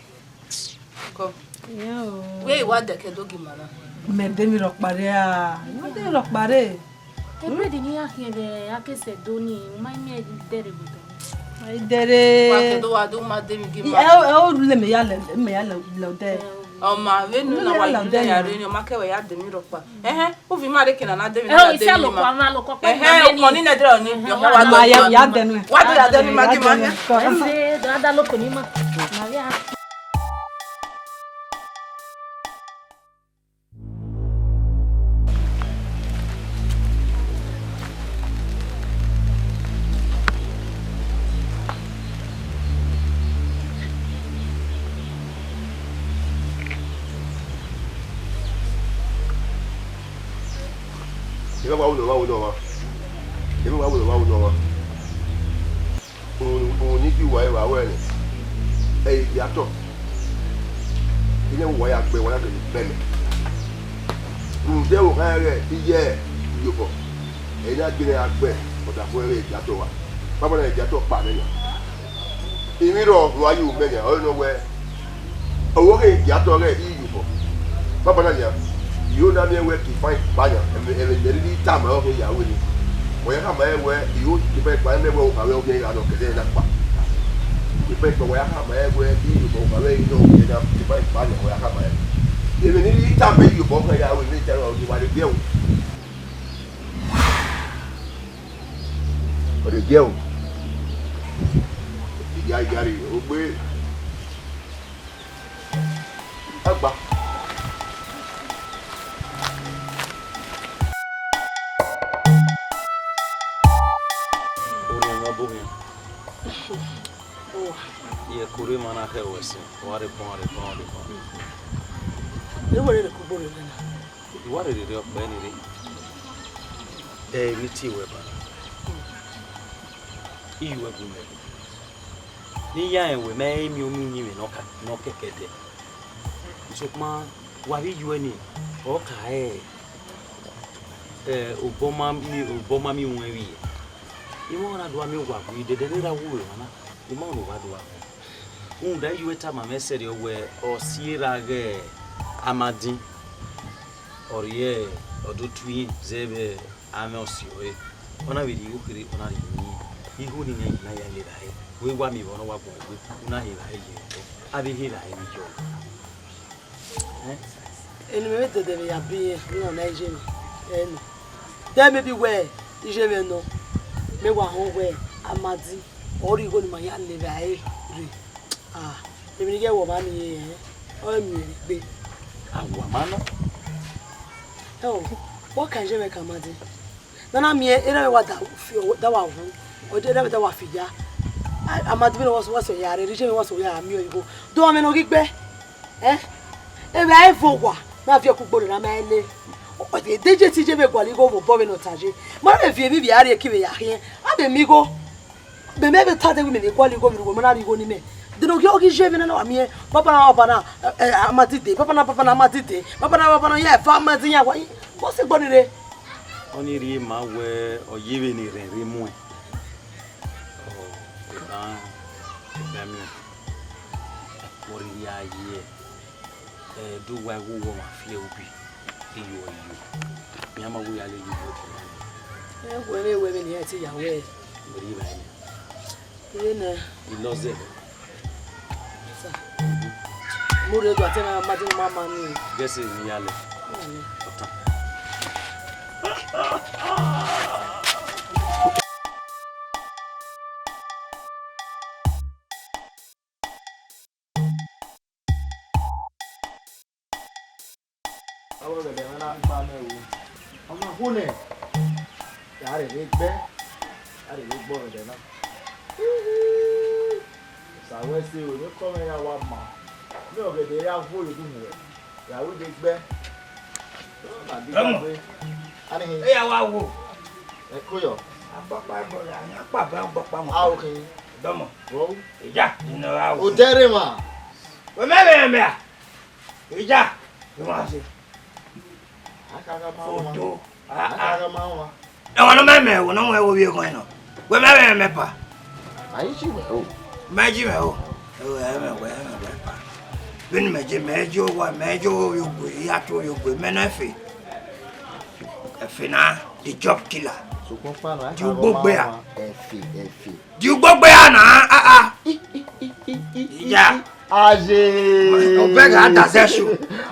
Kọ. Iran o. Wẹ i wa dẹkẹ do gi ima na. Mẹ de emwi rhọkpa rre a. Mẹ de emwi rhọkpa rre. Bread ni a khian vbe a ke sẹ do ni, u ma miẹn dẹrhe vbe odọ. Ai dẹrhe. Wa ke do wa do ma de emwi gi ima. Ẹ o, ẹ o, le mẹ ya lẹ, mẹ ya lẹ, lẹ odẹ. Ẹ o. Ọ ma vbe nu na wa lẹ odẹ ya rre ni, ọ ma kẹ wẹ ya de emwi rhọkpa. Ẹhẹn, u vbe ima rre ke na na de emwi Ẹ o, na de isi emwi alokọ, ima. Ama alokọ kpa Ẹhẹn, ima o kọ ni nẹ dẹ ni, ọ wa do Ama ya, ya de nu ẹ. Wa do ya de ni ma gi ima khian. Ẹ se, do ada loko ni ma. Ma ya. Ẹ wa wẹ ne ọ wa, wẹ ne ọ wa. Ẹ wa wẹ ne ọ wa, wẹ ne ọ wa. Uhunmwu, uhunmwu ni gie uwa evba wẹ nẹ, ẹ i dia otọ. Iyẹn wa ya gbe, wa ya gele bẹmẹ. Rhunmwuda ẹvbo khan rẹn ighẹ iye iyobọ, ẹ i na gbe ne a gbe ọdafẹn ẹre dia otọ wa. Banbanna Egiatọ kpa mwẹ nian. Emwi rrọọ ne a ye ru mẹ nian, ọre nọ wẹẹ, ọvbokhan Egiatọ ghẹ iyobọ. Banbanna nian, I ho na miẹn wẹẹ Kevine kpa nian, ẹmwẹ, ẹmwẹ ne I rhirhi tama ọre ọ khian ya ru nii. Wa ya khama ẹre wẹẹ, I ho Kevine kpa, mẹ wẹẹ okha ruẹ ọ khian gha nọ kẹdẹ na kpa. Kevine kpa, wa ya khama ẹre wẹẹ, iyobọ okha ruẹ i nọ kẹdẹ na, Kevine kpa nian, wa ya khama ẹre. Emwi ne I rhirhi tama iyobọ ọ khian ya ru nii, te ọ rhie wa rre biẹ o. Ọ rre biẹ o. Iya, iya rre, ogbe. Agba. Orhiọn mwẹ ọbokhian. Owa. Ye ẹko rre emwa na khẹ ruẹ ẹse, wa rre bọ, rre bọ, rre bọ. Ẹ wẹ rre kugbo rre na. I wa rherhe rre ọkpẹ ni rre. Ẹ, emwi tie wẹ ba na. I yu ẹre gu mẹ. Ne I ya rẹn wẹẹ mẹ i miẹn unu uyinmwẹ ne ọ ka, ne ọ kẹkẹ dẹ. Sokpan wa vbe yu ẹre ni, ọ ka rẹn, ẹ, obọ ma miẹn, obọ ma miẹn uwẹn vbiẹ. I ma na do gha miẹn owa gu idẹdẹ ne erha wu vbe emwa na, I ma na do gha do gha gu. Rhunmwuda I yu ẹre tama mwẹ sẹrriọ wẹẹ ọ si erha ghẹ Amadi, ọ rhie ọdọ otu irẹn zẹ vbe amwẹ ọse ọre. Ọ na vbe rhie igho kherhe, ọ na rhie yin. Igho ni yan na ya lele ẹre. Wẹ wa miẹn vbe ọ na wa guan egbe, u na he evbare ye ẹre. A vbe he evbare ni yọ. Eni mwẹ vbe dẹdẹ vbe ya biẹ iran na iye mwẹ ẹnọ. Dẹ mẹ bi wẹ iye mwẹ nọ, mẹ wa họn wẹ Amadi ọre igho ne ima ya lele ẹre rre. Ah, emwi ne I ghẹ wẹ ọmwa miẹn ẹre, ọ miẹn egbe. A wẹ ọmwa nọ. Ẹ o, wẹ ọ kan iye mwẹ kan Amadi. Ne a na miẹn erha mwẹ wa da fi, da wa wu, ọ de erha mwẹ da wa fi ya. A, Amadi vbene wa sẹ, wa sẹ ya rre, iye mwẹ wa sẹ ya miẹn igho. Do ọmwa ne ọ ghi gbe. Ẹ, evbare evo owa na viọ kugbo rre ne a ma le. Ọ de je te iye mwẹ gualọ igho vbe obọ vbene ọ ta ye. Ma rhe viọ emwi vbe a rrie eki vbe ya khian. A vbe miẹn igho. Mẹ, mẹ vbe ta dẹ wẹẹ mẹ vbe gualọ igho vbe uwẹ, ma na rhie igho ne imẹ. De ne ọ ghi, ọ ghi ye emwi na na wa miẹn, baba na, baba na, ẹ, ẹ, Amadi dee, baba na, baba na, Amadi dee, baba na, baba na, ya eva Amadi ya wa, wọ sẹ ẹgbẹe ni rre. Ọnii rhie ma wẹẹ ọ ye vbene erhẹn rre muẹn. Ọ, eban, eban miẹn. Wọ rhirhi a ye. Ẹ, do wa igho wọ ma fi ẹre ubi, iyo, iyo. Iran ma wo ya lele ubi ọkọ na. Ẹ, wẹ vbe wẹ vbene iran te ya wẹ. Wẹ rhie evbare nẹ. Ire nẹ. I love you. Sir. Mo rre do ate na ma de ma ma ni. Gẹse ni ya lẹ. Ọtan. Avbe ọghẹdẹ mwẹ na kpa mwẹ o. Ọ ma khu nẹ, ya rhe vbe gbe, ya rhe vbe gbe ọghẹdẹ na. Sa wẹ ẹse o, emwi ekọ mwẹ ya wa ma. Mẹ ọghẹdẹ ya vuo ye udu muẹ, ya ru dee gbe. Na gbe Dọmọ. Gbe. Anihin. E ya wa wo. Ẹko yọ. Agbọkpa ẹbọ ya, yan kpa ba agbọkpa wọn. A, okay. Dọmọ. Wo. Eja, ino ra wo. O dẹrẹ ma. Wẹ mẹ vbe mẹ a. Eja, ino ra se. Akaga ma wa. Foto. Ah, ah. Akaga ma wa. Ẹmwẹ ne ọ mẹ mẹ, wo ne ọ mẹ wo vbe eghan nọ. Wẹ mẹ vbe mẹ pa. A i ji wẹ o. Mẹ ji mẹ o. Ẹ wẹ, ẹ mẹ wẹ, ẹ mẹ wẹ pa. Vbene mẹ je, mẹ je owa, mẹ je owa yo gbe, ya tu yo gbe, mẹ nọ ẹfe. Ẹfe na, the job killer. Sokpan pa na, di ugbo gbe a. Ẹfe, ẹfe. Di ugbo gbe a na, ah, ah. Iya. Aye. Obẹ gha da zẹ shu.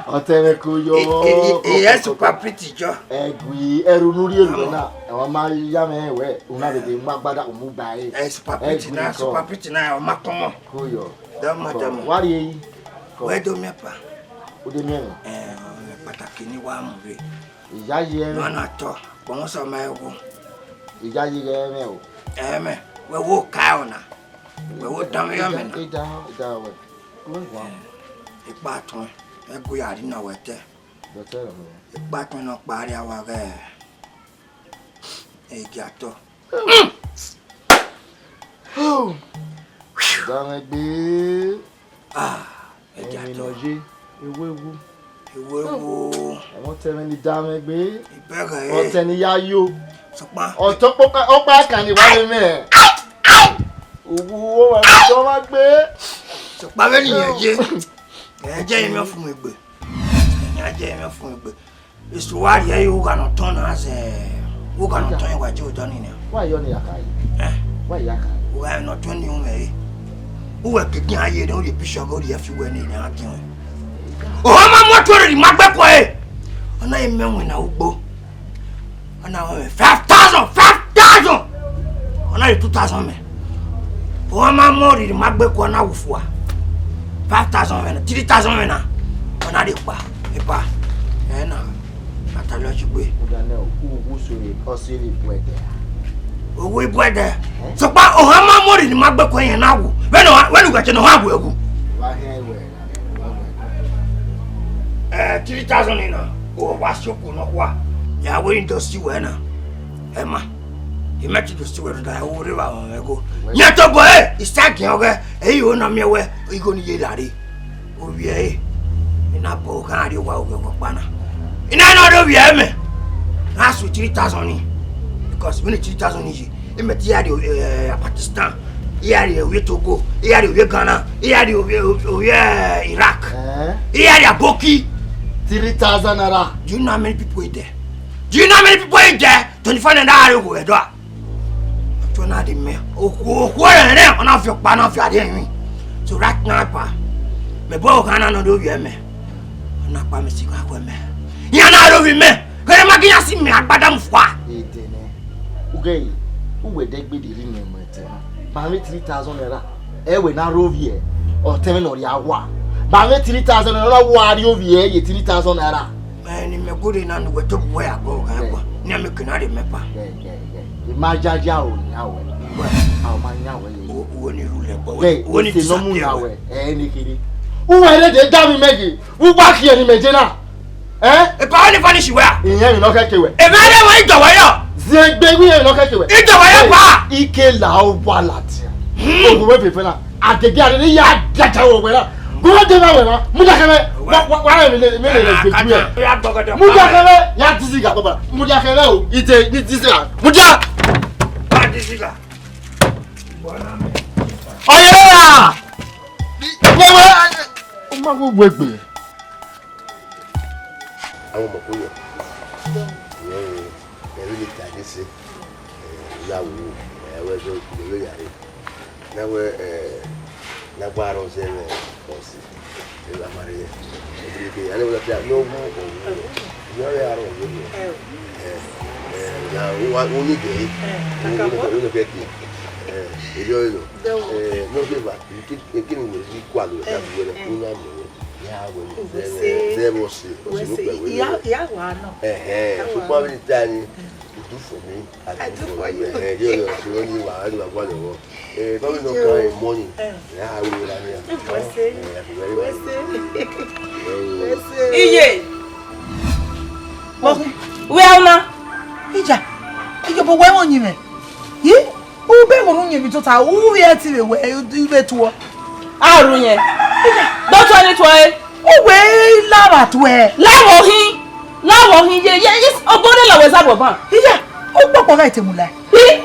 Ọtẹn mwẹ ko yọ. E, e, e, e, e, super pretty jọ. Ẹgui, ẹrhu ne u rhie ru na. Ẹ wa ma ya mwẹ wẹ, u na vbe de mu agbada, u mu ba ẹre. Ẹ, super pretty na, super pretty na, ọ ma kọmọ. Ko yọ. Dọmọ, dọmọ. Wa rhie yi. Wẹ do miẹn pa. U de miẹn mwẹ? Ẹ, ọ, pataki ni wa mu rre. Iya yi ẹmwẹ. Nọ na tọ, kpọnmwẹ sẹ ma ẹvbo. Iya yi ghẹ ẹmwẹ o. Ẹmwẹ, wẹ wo ka ẹre ọna. Wẹ wo danmwẹ yọ mẹ na. Ida, ida wẹ. Wẹ wa. Ẹ, ikpatuẹn, ẹ gu ya rri nọ wẹ tẹ. Bẹtẹ rẹ mẹ. Ikpatuẹn nọ kpa rria wa ghẹ. Ẹ, gia tọ. Danmwẹ gbe. Ah, ẹ gia tọ. Emwi nọ ye, ewu ewu. Ewu ewu. Ẹmwẹ ọtẹn mwẹ ni danmwẹ gbe. Ibẹghe. Ọtẹn ni ya yo. Sokpan. Ọtẹn ọkpa, ọkpa kan ni wa vbe mẹ. Uwu wo ma dọ ma gbe. Sokpa vbene irẹn ye, irẹn jẹ emwi ọfumwegbe. Irẹn jẹ emwi ọfumwegbe. Esu wa rhie ẹre ugha ne ọ tọn na zẹ, ugha ne ọ tọn wa je odọ ni na. Wa yọ ni ya ka yi. Eh? Wa ya ka yi. Ugha ne ọ tọn ni umẹ re. Uwẹ ke gi iran ye ne u rhie picture ghe, u rhie fi wẹ ni ne a gie ruẹ. Ohan ma mu ọtuẹn rhie ma gbe kue. Ọ na i mẹ winna ugbo. Ọ na wẹ five thousand, five thousand. Ọ na rhie two thousand mẹ. Ohan ma mu rhie ma gbe kue, ọ na wu fua. Five thousand mẹ na, three thousand mẹ na. Ọ na rhie kpa, epa. Ẹ na, a ta lọ chigbe. Uga nẹ o, u, u so re, ọ so re bu ẹdẹ a. Owo ibu ẹdẹ. Sokpa ohan ma mu rhie ma gbe kue, irẹn na wu. Vbene ohan, vbene uwẹ che ne ohan wu ẹwu. Wa hẹn wẹ. Eh, three thousand na, ọ wa si okhuo nọkhua. Ya wẹ ne do si wẹ na. Ẹ ma, I mẹ te do si wẹ rhunmwuda, ọ rre vbe mwẹ go. Yẹn tobọ ẹre, I sa giẹn ọghẹ, ẹ i ho na miẹn wẹ igho ni ye la rre. Ovbi ẹre, I na bọ gha rrie owa ovbi ọkpa na. I na nọ rre ovbi ẹre mẹ. Na su three thousand ni. Because vbene three thousand ni ye, imẹ te ya rrie, eh, Pakistan, I ya rrie ovbi Togo, I ya rrie ovbi Ghana, I ya rrie ovbi, ovbi, eh, Iraq, eh? I ya rrie Aboki. Three thousand naira. Do you know how many people in there? Do you know how many people in there? Twenty-five naira are go ẹdọ a. Ọtọ na de mẹ. Okhuo, okhuo rẹ rẹ, ọ na fi ọkpa na fi adé rin. So right now, pa, mẹ bọ Ghana nọ do vbiẹ mẹ. Ọ na kpa mẹ si gha khuẹ mẹ. Iran na ro vbe mẹ. Ghere ma ghi iran si mẹ agbada mu fua. Edene. Ughe, uwẹ dẹgbe de rhie mẹ mu ẹtẹ na. Ba mwẹ three thousand naira. Ẹ wẹ na ro vbiẹ. Ọtẹn mwẹ ne ọ rhia wa. Ba mwẹ three thousand naira, ọ na wa rrie ovbiẹ ye three thousand naira. Ẹ ni mẹ gode na ne uwẹ te bu wẹ ya gọ gha ẹguan. Ni a mẹ ke na rhie mẹ pa. Ghe, ghe, ghe. I ma jaja o, yan wẹ. A ma yan wẹ ye. Uwẹ ni rhulẹ gbọ. Ghe, uwẹ ni ese nọ mu yan wẹ. Ẹ ne kere. Uwẹ rre de da mi mẹ ye. Uwa khian ni mẹ je na. Eh? Epa wẹ ni vanish wẹ a? Iyẹn emwi ne ọ khẹke wẹ. Emwi a rre wẹ idọwẹ yọ. Ziẹn gbe wẹ emwi ne ọ khẹke wẹ. Idọwẹ yọ pa. Ike la ọ wa ladian. Ogun wẹ fẹfẹ na. Agege a rre ya dacha wẹ wẹ na. Gu wẹ de na wẹ na. Mudia khẹ mwẹ. Wa, wa, wa, mi le, mi le, le, le, le. Mudia khẹ mwẹ. Ya dizzy ga baba. Mudia khẹ mwẹ o. Ite ni dizzy ga. Mudia. Ba dizzy ga. Ọyẹ ra. Wẹ, wẹ. Ọ ma wo wẹ gbe. Àwọn ọmọ kò yọ. Ìyẹn ni ẹ̀rí ni kàdé ṣe. Ẹ, ìyàwó, ẹ, wẹ ẹjọ́ ìpínlẹ̀ lórí ààrẹ. Náà wẹ, ẹ, lágbára ọ̀sẹ̀ rẹ̀ ọ̀sẹ̀. Ẹ bá máa rí ẹ. Ẹ bí ké, alẹ́ wọlé tí a ní ọgbọ́n ọ̀gbọ́n. Ìyá rẹ̀ àrọ̀ ọ̀gbọ́n. Ẹ, ẹ, na, wọ́n wá, wọ́n ní ìdè. Ẹ, ó ní ìdè, ó ní ìdè. Ẹ, ìjọ ìlú. Ẹ, ní ọjọ́ ìgbà, kí ni mo rí kó àlọ́ ìdájọ́ rẹ̀? Ó ní àmì rẹ̀. Ìyá wẹ̀ ní. Ìwé ṣe. Bẹ́ẹ̀ wọ́n ṣe. Ìwé ṣe. Ìyá, ìyá wa náà. Ẹ̀hẹ́, ṣùgbọ́n mi ta ni. I do for me. I do for you. Eh, you know, you only want to have one more. Eh, but we no carry money. Eh. Yeah, I will have it. What's it? Eh, I will have it. What's it? Iye. Wẹ una. Ija. Ije, but why won't you me? Yi? U be mo run yemi tota. U vbe ẹtin vbe wẹ, u vbe tuọ. A ru yẹn. Ija. Do tuẹ ni tuẹ. U wẹ lava tuẹ. Lava hin. Lava hin ye, ye, is obore la wẹ za bọ ban. Ija. U kpọkpọ gha itemu la. Hi.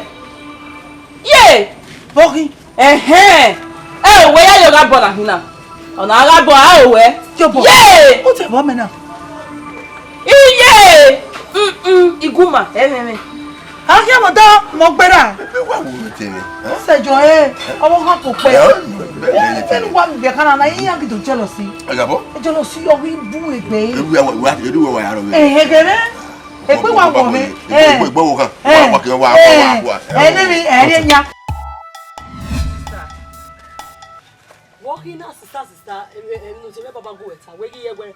Ye. Vbọ hin. Ẹhẹn. Ẹ o wẹ ya yo gha bọ na hin na. Ọna gha bọ a o wẹ. Yo bọ. Ye. U te bọ mẹ na. Iye. Mm, mm, iguma, ẹmwẹmwẹ. A khian vbe odọ mọ gberra. Ebe wa wo ru te mwẹ, eh? Sẹjọ ẹ, ọmọ kan kò pẹ. Ẹ, ọ, bẹ́ẹ̀ ni, ẹ, ẹ, ẹnu wa mi bẹ kan na, iran gidi jealousy. Ẹ gabọ? Jealousy yọ wi bu egbe. Eru wa wa, eru wa wa ya rọ. Ẹ, ẹ gẹrẹ. Egbe wa wọ mẹ. Egbe, egbe wo kan. Ẹ. Wa, wa, wa, wa, wa, wa. Ẹ, ẹ, ẹ, ẹ, ẹ, ẹ, nya. Wọ khin na sister, sister, ẹ, ẹ, ẹ, no, se mẹ baba go ẹta, wẹ ghi ye wẹ.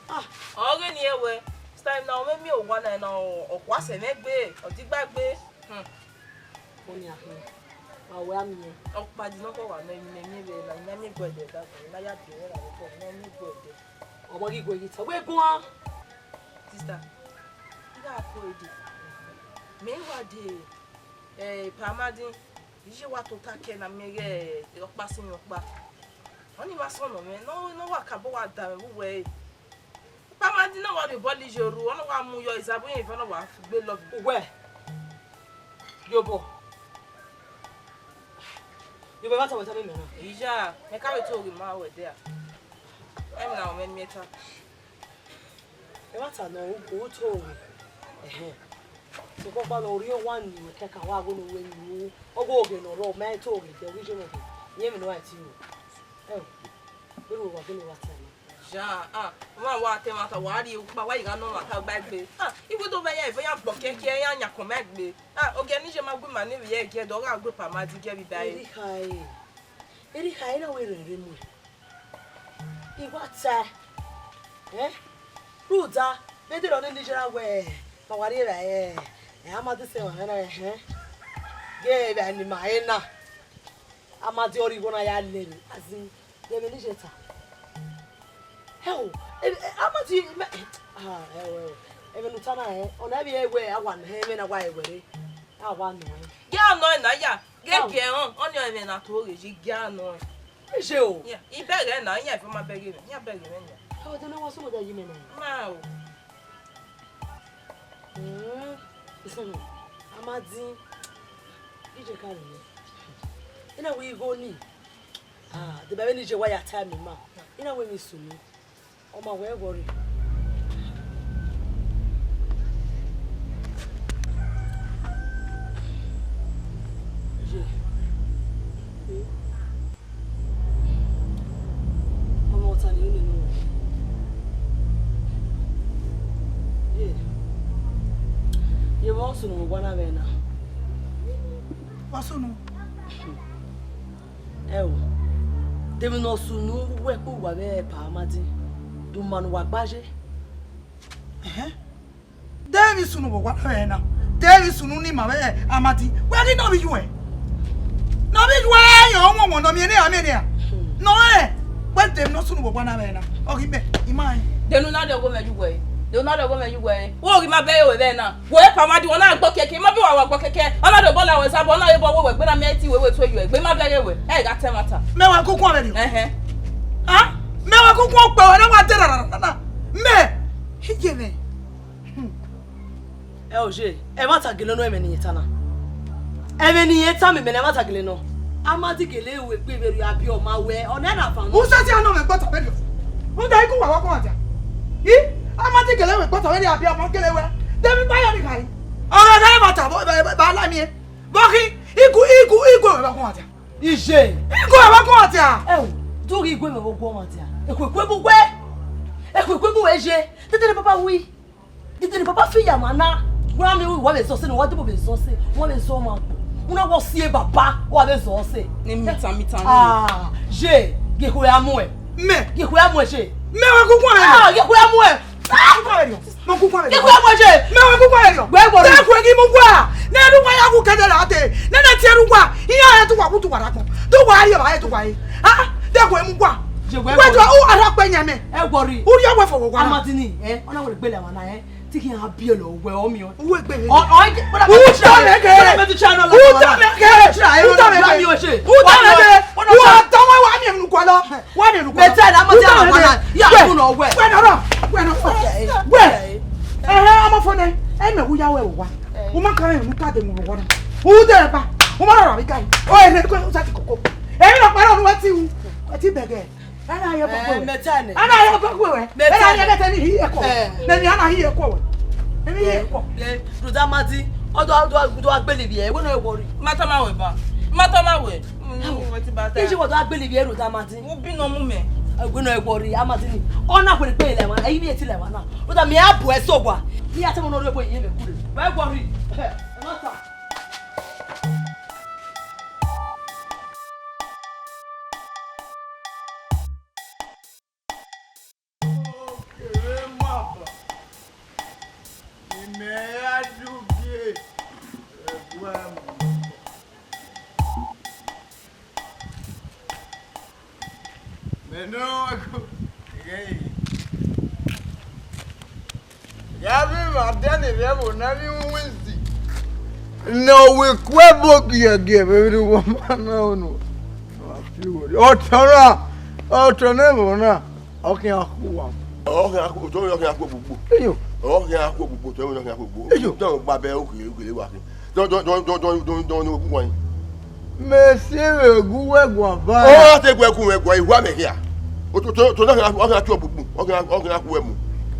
Ah, ọ ghe ni ẹwẹ, time na ọ mwẹ miẹn owa na, na ọ kua sẹ mwẹ gbe, ọ digba gbe. Hmm. Ọni a hin, wa wẹ a miẹn. Ọkpa di nọkọ wa nọ, emwi ne miẹn vbe na, na miẹn gbe ẹdẹ da, na ya di ẹre ra vbe na miẹn gbe ẹdẹ. Ọmọ ghi gue yi ta, wẹ guan. Sister, I gha ko ede. Mẹ wa de, eh, Pamadin, iye wa tota kẹ na miẹn ghe ọkpa sin ọkpa. Ọni ma sọnnọ mwẹ, ne ọ, ne ọ wa kabọ wa da mwẹ vbe uwẹ ẹre. Pamadin na wa rhie bọl ye oru, ọ na wa mu yọ izabọ irẹn vbe ọ na wa gbe love. Uwẹ, yobọ. Yebe, ẹmwata wẹ tama mẹ na. Iya, mẹ ka vbe to oghe ma wẹ dia. Ẹmwẹ na ọ mẹ miẹn ta. Ẹmwata nọ, u to oghe. Ẹhẹn. Sokpan ọkpa nọ, orhiọn wa ni wẹ kẹkan wa ghe ne uwẹ ni ru. Ọ ghe oghe ne ọ rrọọ, mẹ to oghe dẹ, ọ ghi ye mwẹ ghe. Iyẹn emwi ne ọ ra tie ru. Ẹo, vbene uwa gele wa ta na. Ja, ah, wa wa te mata, wa rrie ukpa, wa i gha nọ mata gba egbe. Ah, iwe do vbe ya, ive ya gbọ kẹkẹ, ya yan kọn ma egbe. Ah, ogie ne iye ma gu ima ne ivbi ye gie, do gha gu pa ma di gie vbe ba e. Erikhae, Erikhae, na wẹ rẹn rre mu. I wa ta, eh? Rhunmwuda, vbe de rọ ne iye ra wẹ, ma wa rrie ra, eh, eh, a ma de sẹ wa na, eh? Gie vbe ni ma e na. Amadi ọre igho na ya lele, azin, de vbe ne iye ta. Hẹo, e, e, Amadi, mẹ, ah, hẹo, hẹo. Ẹmwẹ ne u ta na, eh, ọ na vbe wẹ a wa nọ, ẹmwẹ na wa ẹwẹ re. A wa nọ, eh. Gie a nọ ẹna ya, gie, hẹo, gie họn, ọni ẹmwẹ na to ghe yi, gie a nọ, eh. Iye o. Ya, i bẹghe na, ya ife ma bẹghe mẹ, ya bẹghe mẹ ya. Hẹo, de ne wa sunu da yi mẹ na. Ma o. Mm. Amadi, iye ka rre. I na wẹ igho ni. Ah, de ba vbe ne iye wa ya ta mẹ ma. I na wẹ emwi sunu. Ọ ma wẹ ẹghọ rre. Iye. Ọmọ ọta ni unu nọ. Ye. Ye vbe ọ sunu vbe owa na vbe na? Ọ sunu. Ẹo, de emwi ne ọ sunu wẹ kpe uwa vbe pa Amadi, de u ma ne uwa gba ye? Ẹhẹn. De emwi sunu vbe owa na vbe na? De emwi sunu ne ima vbe Amadi? Wẹ ghi nọ vbe iyuẹ? Nọ vbe iyuẹ, yan ọmọ wọn nọ miẹn ne a miẹn ne a. Nọ ẹ, wẹ de emwi ne ọ sunu vbe owa na vbe na? Ọ ghi mẹ, ima rẹn. De ne u na rhie ọghomwẹ ye uwẹ? De u na rhie ọghomwẹ ye uwẹ? Wo ghi ma bẹghe wẹ vbe na? Wo pa Amadi, wẹ na gbe kẹkẹ, ma bi wa wa gbe kẹkẹ. Ọ na do bọla wẹ sabọ, ọ na ye bọ wẹ wẹ gbe na miẹn ti wẹ wẹ tu yu egbe, ma bẹghe wẹ. Ẹ gha ta ẹmwata. Mẹ wa kuku avbe rriọ. Ẹhẹn. A, mẹ wa kuku ọkpẹ wẹ na wa de rara na. Mẹ. Iye mẹ. Hmm. Ẹ o ye, ẹmwata gele nọ ẹmwẹ ne irẹn ta na. Ẹmwẹ ne irẹn ta mẹ, mẹ ne ẹmwata gele nọ. Amadi gele ru egbe vberriọ, a biẹ ọma wẹ, ọ nẹ na fan nọ. U sẹtin a nọ mwẹ gbe ọtẹn vberriọ. Rhunmwuda iku wa wa kọn dia. I, Amadi gele ru egbe ọtẹn vberriọ, a biẹ ọma gele wẹ. De emwi ba ya ni kha yi. Ọghe na ẹmwata ba la miẹn. Vbọ khin, iku, iku, iku wa kọn dia. Iye. Iku wa kọn dia. Ẹ o, do ghi gu emwi vbe oguọmwa dia. Ekhue kue bu wẹ. Ekhue kue bu wẹ ye. Tete ne papa wi. Dede ne papa fi ya ma na, wa mi wa vbe zọ sẹ, ne wa debo vbe zọ sẹ, wa vbe zọ ma. Una wo sie baba, wa vbe zọ sẹ. Ni mita, mita ni. Ah, ye, ye khue amuẹ. Mẹ. Ye khue amuẹ ye. Mẹ wa kuku avbe rriọ. Ah, ye khue amuẹ. Ma kuku avbe rriọ. Ma kuku avbe rriọ. Ye khue amuẹ ye. Mẹ wa kuku avbe rriọ. Gbe gbọrọ. Te khue ghi mu gua. Ne ru wa ya wu kẹdẹ ra te. Ne ne tie ru wa. Iya he tu wa, wu tu wa ra gbọn. Tu wa ri ba he tu wa he. Ah, te khue mu gua. Ye wẹ. Wẹ gbọrọ. Tu u ara pe yan mẹ. Ẹ wọrọ. U ri ọwẹ fọwọ wa. Amadi ni, eh, ọ na wẹ gbele wa na, eh. Tiki a biẹ lọ wẹ ọ miẹn. Uwe gbe mi. Ọ, ọ, brother, u ta mẹ kẹ. Brother, u ta mẹ kẹ. U ta mẹ kẹ. U ta mẹ kẹ. U ta mẹ kẹ. U ta mẹ kẹ. Wa miẹn nu kua lọ. Wa miẹn nu kua lọ. Mẹ ta na, ma ta na, wa na. Ya ku nọ wẹ. Wẹ nọ rọ. Wẹ nọ rọ. Wẹ. Ẹhẹ, ọmọ fọ nẹ. Ẹ mẹ wu ya wẹ wa. U ma kan ẹ nu ka de mu wọ na. U de ba. U ma rọ ra mi ka. O ẹ ne ko sa ti koko. Ẹ mi lọ pa rọ nu wa ti u. Wa ti bẹgẹ. Ana ye bọ gbe. Mẹ ta nẹ. Ana ye bọ gbe wẹ. Mẹ ta nẹ. Ana ye bọ tẹ ni hi ẹkọ. Mẹ ni ana hi ẹkọ wẹ. Mẹ ni hi ẹkọ. Rhunmwuda Amadi, ọdọ, ọdọ, ọdọ agbele bi ẹ, wẹ nọ wọrọ. Ma ta ma wẹ ba. Ma ta ma wẹ. Iji wọdọ agbele bi ẹ Rhunmwuda Amadi. Mo bi nọ mu mẹ. Wẹ nọ wọrọ Amadi ni. Ọ na wẹrẹ gbe ilẹ wa, ẹyin mi eti ilẹ wa na. Rhunmwuda mi a bu ẹ so wa. Mi a tẹ mo nọ rẹ bo iye mẹ kure. Wẹ wọrọ. Ẹ ma ta. Okere maba, imẹ ya dugbe ẹguae mu. Mẹ ne ọ ghẹ ya vbe emwa dẹnẹrẹ ẹvbo ne a vbe winzi ne ọ wẹ ku ẹbo giẹgiẹ vbe vbe uwa ma na unu. Ọtọ na, ọtọ ne ẹvbo na, ọ khian khu uwa. Ọ khian khu, otọ ọ khian khu gbogbo. Eyo. Ọ khian khu gbogbo, otọ ọ khian khu gbogbo. Eyo. Otọ gba bẹ okhian, okhian wa khin. Dọn, dọn, dọn, dọn, dọn, dọn, dọn, ne okhuan. Mẹ si vbe gu wẹ guan ba. Ọ te gu ẹkun mwẹ guan, ihua mẹ khian. O to, to, to na khian, ọ khian tuẹ gbugbu, ọ khian, ọ khian khu ẹmu.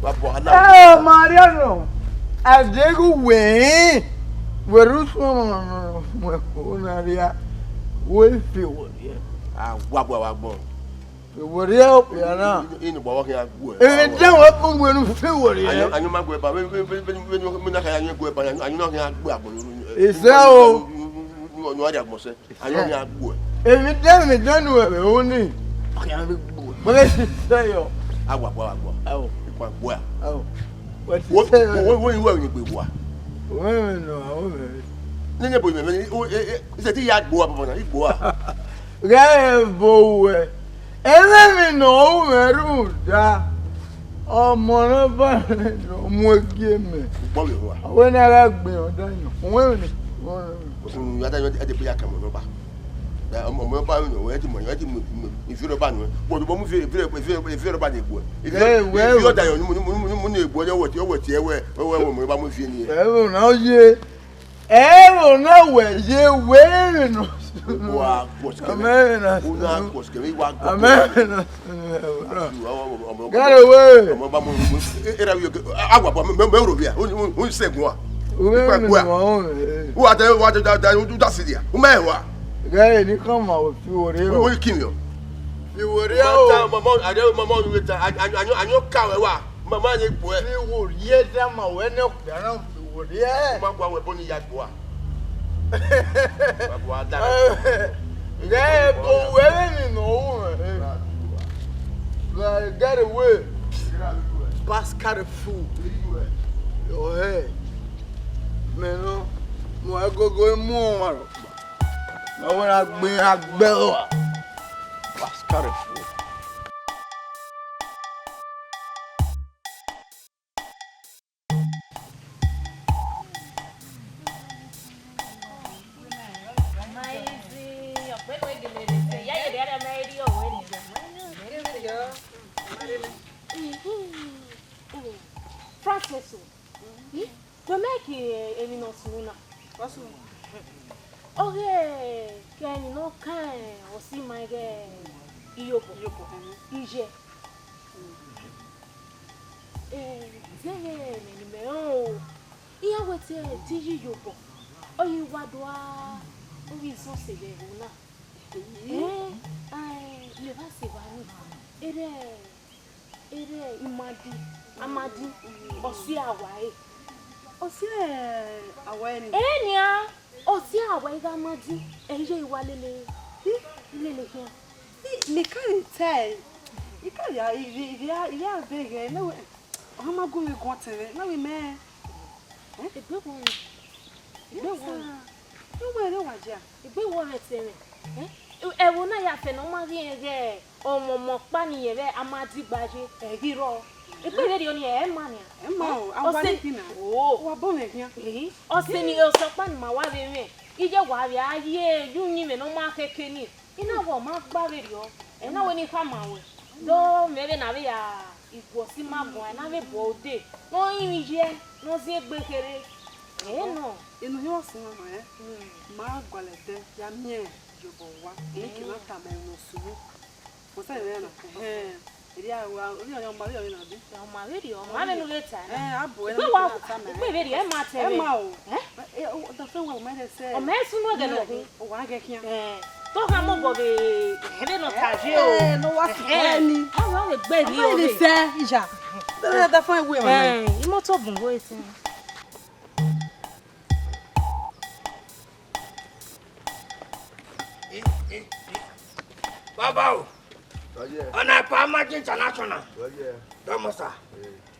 Wa bọ ala. Ẹ, Mariano, a deghẹ uwẹ rẹn, wẹ rre usun ọmọ ne ọ mu ẹko na rria, wẹ fi owo rriẹ. A wa bọ, a wa gbọn. Fi owo rriẹ okpia na. Ini, ini bọ, ọ khian gu ẹ. Emwi de wẹ kpọnmwẹ ne u fi owo rriẹ. Anyu, anyu ma gu ẹ ba, vbe, vbe, vbe, vbe, vbe, vbe, vbe na khian anyu gu ẹ ba, anyu, anyu na khian gbe agbọn. Isẹ o. Ọ, ọ, ọ, ọ, ọ, ọ, ọ, ọ, ọ, Ayọn ghi a gbuẹ. Emwi de, emwi de ne uwẹ vbe ru ni. Ọ khian vbe gbuẹ. Wẹ vbe sisẹ yọ. A wa gbuẹ, a wa gbuẹ. Ao. Ikun a gbuẹ. Ao. Wẹ Wo, sisẹ yọ. Wo, wo, wo, wo, wo, gbe wa. Wẹ vbe nọ, a wo vbe. Nene bo mẹ, mẹ, o, e, e, isẹ ti ya gbuẹ, baba na, i gbuẹ. Ghẹ ebo wẹ. Ẹmwẹ emwi ne ọ ru mwẹ rhunmwuda, ọmọ ne ọ ba mwẹ ne ọ mu egie mẹ. Ugbọ vbe rua. Ọ wẹ ne a gha gbe ọdayọn. Uwẹ vbe ne. Osun ya da yọ ẹdẹ ya kẹmọ nọba. Ọmọ ọmọ ba yọ wẹ ti mọ yọ ti mu ifi rọba nu. Wọ do mu ifi ifi ifi rọba de gbuẹ. Ifi ọdayọn ni mu ni mu ni mu ni gbuẹ yọ wẹ ti wẹ ti wẹ wẹ ọmọ ba mu ifi ni. Ẹ vbe na ye. Ẹvbo na wẹ ye wẹ vbe nọ sunu. Wa gọs kẹmẹ. Amẹ vbe na sunu. Una gọs kẹmẹ, wa gọs kẹmẹ. Amẹ vbe na sunu, ẹvbo na. Gẹrẹ wẹ. Ọmọ ba mo, mo, era wi, a wa ba mo, mo ro bia. O, o, o se gua. Wẹ vbe nọ, o, eh. Wa da, wa da, da, da, u da si dia. U ma wa. Gẹrẹ ni kan ma o fi wori. O, o ki mi o. Fi wori o. Mama, mama, ade mama o we ta. Anyo, anyo, anyo ka wẹ wa. Mama ni gbuẹ. Fi wori e da ma wẹ ne okpia na. Wẹrriẹ. Ma gua wẹ bọ ni ya gbua. Ma gua da. Ghẹ ebo wẹ vbe emwi ne ọ ru mwẹ. Like, get away. Pascal fool. Your head. Mẹ nọ, mu ẹgogo mu ọmwa rhọkpa. Mẹ wẹ na gbe, na gbe uwa. Pascal fool. Francis o, wẹ mẹ ke emwi ne ọ sunu na? Ọ sunu. Ọ ghe ke emwi ne ọ kan ọse ima ighẹ iyobọ. Iyobọ, mhm. Iye. Eh, zẹghẹ ẹmwẹ ne imẹ rẹn o, iran wẹ te te iye iyobọ, ọ ye wa do a, ọ ghi zọ sẹ vbe ẹvbo na. Eh, eh, mẹ vba sẹ evba ni, erẹ, erẹ Imadi, Amadi, ọse Awae. Ọse Awae ni? Eh, nian. Ọse Awae gha Amadi, ẹ i ye wa lele, lele khian. I, mẹ ka rẹn tae, I ka ya, I vbe, I vbe, I vbe a vbe ghẹ, mẹ wẹ, ọ ma gu mwẹ guan tẹn mwẹ, na wẹ mẹ, eh? Egbe wọọ rẹn, egbe wọọ rẹn. Yes, sir. Wẹ rre wa dia? Egbe wọọ rẹn tẹn mwẹ, eh? Ẹvbo na ya fẹ ne ọ ma ghi rẹn ghẹ ọmọmọ ọkpa ni yẹn vbe Amadi gba ye, ẹ ghi rrọọ. Egbe vberriọ ni, ẹ ma nian. Ẹ ma o, a wa ọse ni khin na. O. Wa bọ mwẹ khian. Ehi, ọse ni, ọse ọkpa ni ma wa vbe mwẹ. Iye wa vbe a ye, yu uyinmwẹ ne ọ ma khẹke ni. I na wẹ ọ ma gba vberriọ, ẹ na wẹ ne I khama ruẹ. Do mwẹ vbene a vbe ya iguọ si ima guan, ne a vbe bu ode, ne ọ rinmwian iye, ne ọ ziẹn egbe kherhe. Ẹ nọ. Inu hiọn ọse mwa ma rẹn, ma gualọ ẹdẹ ya miẹn iyobọ owa, ne I ke na tama ẹmwẹ ne ọ sunu. Wẹ sẹ rẹn na? Ẹhẹn. Erriọ wa, erriọ ọmwa, erriọ na bi. Ọmwa vberriọ, ọmwa vbene u vbe ta na. Ẹ, a bu ẹre. Egbe wa, na ta mẹ. Egbe vberriọ, ẹ ma tẹ. Ẹ ma o. Ẹ? Ẹ, o, da fẹ wa, ọ ma rẹn sẹ. Ọ ma sunu ẹghẹ nọ khin. Ọ wa ghẹ khian. Ẹ, to gha mọ obọ vbe, ẹ vbe nọ ta je o. Ẹ, ne ọ wa sẹ ni. Ọ wa vbe gbe rri o. Ọ ma rẹn sẹ, iya. Da, da fẹ wa, ẹ ma. Ẹ, imoto bun wo ese. Eh, eh, eh. Baba o. Ọna pa Amadi International. Dọmọ sa.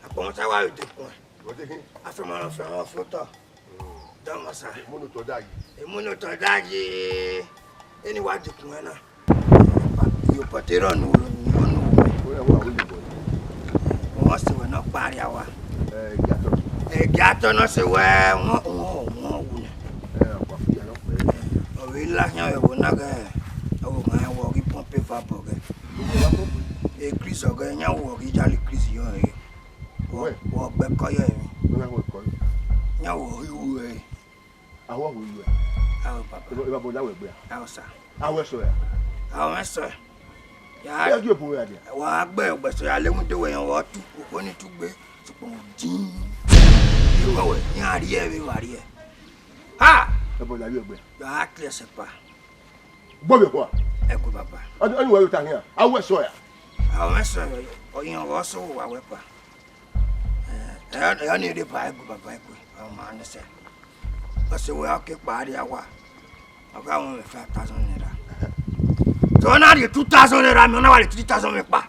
Akpọnmwọsa wa vbe dekun. Afẹmọ na fẹ wọn fotọ. Dọmọ sa. Emunu tọ da yi. Emunu tọ da yi. Eni wa dekun na. Yo pọte rọ nu ro ni ọnu. Wọ́n sì wẹ̀ náà parí àwa. Ẹ̀gí atọ náà ṣe wẹ́ wọ́n wọ́n wọ́n wù ní. Ọ̀rẹ́ ńlá yẹn ẹ̀wò náà gẹ̀ ẹ̀wò máa ń wọ rí pọ́ńpé fà bọ̀ gẹ̀. Èkìrìsì ọ̀gẹ̀ yẹn wọ̀ rí jálè kìrìsì yọ̀ ẹ̀. Wọ́n gbẹ kọ́ yẹ̀ ẹ̀. Yẹn wọ̀ rí wù ẹ̀. Awọ wo iwe. Ao, papa. Eva, eva, bọla wẹ gbe a. Ao, sir. Awẹ sọ ya. Ao, mwẹ sir. Ya. Ya gi obo wẹ a dia. Wa gbe ogbẹsẹ ya le mu do wẹ yan wa tu. Okhuo ni tugbe. Sokpan jin. Iwẹ wẹ, iran rhie vbe wa rhie. Ha! Ebo la vbe egbe. Ya clear sẹ pa. Gbọ vbe kua. Ẹ gu baba. Ọni, ọni wẹ ta hian. Awẹ sọ ya. Awẹ sọ ya. Ọyọn vbe ọsọ wa wẹ pa. Ẹ, ẹ, ọni rre pa ẹ gu baba ẹ gu. Ọ ma nẹ sẹ. Ọsẹ wẹ ọ ke kpa rria wa. Ọ gha wọn mwẹ five thousand naira. So ọ na rhie two thousand naira, mẹ ọ na wa rhie three thousand mwẹ kpa.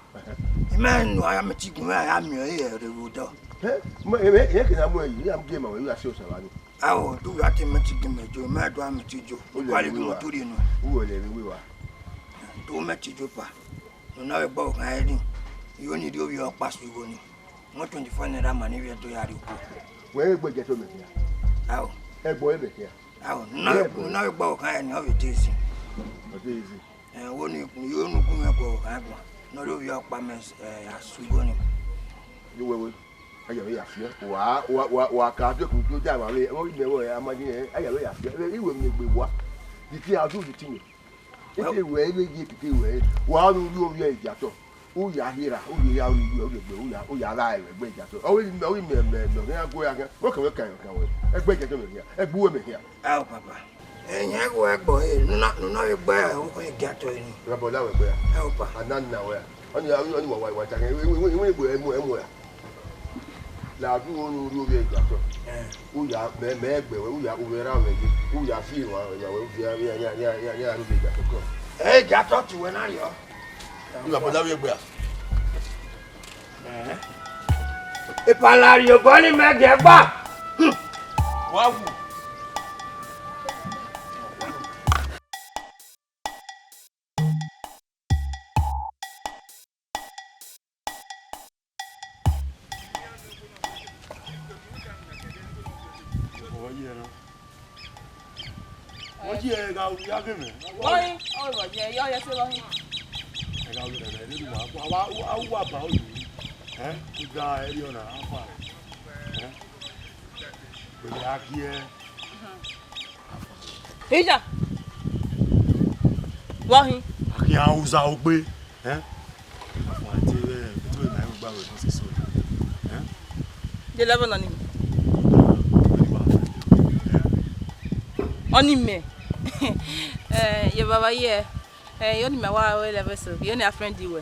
Imẹ nu aya mẹ ti gun mwẹ aya miẹn ọre rre vbe odọ. Ẹ, mẹ, ẹ, ẹ, ẹ kẹ na mu ẹre yi, iran gie ma wẹ, iran si osa vba ni. Ao, do ya te mẹ ti gie mẹ jo, mẹ do a mẹ ti jo. Mo kua le gie mo to rhie nu. Uwẹ lẹ vbe wa. Do mẹ ti jo pa. Nọ na vbe gba ọghan ẹre ni. Iyo ni rhie ovbi ọkpa su igho ni. One twenty-four naira ma ni vbe do ya rrie uko. Wẹ egbe jẹ to mẹ khian. Ao. Ẹgbọ ẹmẹ khian. Ao, na, na vbe gba ọghan ẹre ni ọ vbe te esi. Ọ te esi. Ẹ, wo ni, yo nu gun mẹ gba ọghan ẹre guan. Nọ rhie ovbi ọkpa mẹ, ẹ, ya su igho ni. Yo wẹ wẹ. Aya vbe ya fiẹ. Wa, wa, wa, wa ka do ku do da ma vbe. Wo mẹ wo a ma ni ẹ. Aya vbe ya fiẹ. Iwe mi gbe wa. Di ti a du di ti mi. Ete wẹ vbe ye keke wẹ, wa nu ru ovbi ẹre giatọ. U ya hiera, u ya ru iye, u ya gbe, u ya, u ya gha ẹvbo ẹgbẹ giatọ. Ọ vbe mẹ, ọ vbe mẹ, mẹ, mẹ, ọ khian gu ya khian. Wẹ kẹ wẹ ka ẹvbo khian wẹ. Ẹgbẹ giatọ mẹ khian, ẹgbẹ uwẹ mẹ khian. Ao, papa. Ẹyẹn gho ẹgbọ ẹre, nuna, nuna vbe gbe okhuo giatọ ni. Ra bọ la wẹ gbe ya. Ao, pa. A na na wẹ ya. Ọni, ọni, ọni wa, wa, wa ta khian. Iwe, iwe, iwe, iwe, ẹmu, ẹmu ya. La du unu ru ovbi ẹre giatọ. Ẹ. U ya mẹ, mẹ gbe wẹ, u ya, u vbe ra mwẹ ye, u ya fi emwa, emwa wẹ, u viẹ, ya, ya, ya, ya, ya ru ovbi ẹre giatọ kọ. Ẹ, giatọ tu wẹ na yọ. U ya bọda vbe egbe a. Ẹ. Ipala rhie obọ ni mẹ gie gba. Hmm. Wa wu. Ọ ye ẹre gha ru ya ghe mwẹ. Ọyìn, ọ vọ yẹ, yọ yẹ se vọ hin. Ẹ gha ru ẹrẹ ne wa, wa, wa, wa ba olu. Ẹ, kugha ẹriọ na, afa. Ẹ, pẹlẹ a gie. Ija. Vọ hin? A khian uza ogbe. Ẹ? Afua te vbe, te vbe ma gba wẹ nọ sẹsẹ. Ẹ? De level nọ ni? Ọni mẹ. Eh, ye baba ye. Eh, yo ni mẹ wa we level so. Yo ni a friend wẹ.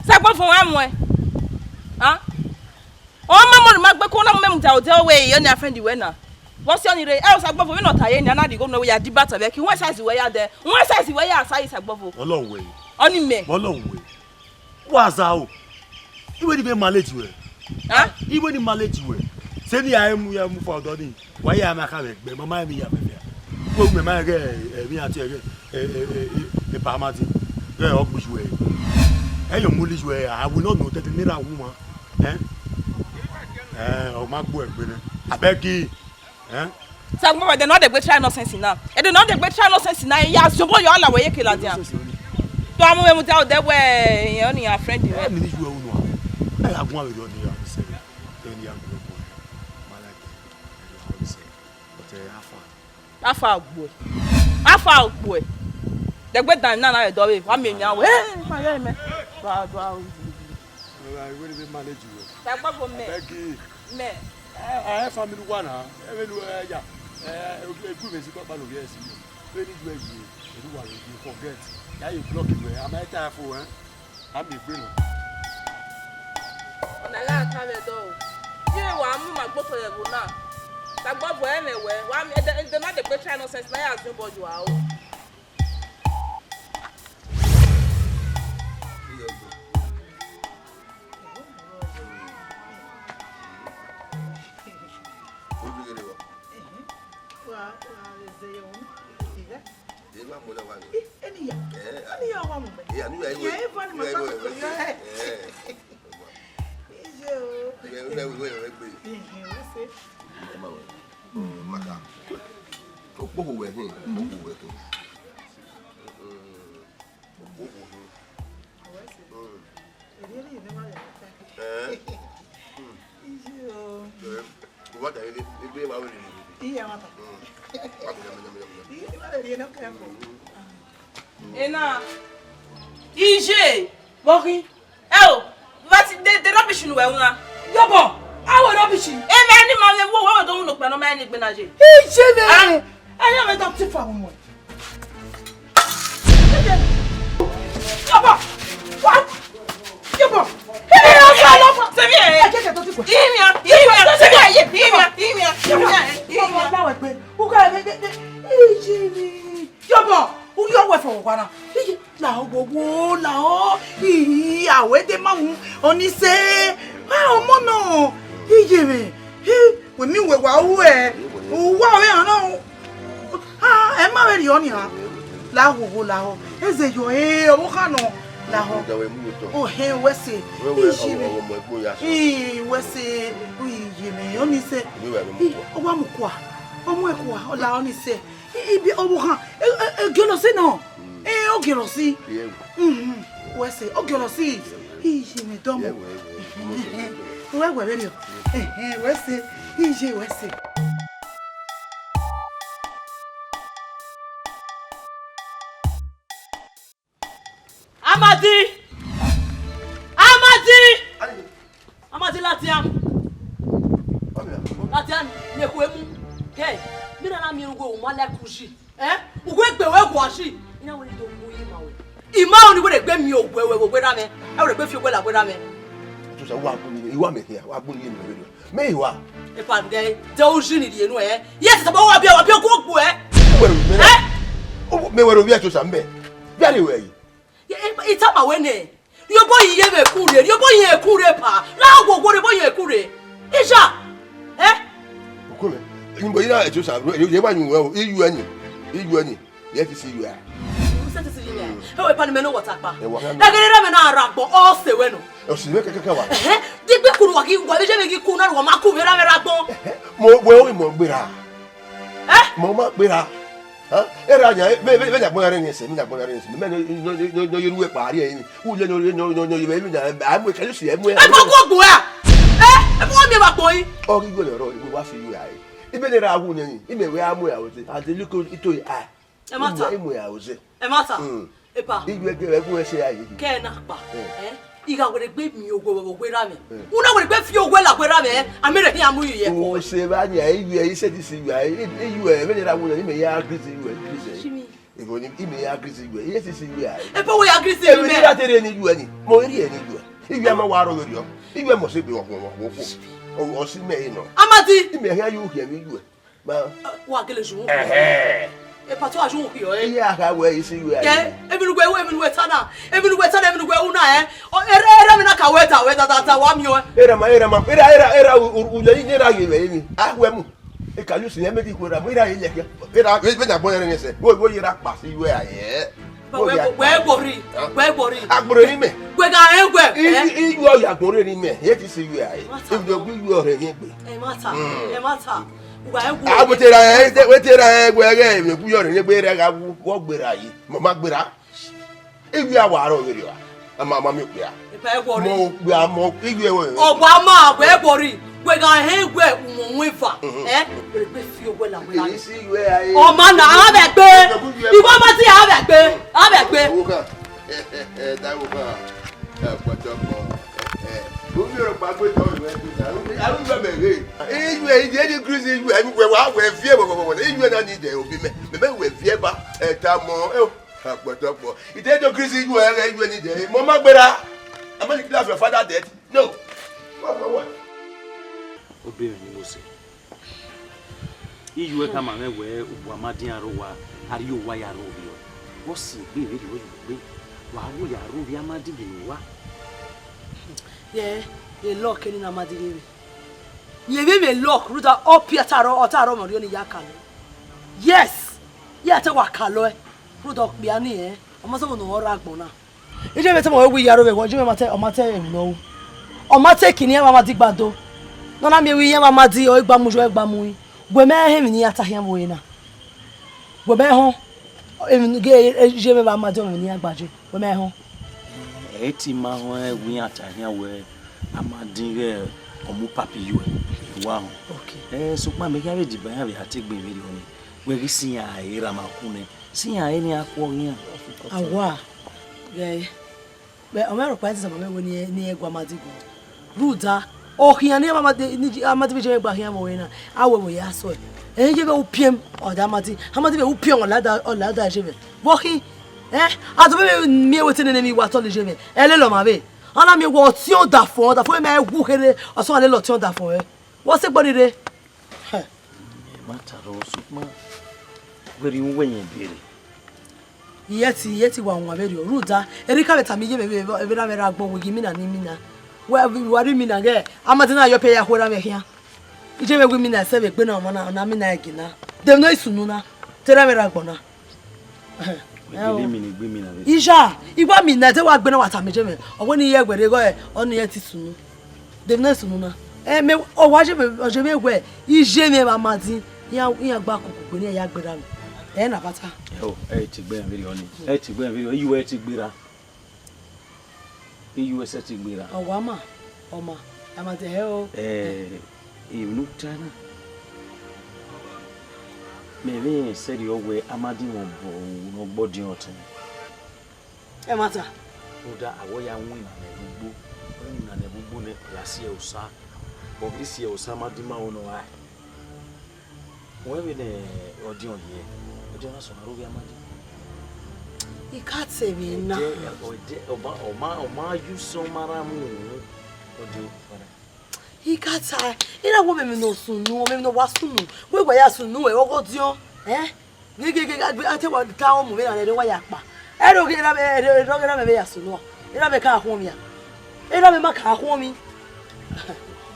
Sẹ gbọ fun wa mu ẹ. Ah? Ọ ma mọ ne ma gbe ko na mu mẹ mu da odẹ wẹ, yo ni a friend wẹ na. Vbọ si ọni rre, ẹ, Osagbọvo, vbene ọ ta ye nia, na rhie igho mẹ wẹ ya diba tọ vbe ẹki, wẹ size wẹ ya dẹ, wẹ size wẹ ya sa Osagbọvo. Ọlọrun wẹ. Ọni mẹ. Ọlọrun wẹ. Wa za o. Iwe ni vbe manage wẹ. Ah? Iwe ni manage wẹ. Se ni a mu ya mu fa ọdọ ni. Wa ya ma ka vbe gbe, mama mi ya vbe vbe. Wo mẹ ma ghe, e, mi ati ghe, e, e, e, e, e, pa ma ti. Ghe ọ gbe ju ẹ. Ẹ yo mu li ju ẹ, I will not know that neither woman. Eh? Eh, ọ ma gbe egbe nẹ. Abeg. Eh? Osagbọvo, ẹdẹ ne ọ degbe try nonsense na. Ẹdẹ ne ọ degbe try nonsense na, ya zobọ yọ ala wẹ ye ke ladian. Nonsense ni. To a mu vbe mu dia odẹ wẹ, ìyẹn ọ ni a friend wẹ. Eh, mi ni ju ẹ unu a. Eh, a gun avbe rọ ni ya se. Eh, ni a gun. Ma like. But, eh, how far? Afa gbuẹ. Afa gbuẹ. Dẹgbe dan na na ẹdọ vbe, wa mẹ nia wẹ. Eh, ma ye mẹ. Do a, do a. Iwe ni vbe manage wẹ. Osagbọvo mẹ. Abeg. Mẹ. A, a family wa na. Ẹ vbe lu ẹ ya. Ẹ, egu vbe si kọkpa no vbe ẹ si. Vbe ni ju ẹ ye. Ẹ ni wa vbe forget. Ya ye block wẹ. A ma ta fo, eh. A miẹn egbe nọ. Ọna gha ta vbe ẹdọ o. Ye wa mu ima gbe otọ ye ẹvbo na. Osagbọvo ẹmwẹ wẹ, wa mi, ẹdẹ, ẹdẹ na degbe try nonsense na ya zun obọ yua o. Wa, wa, ze yo. Iga. Ẹ, wa mu lẹ wa ni. Ih, eni ya. Ẹ, a. Eni ya wa mu mẹ. Ẹ, a, nu ya, iye, iwe, iwe, iwe, iwe, iwe, iwe. Ije o. Iwe, iwe, iwe, iwe, iwe. Ih, iwe se. Ẹ ma wẹ. Mm, maka. Okpoho wẹ hin, okpoho wẹ hin. Mm, okpoho hin. Iwe se. Mm. Eri, eri, eni wa ya. Ẹ. Mm. Ije o. Ẹ. Uwa ta ebe, ebe wa wele ni. Iye wa ta. Mm. Ena. Iye. Vbọghi. Eo, vbe a ti de, de rubbish ne uwẹ ru na? Yọbọ, a wẹ rubbish. Emẹ ni ma mwẹ wo, wo do mu nokpia nọ ma ni gbe na ye. Iye vbe. Ah. Aya mwẹ da ti fa mu. Yọbọ. Wa. Yọbọ. Hey, hey, hey, hey. Sẹmi ẹ. Ẹ jẹ́ kẹ́ tó ti kù. Iye, iye, sẹmi ẹ, iye, iye, iye, iye, iye. Yọbọ, la wẹ gbe. Uga, de, de, de. Iye vbe. Yọbọ, u yo wẹ fo wa na. Iye, lahọ, wo, wo, lahọ. Ii, a wẹ de ma mu, Ọnise. A, ọmọ nọ. Iye mwẹ. Hi, wẹ mi wẹ wa ru ẹ. U wa wẹ hana o. A, ẹ ma vbe rriọ nian. Lahọ, wo, lahọ. Eze yọ, e, ọvbokhan nọ. Lahọ. Ohẹn, wẹ sẹ. Iye mwẹ. Ii, wẹ sẹ. Iye mwẹ, Ọnise. Ii, ọ wa mu kua. Ọ mu ẹ kua, ọ la Ọnise. I, i bi ọvbokhan, e, e, e, giọlọ si nọ. E, ọ giọlọ si. Wẹ sẹ, ọ giọlọ si. Iye mwẹ dọmọ. Wẹ wẹ vberriọ. Wẹ sẹ, iye wẹ sẹ. Amadi! Amadi! Amadi, ladian. Ladian, ne ekhue mu. Kẹ, mina na miẹn uwe, u ma like uyi. Eh? Uwe gbe wẹ gua uyi. Ina wẹ do mu ima wẹ. Ima oni wẹ gbe miẹn uwe, wẹ, wẹ, wẹ ra mẹ. Ẹ wẹ gbe fi uwe la wẹ ra mẹ. Tusa wa gbuni, iwa mẹ kẹ, wa gbuni ye mẹ. Mẹ iwa. Epa gẹ, de uyi ni rie nu ẹ. Yes, taba wa bia, wa bia ko gbu ẹ. Wẹ ro mẹ. Eh? O, mẹ wẹ ro bia Tusa mbẹ. Bia ni wẹ yi. Ye, e, itama wẹ nẹ, rhie obọ yi ye vbe eku rre, rhie obọ yi eku rre pa, la wo wo rhie obọ yi eku rre. Iye, eh? Uko mẹ, ni bo ira Etusa, ye ma yin wẹ o, iyu ẹni, iyu ẹni, ye ti si iyu ẹ. Mu se ti si iyu ẹ. Ẹ wẹ pa ni mẹ ne wọ ta kpa. Ẹ wa. Ẹ gẹrẹ mẹ na ra gbọn, ọ sẹ wẹ nọ. Ọ sẹ wẹ kẹkẹ wa. Ẹhẹn, digbe kuru wa ghi, wa vbe ye vbe ghi ku na, wa ma ku vbe ra vbe ra gbọn. Mo, wẹ o mọ gbera. Eh? Mo ma gbera. Erha yan, vbe, vbe, vbe ne agbọn na rre emwi ẹse, vbe ne agbọn na rre emwi ẹse, mẹ ne, ne, ne, ne, ne, ye ru ẹkpa rrie emwi. U ye ne, ne, ne, ne, ne, ye vbe emwi na, a mu ekẹn si, ẹ mu ẹ. Ẹ bọ gbe ogbo ra? Ẹ, ẹ bọ miẹn vbe agbọn yi? Ọ ghi gbe ne ọrọ, wa fi iye ra re. Ibe ne erha wu nẹ ni, imẹ wẹ a mu ẹre aro te, and look into your eye. Ẹ ma ta. Imu ẹre aro te. Ẹ ma ta. Mm. Epa. Iye ẹgbẹ rẹ gun ẹse a ye. Kẹ ẹ na kpa. Eh. Eh? I gha wẹ rhie egbe miẹn owe, owe, owe ra mwẹ. Eh. U na wẹ rhie egbe fi owe la owe ra mwẹ, a mẹ rhie khian mu iye ẹko. O se vba nia, iye ẹ, i se ti si iye ẹ, iye ẹ, vbene erha wu na, imẹ ya agree si iye ẹ, agree si. Shimi. Ego ni, imẹ ya agree si iye ẹ, i se ti si iye ẹ. Epa wẹ ya agree si iye ẹ. Emwi ne I ra te rhie ne iye ẹ ni, mo rhie ne iye ẹ. Iye ẹ ma wa rọ vberriọ. Iye ẹ must be ọkhuọnmwẹ ọkhuọnmwẹ. O, ọ si mẹ ẹre nọ. Amadi. Imẹ khian ye ukhiẹmwẹ iye ẹ. Ma. Wa gele zun. Ẹhẹ. Epa, te wa zun khian, eh. Iye a kha wẹ i si iye ẹ. Kẹ, emwi ne uwẹ ru, emwi ne uwẹ ta na, emwi ne uwẹ ta na, emwi ne uwẹ ru na, eh. Ọ, erha, erha mwẹ na ka wẹ ta, wẹ ta, ta, ta, wa miẹn ọẹn. Erha ma, erha ma, erha, erha, erha, u, u, u, ye, ye erha ye vbe emwi. A wẹ mu. E ka use ne mẹ ghi khu erha mu, erha ye lẹkẹ. Erha, vbe, vbe ne agbọn rẹ rẹn sẹ. Wo, wo ye erha kpa si iye ẹ, eh. Wẹ, wẹ, wẹ gbori, wẹ gbori. Agbọn rre ni mẹ. Wẹ gha rẹn wẹ, eh. I, i, iye ọ ya agbọn rre ni mẹ. Ye ti si iye ẹ. Ẹ ma ta. Iye ọ gbe iye ọ rẹ yẹn gbe. Ẹ ma ta, ẹ ma ta. Uwa ẹ wo. A, wẹ te ra ẹ, wẹ te ra ẹ, wẹ ghẹ, mẹ gu yọ rẹ, ne gbe ra gha wu, wọ gberra yi. Mama gberra. Iye a wa rọ vberriọ a. A ma, ma miẹn okpia. Epa ẹ wo re. Mọ okpia, mọ iye ẹ wẹ. Ọgba ma, wẹ ẹ wo re. Wẹ gha hẹn wẹ uwọnwẹn eva. Mhm. Ẹ, wẹ gbe fi owẹ la wẹ la. Èyí sì yọ ẹ ayé. Ọmọ na, a vẹ gbe. Ìwọ ọmọ tí a vẹ gbe. A vẹ gbe. Owó kan. Ẹ, ẹ, ẹ, Táíwò kan. Ẹ, pọtọpọ. Ẹ, ẹ. Mo fi ọ̀rọ̀ pa pé tọ́ ìwé tó dá. Arúgbó mẹ̀ rè. Iyú ẹ, ìdí ẹni Kristi iyú ẹ, wẹ̀ wá, wẹ̀ fi ẹ̀ wọ̀wọ̀wọ̀. Iyú ẹ náà ni ìdẹ̀ òbí mẹ́. Mẹ̀mẹ́ wẹ̀ fi ẹ̀ bá. Ẹ ta mọ́. Ẹ o. Pọtọpọ. Ìdí ẹni Kristi iyú ẹ, iyú ẹ ni ìdẹ̀. Mo má gbéra. I'm not declare your father dead. No. Wá, wá, wá. Obìnrin ni mo ṣe. Iyu ẹ khama mwẹ wẹẹ, uwa ma dian rre owa, a rhie owa ya rre ovbi ọe. Vbọ si egbe vberriọ, ọ ye egbe, wa ru ya rre ovbi Amadi gele owa. Yẹ, e luck ni ne Amadi rre vbe. Yẹ vbe emwi luck, rhunmwuda ọ piẹ ọta rọ, ọta rọ mwẹ ọrriọ ne I ya ka nẹ. Yes, I ya te wa ka lọ ẹe, rhunmwuda okpia ni rẹn, ọ ma zẹ vbene ọ rre agbọn na. Iye mwẹ te ma wẹ wi ya rre ovbi ẹvbo, iye mwẹ ma te, ọ ma te emwi ne ọ ru. Ọ ma te kini iran ma di gba do. Ne ọ na miẹn wẹ iran ma di, ọ i gba mu uyi, ọ i gba mu uyi. Wẹ mẹ họn emwi ne iran ta khian vbe ore na. Wẹ mẹ họn. Emwi ne iye mwẹ ma di, emwi ne iran gba je. Wẹ mẹ họn. Ẹ ti ma họn ẹn wẹ iran ta khian wẹ a ma din ighẹ ọ mu papi yu ẹ. Wa họn. Okay. Ẹ, sokpan mẹ khian vbe diba iran vbe a te gbe vberriọ ni. Wẹ ghi si iran ẹre ra ma khu nẹ, si iran ẹre ne iran khuọ ọghe iran. Awa, ghẹ, vbe ọ mwẹ rhọkpa ẹzizọ ma mwẹ wẹ ne irẹn, ne irẹn gu Amadi guan. Rhunmwuda, ọ khian ne Amadi, ne Amadi vbe iye mwẹ gba khian vbe ọre na, a wẹ vbe ọ ya sẹ ọe. Ẹi ye vbe upiẹn, ọ da Amadi, Amadi vbe upiẹn, ọ la da, ọ la da iye mwẹ. Vbe ọ khin, ẹ, a do vbe miẹn wẹ te nene emwi wa tọlọ iye mwẹ, ẹ lele ọmwa vbe. Ọ na miẹn wẹ ọtiọn ọdafọn, ọdafọn mwẹ ma wu kherhe, ọ sẹ ọmwa lele ọtiọn ọdafọn ẹre. Vbe ọ sẹ egbe rre? Hẹ. Ẹ ma ta rọ, sokpan wẹ rhie uwẹ yẹn bere. Iyẹtin, iyẹtin wa wan vberriọ, rhunmwuda, erha I ka vbe tama iye mwẹ vbe, vbe, vbe erha mwẹ rre agbọn wẹ ghi mina ne I mina. Wẹ, wa rhie mina ghẹ, Amadi na yọ pia ya khu erha mwẹ khian. Iye mwẹ wẹ I mina sẹ vbe egbe na, ọmwa na, ọ na mina ẹre gie na. De emwi ne ọ i sunu na, te erha mwẹ rre agbọn na. Wẹ gele mina egbe mina vbe. Iye, I wa mina, te wa gbe na wa tama iye mwẹ. Ọ wẹ ne I ye ẹguẹ rre igho, ọ ne irẹn te sunu. De emwi ne ọ i sunu na. Ẹ, mẹ, ọ wa ye vbe, ọ ye vbe wẹ, iye mwẹ vbe Amadi, iran, iran gba koko gbe ne iran ya gberra mwẹ. Ẹ na bata. Ẹ o, ẹ i te gbe iran vberriọ ni. Ẹ i te gbe iran vberriọ, iye uẹ i te gberra. Iye uẹ sẹtin gberra. Ọ wa ma, ọ ma, Amadi hẹ o. Ẹ, emwi ne u ta na. Mẹ vbe rẹn sẹrriọ wẹ Amadi mwẹ obọ ne ọ gbe ọdiọn ọtẹn. Ẹ ma ta. Rhunmwuda, a wẹ ya winna nẹ vbe ugbo, winna nẹ vbe ugbo nẹ, ya si ẹre osa. But I si ẹre osa, Amadi ma ho ne ọ rae. Wẹ vbe ne ọdiọn ye, ọdiọn na sẹ ọmwa rre ovbi Amadi. I ka ta emwi na. Ẹdẹ, ẹdẹ, ọ ma, ọ ma, ọ ma ye usẹ, ọ ma rhan mu unu, ọdiọn. I ka ta, I na wẹ ọmọ emwi ne ọ sunu, ọmọ emwi ne ọ wa sunu, wẹ wa ya sunu, ẹ, ọghe ọdiọn, ẹ? Gẹgẹgẹ, a te wa ta ọmọ vbe na rre wa ya kpa. Ẹ rọ ghe erha mwẹ, ẹ rọ ghe erha mwẹ vbe ya sunu, erha mwẹ ka khuọnmwi a? Erha mwẹ ma ka khuọnmwi.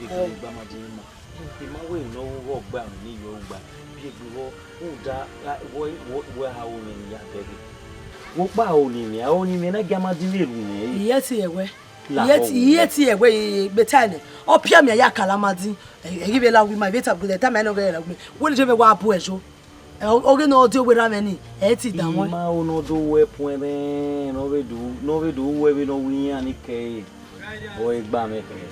Gẹgẹgẹ, gba ma die ma. I ma wẹ ne ọ gha gba mwẹ ne I yọ gba, biẹ egbe vbọ, rhunmwuda, wẹ, wẹ, wẹ a ho ne emwi ya bẹghe. Wẹ ọkpa ho ne emwi, a ho ne emwi na gie Amadi vbe ru mwẹ. Iyẹtin ẹwẹ. Iyẹtin, iyẹtin ẹwẹ, egbe ta nẹ. Ọ pia mwẹ ya kala Amadi. Ẹ ghi vbe la wi ma, I vbe ta, ta ma nọ ghe la wi. Wẹ ne iye mwẹ wa bu ẹre yo. Ẹ, ọ, ọ ghe ne ọ die owa erha mwẹ ni, ẹ i ti da I wọn. Ma ho ne ọ do wẹ puẹn rẹn, ne ọ vbe do, ne ọ vbe do wẹ vbene ọ wẹ iran ni kẹre, ọ i gba mwẹ kẹre.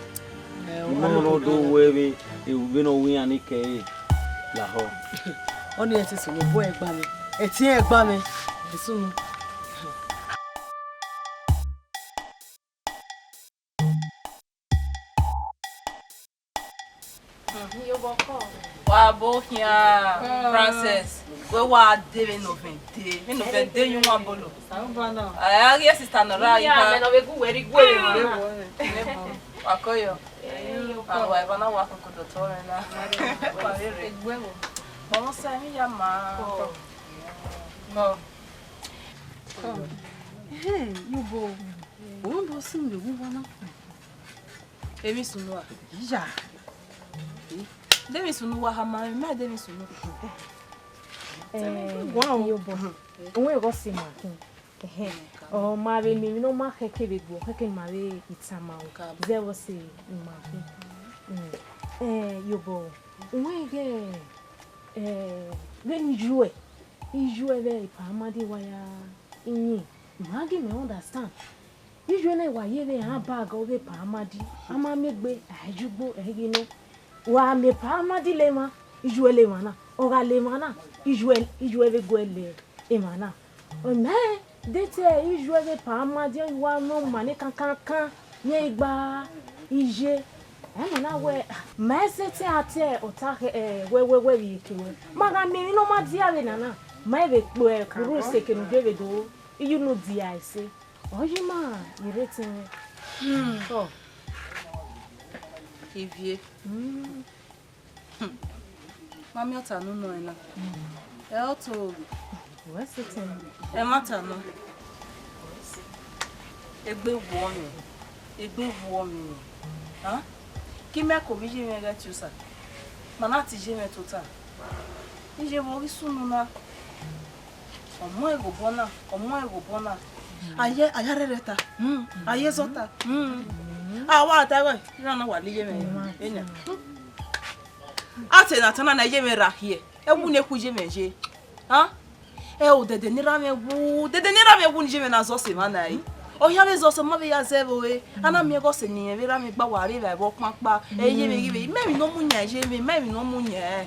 Ẹ, I ma ho ne ọ do wẹ vbe, vbene ọ wẹ iran ni kẹre, lahọ. Ọnii ẹ te sunu, obọ ẹ gba mwẹ, ẹtin ẹ gba mwẹ, ẹ sunu. Wa bo khian, Princess. Wẹ wa de vbene ovẹn de, vbene ovẹn de ye uwan bolo. A ghi e sister nọ ra. Iya, mẹ nọ vbe gu wẹ rre igue. Wa ko yo. Awa eva na wa koko dọtọ rẹ na. Wa rere. Kpọnmwẹ sẹ, emwi ya ma. Ọ. Hey, you go. Wọ́n bọ́ sí mi wíwá náà. Emwi sunu a? Iya. De emwi sunu wa hama, ma de emwi sunu. Eh, wa o. Yo bo. Òun ẹghọ si ma khin. Ẹhẹn. Ọ ma vbe miẹn emwi ne ọ ma khẹke vbe gbe, khẹke ma vbe itama o. Zẹ vbọ sẹ ma khin. Mm. Eh, yo bo. Òun ẹghẹ, eh, vbene iye uẹ, iye uẹ vbe epa Amadi wa ya yin, ma ghi mẹ understand. Iye uẹ na wa ye vbe iran bag ọghe epa Amadi, a ma miẹn egbe, a i ju ugbo, ẹ i ghi nọ. Wa miẹn epa Amadi le emwa, iye uẹ le emwa na, ọ gha le emwa na, iye uẹ, iye uẹ vbe guẹ le emwa na. Ọ mẹ de te iye uẹ vbe epa Amadi wa mwẹ ọma ne kankankan, yẹn i gba iye. Ẹ ma na wẹ, ma i sẹtin a te ọta khẹ, ẹ, wẹ, wẹ, wẹ vbe iyeke wẹ. Ma gha miẹn emwi ne ọ ma dia vbe nana, ma i vbe kpo, ẹ, kuru seke ne u vbe do, iye unu dia ẹse. Ọ yi ma, I rre etẹn mwẹ. Hmm. Ọ. Ivie. Hmm. Hmm. Ma miẹn ọta ne u nọ ẹre na. Hmm. Ẹ ọ to. Wẹ sẹtin. Ẹ ma ta nọ. Egbe wọọ mwẹ, egbe wọọ mwẹ. Hàn? Ke imẹ ke ovbi iye mwẹ ghẹ tie osa, ma na tie iye mwẹ tota. Iye vbe ọ ghi sunu na. Ọ mu ẹre ghe obọ na, ọ mu ẹre ghe obọ na. A ye, a ya rhẹrhẹ ta, hmm, a ye zọ ta, hmm. A wa ta ẹghẹ, iran na wa la iye mwẹ enian. A te na ta na, na iye mwẹ ra khiẹ, ẹ wu ne khu iye mwẹ ye. Hàn? Ẹ o, dẹdẹ ne erha mwẹ wu, dẹdẹ ne erha mwẹ wu ne iye mwẹ na zọ sẹ emwa na ẹre. Ọ hia vbe zọ sẹ, ọ ma vbe ya zẹ ẹvbo re. A na miẹn ẹghẹ ọse ne irẹn vbe erha mwẹ gba wa rre evbare vbe ọkpakpa. Ẹ, iye mwẹ ghi vbe, ma emwi ne ọ mu yan iye mwẹ, ma emwi ne ọ mu yan.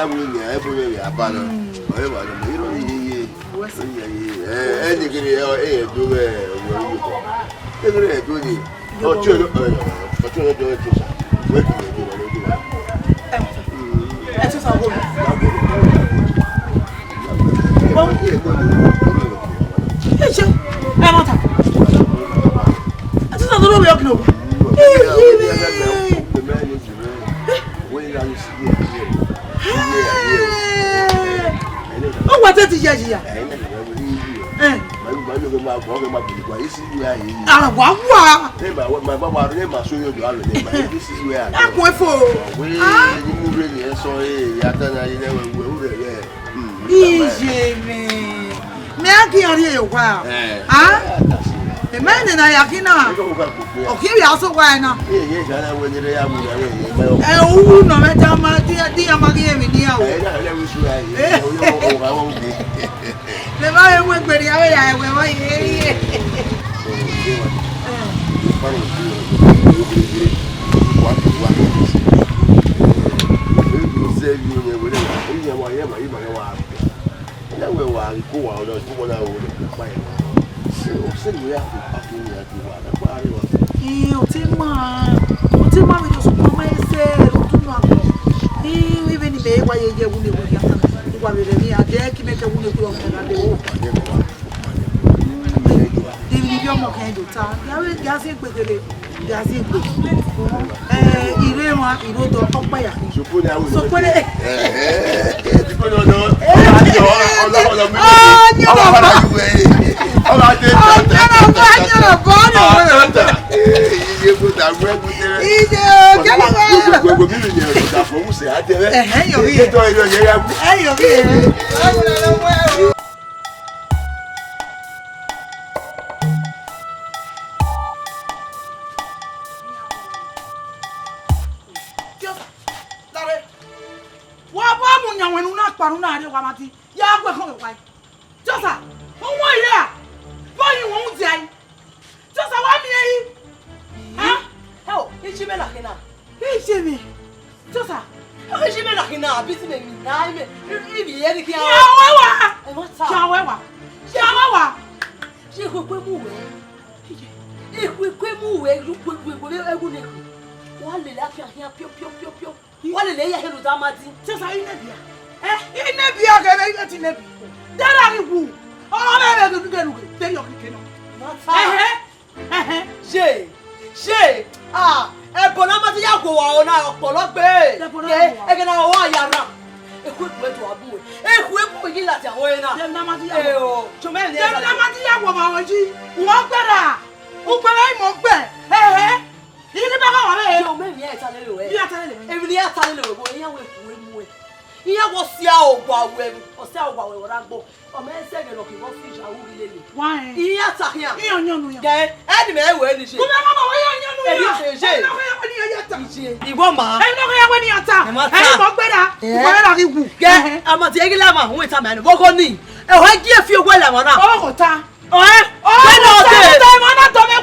ya wẹ nia, ebo mwẹ vbe aba na. Ọ re wa na, iro ni ye ye. Wẹ sẹ. Ẹ, ẹ, ni gele, ẹ, ẹ, do vbe, wẹ, wẹ. Ẹ gele, ẹ, do ni. Ọ, tí o, ẹ, ọ, tí o, ẹ, do, ẹ, do sa. Wẹ, do, ẹ, do, ẹ, do, ẹ. Ẹ, ẹ, tí o sa, wo. Ẹ, ṣe, ẹ, mọ ta. Ẹ, tí o sa, do, ẹ, do, ẹ, do. Ẹ, ẹ, ẹ, ẹ. Ọ wa tẹ ti ya ya. Ẹ. Àwa wà. Ẹ kún efo. Iye mẹ. Mẹ a ghi rrie wa. Ah? Emẹ ne na ya khin na. Ọ khin vbe a sẹ owa ẹre na. Ẹ, u nọ mwẹ tama, di, di iran ma ghi emwi ne iran ru. Mẹ ma vbe mu egbe rhie avbe ya ẹwẹ vbe ye ye. Ii, ọ te ma, ọ te ma vbe sokpan ma ẹse, ọ tu ma gbọ. Ii, vbene imẹ wa ye ye ẹwu ne ẹwu hia, uwa vbe rẹ emwi a dẹ, ke imẹ ke ẹwu ne ẹwu ọmọ na de. Emwi ne ọmọ kẹn do ta, ya vbe, ya zẹ egbe gele, ya zẹ egbe. Eh, ire emwa, iro dọ, ọkpa ya. Sokpone. Ẹhẹn, yọ vbe. Wa bu amu yan wẹn ne u na kpa ne u na rrie owa mwa di, ya gu ẹkhọnmwẹ wa. Tiosa, u wọn ire a? Vbọ yi wẹn u dia yi? Tiosa, wa miẹn yi. Hẹo, iye mwẹ na khin na. Iye mwẹ. Tiosa. Iye mwẹ na khin na, bisi mẹ mi na, mẹ, ivbi ye ni khian. Ya wẹ wa. Ẹ ma ta. Ya wẹ wa. Ya wẹ wa. Ye ekhue ekhue mu wẹ. Ekhue ekhue mu wẹ, ru ekhue ekhue, ẹwu ne ekhue. Wa lele afian khian pio, pio, pio, pio. Wa lele ya helu da ma di. Tiosa, i nẹbi a? Eh, i nẹbi a, ghe vbe i nẹti nẹbi. Dara ni wu. Ọ mẹ vbe ghe ghe, te yọ kike nọ. Ma ta. Ẹhẹn, ẹhẹn. Ye, ye. Ah, ẹbọ na ma ti ya wo wa ọna ọkpọlọ gbe. Ẹbọ na ye, wa. Ẹghẹ na wa ya ra. Ekhue ekhue do abu. Ekhue ekhue yi lati awọ na. Ẹbọ na ma ti ya wo. Eh, o. Chomẹ ni. Ẹbọ na ma ti ya wo ma wọ yi. Wọ gbẹra. Ugbẹra i mọ gbẹ. Ẹhẹn. Iri ba wa re. Yo, mẹ mi ẹ ta lele wẹ. Mi a ta lele wẹ. Emi ni a ta lele wẹ, bo iran wẹ ku emu ẹ. Iran wọ sia owa wẹ, ọ sia owa wẹ ọra gbọ. Ọ mẹ zẹ ghe nọ ke wọ fi ja u ri lele. Wa ẹ. Iran ta khian. Iran yan nu ya. Gẹ, ẹ ni mẹ wẹ ni je. Ko mẹ ma ma wẹ iran yan nu ya. Eri se je. Ẹ na ya wẹ ni ya ta. Ije. Iwọ ma. Ẹ na ya wẹ ni ya ta. Ẹ ma ta. Ẹ ni mo gbera. Ẹ. Mo gbera ghi wu. Gẹ, a ma ti ẹ ghi la ma, wọn ta ma ni. Bọkọ ni. Ẹ hẹ gi e fi owó ẹ la ma na. Ọ kò ta. Ọ̀rẹ́, ọ̀rẹ́, ọ̀rẹ́, ọ̀rẹ́, ọ̀rẹ́, ọ̀rẹ́, ọ̀rẹ́, ọ̀rẹ́,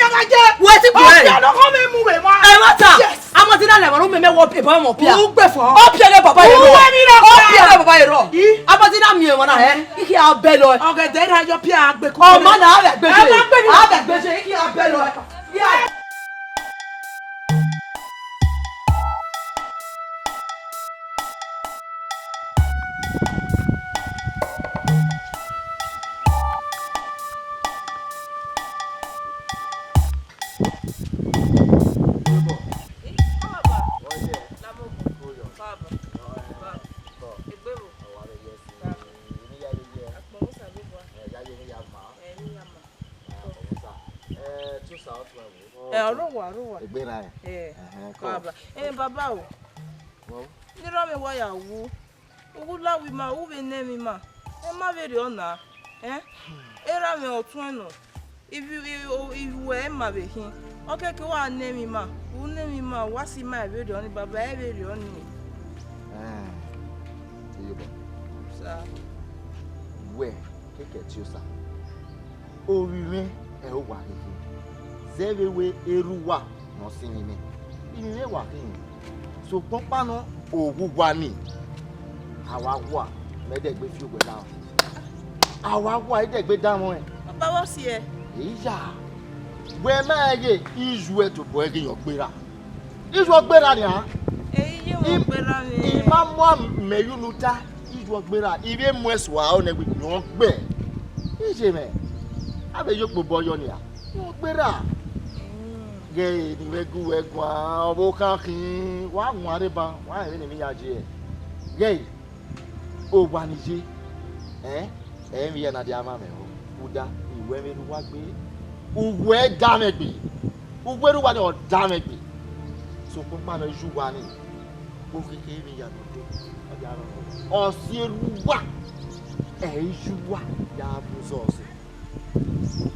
ọ̀rẹ́, wẹ ti gbọ́ ẹ. Ọ̀rẹ́, ọ̀rẹ́, ọ̀rẹ́, mi mu wẹ̀ wá. Ẹ má ta. Yes. A ma ti na lẹ mọ, mẹ mẹ wọ ebe mọ pia. U gbẹ fọ. Ọ pia lẹ baba yẹn rọ. Uwe mi rọ. Ọ pia lẹ baba yẹn rọ. Ih. A ma ti na miẹn wọn na, ẹ. Ike a bẹ lọ. Ọ̀gẹ̀dẹ̀ ra yọ pia agbe kọ. Ọ ma na, a bẹ gbẹjẹ. Ẹ ma gbẹ mi. A bẹ gbẹjẹ, ike a bẹ lọ. Yeah. Ẹ, ọ rre owa, ọ rre owa. Egbe na rẹn. Ẹ, ẹhẹn, kọ. Baba. Ẹ, baba o. Wọ. Ne erha mwẹ wa ya wu. U gu la uwu ima, u vbe nẹ emwi ima. Ẹ ma vberriọ na. Ẹ? Erha mwẹ ọtuẹn nọ. Ivbi, i, o, ivbi uwẹ ma vbe khin. Ọ kẹkẹ wa nẹ emwi ima. U nẹ emwi ima, wa si ima vberriọ ni, baba, ẹ vberriọ ni. Ẹ, Iyobọ. Sa. Wẹ. Kẹkẹ Tiosa, ovbi mwẹ ẹre uwa khin khin, zẹ vbe wẹ erha uwa ne ọ sinmwi mwẹ, ivbi mwẹ wa khin. Sokpan ọkpa nọ, owa uwa ni, a wa wa, mẹ dẹgbe fi owẹ na, a wa wa, I dẹgbe danmwẹ. Papa, vbọ siẹ? Eya, wẹ ma rẹn ghe iye uwẹ tobọ ẹre ghi yọ gberra. Iye uwẹ ọ gberra nian. Eyi ye wẹ ọ gberra mwẹ. I ma mu amẹ ye unu ta, iye uwẹ ọ gberra, I vbe mu ẹn sua ọnẹ wẹ ọ gbẹ. Iye mwẹ, a vbe ye okpobọ yọ nian, ọ gberra. Ghẹ ne I vbe gu wẹ guan, ọvbokhan khin, wa wan rre ban, wa rẹn vbene emwi ya ye. Ghẹ owa ne I ye, ẹn, ẹ i vbe iran na dia mwamwa mwẹ o, rhunmwuda, I wẹ vbene uwa gbe, uwẹ da mwẹ gbe, uwẹ erha uwa ni ọ da mwẹ gbe. Sokpan ọkpa nọ, iye uwa ni, okiekie vbe iran nọ do, ọ dia rrọọ. Ọ si erha uwa, ẹ i iye uwa ya vbe uzọ ọse.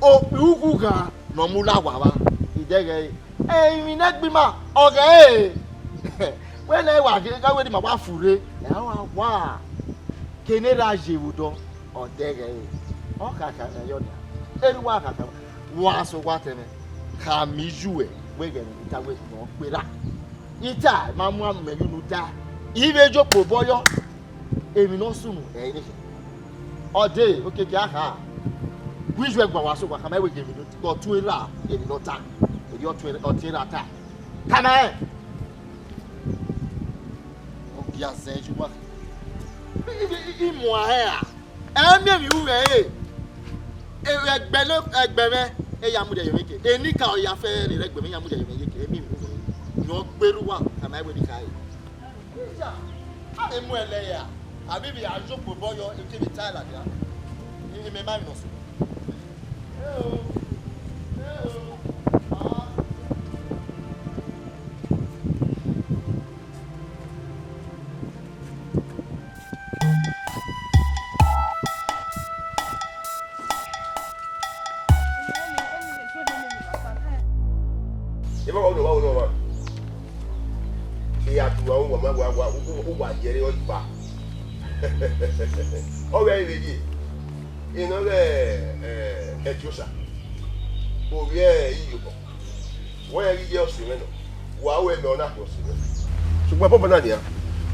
Okpia ughughan ne ọ mu la wa vba, idẹghẹ ẹre. Emwi ne ẹgbima, ọ ghẹ ẹre. Wẹ nẹ wa ghe, ka wẹ ne ima wa furre, ẹ wa wa. Kene ra ye vbe odọ, ọ dẹghẹ ẹre. Ọ khakha mwẹ yọ nia. Erha uwa khakha mwẹ. Wa sẹ owa tẹmwẹ. Khama iye uẹ, wẹ ghẹ ne I ta wẹ ne ọ gberra. I ta, ma mu anu mẹ ye unu ta. I vbe ye okpobọ yọ. Emwi ne ọ sunu, ẹ i re. Ọ dee, okiekie a kha. Gu iye uẹ gua wa sẹ owa, khama wẹ ghẹ emwi ne ọ tue ra, emwi ne ọ ta. Erriọ ọ tue, ọ tie ra ta. Khama rẹn. Ọ gia zẹ iye uwa. I, i, i, I muẹn hẹ ra? Ẹ miẹn emwi ru mwẹ re. E, ẹgbẹ ne, ẹgbẹ mwẹ, e ya mudia ye mwẹ ke. Enikaro ya fẹ ne ẹgbẹ mwẹ ya mudia ye mwẹ ye ke. Ẹ miẹn emwi ru mwẹ re. Yọ gberra uwa, khama wẹ ne I kha re. Iye uwa, a vbe mu ẹlẹ ya. A vbe vbe a ye okpobọ yọ, e kevbe ta ladian. I, imẹ ma emwi ne ọ sunu. Eva wa wẹ ne ọ wa, ne ọ wa. Ẹ ya tu wa, wa, wa, wa, wa, wa, wa yẹrẹ ọ yi ba. Ọ vbe vbe ye. Enọ ghẹ, eh, Ẹtiosa. Ovbi Iyobọ. Wẹ ya ghi ye ọse mwẹ nọ, wa ru ẹmwẹ ọna ke ọse mwẹ. Sokpan ẹbọ na nian,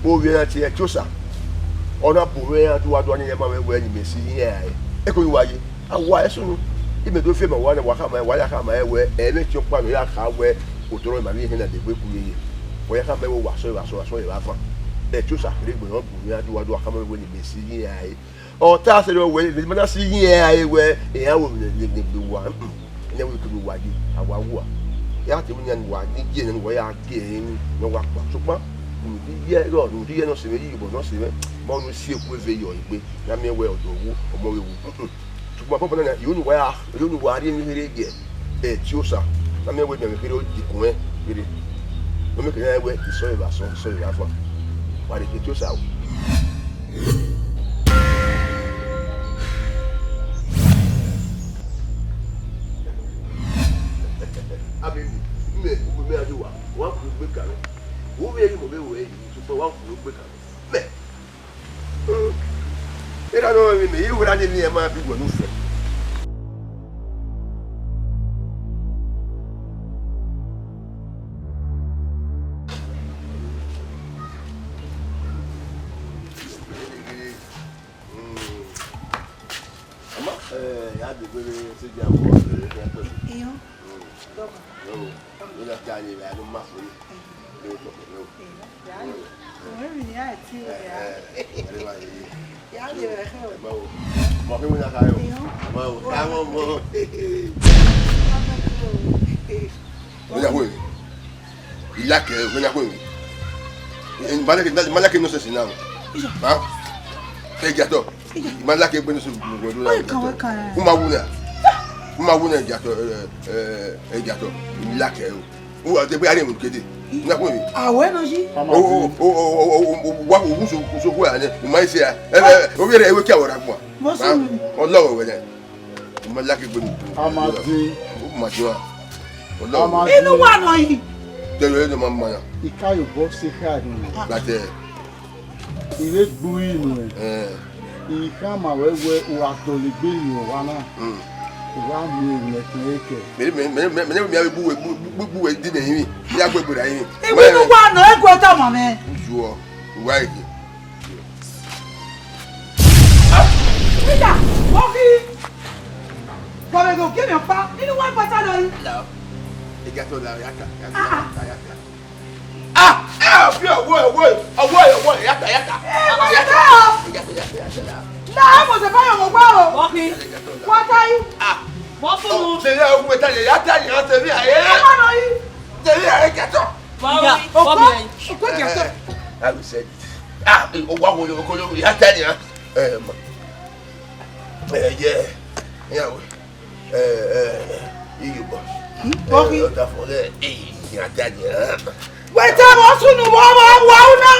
ovbi ẹre tie Ẹtiosa, ọ na bu mwẹ iran dua dua ne irẹn ma mwẹ wẹ ne imẹ si iran rae. Eko ghi wa ye, a wa ẹre sunu. Imẹ do fiemẹ owa nẹ, wa khama, wa ya khama ẹre wẹ, ẹmwẹ ẹtin ọkpa ne ọ ya kha wẹ, otọ rẹ ma vbe hẹn na degbe ku yeye. Wa ya khama ẹre wẹ, wa sẹ, wa sẹ, wa sẹ, wa van. Ẹtiosa kherhe egbe ne ọ bu mwẹ iran dua dua khama mwẹ wẹ ne imẹ si iran rae. Ọ ta sẹrriọ wẹ, ne ma na si iran rae wẹ, iran ru emwi ne, ne, ne egbe wa, mm, iran ru emwi ne uwa ye, a wa wua. Iran te wẹ iran ne uwa ye, iye ne uwa ya gie emwi ne ọ wa kpa. Sokpan, ne u di ye ẹrọ, ne u di ye ne ọse mwẹ, Iyobọ ne ọse mwẹ, ma unu si eku eve yọ egbe, ne a miẹn wẹ ọdọ wu, ọmọ vbe wu. Mm, mm. Sokpan, bọbọ na, iro ne uwa ya, iro ne uwa rhie emwi kherhe gie Ẹtiosa, ne a miẹn wẹ miẹn emwi kherhe, ọ di kun ẹn kherhe. Ne ọ miẹn kene wẹ, isọẹn vbe asọn, isọẹn vbe avan. Wa rhie gie Ẹtiosa o. Abẹn, mẹ, ugbẹn mẹ a ye uwa, wa kuru egbe kan mwẹ. Wo vbe ri mọ vbe wẹ yi, sokpan wa kuru egbe kan mwẹ. Mẹ. Erha ne ọ mwẹ emwi mẹ, I wẹ ra ne emwi ẹmwẹ ma bi wẹ ne u fẹ. Ama, eh, ya degbe vbe sẹ dia vbọ, eh, ya kpẹẹ. Iyo. Mm. Dọkọ. Yo. Yo, ya ta ni, ya no ma fo ni. Yo, dọkọ, yo. Iyo. Ya ni. Mo ri ni a ti o ya. Eh, eh, eh, ya ni, eh, eh. Ẹ ma wo. Mo kí wọ́n yà ká yọ. Iyo. Ẹ ma wo. Ká wọ́n mọ́. Wọ́n yà wọ́n yìí. Ilakẹ, wena kwe. Malaki, malaki no sense now. Iyo. Ha? Ẹ jà tọ. Iyo. Malaki gbe no sense. Wọ́n kàn, wọ́n kàn. Kuma wuna. Kuma wuna ẹ jà tọ, eh, eh, ẹ jà tọ. Ilakẹ o. O wa te gbe are mu kede. Na kwe. Awe no yi. O, o, wa o so, so kwe ane. O ma ise a. Eh, eh, o yere ewe kí awọ ra gba. Mo sunu. Ọlọ́run wẹ nẹ. Ọ ma laki gbe mi. A ma din. Ọ ma din wa. Ọlọ́run. A ma din. Inú wa nọ yìí. Tẹ̀lé ẹni ma ma ya. Ika yo bọ se kha ni. Gbàtẹ. Ire gbu yi nu ẹ. Eh. Ika ma wẹ wẹ u wa dọlegbe yi ọwa na. Hmm. U wa mu emwi ẹkẹn ekẹ. Mẹ, mẹ, mẹ, mẹ, mẹ, mẹ, mẹ, bu wẹ, bu, bu, bu wẹ di mẹ yìí. Ya gbe gbera yìí. Iwu nu wa nọ, ẹ gbe ọtọ mọ mẹ. Uju ọ, u wa yi. Peter, wọ́n fi bọ̀rẹ̀ lò kí mi pa nínú wọn pátá lọ yìí. La, ẹja tó la, ya ta, ya ta, ya ta, ya ta. Ah, ẹ ò fi ọwọ́, ọwọ́, ọwọ́, ọwọ́, ya ta, ya ta. Ẹ, wọ́n ti tẹ́ ọ. Ẹja tó, ya ta, ya ta, ya ta. La, ẹ mọ̀ sẹ́ báyọ̀ mọ̀ gbá o. Wọ́n fi. Wọ́n ta yìí. Ah. Wọ́n fún un. Ṣé ilé ọgbẹ́ ta lè yá ta yìí? Ṣé bí àyè? Ẹ má lọ yìí. Ṣé bí àyè kẹtọ? Wọ́n fi. Òkú, òkú kẹtọ. I will say it. Ah, o wa wo yo ko yo ya ta ni a. Eh, ma. Eh, yeah. Yeah, we. Eh, eh, you go. Hmm? Eh, okay. Ọ̀dà fún ẹ, eh, ya ta ni a. Wait, I'm also no more, more, more, now.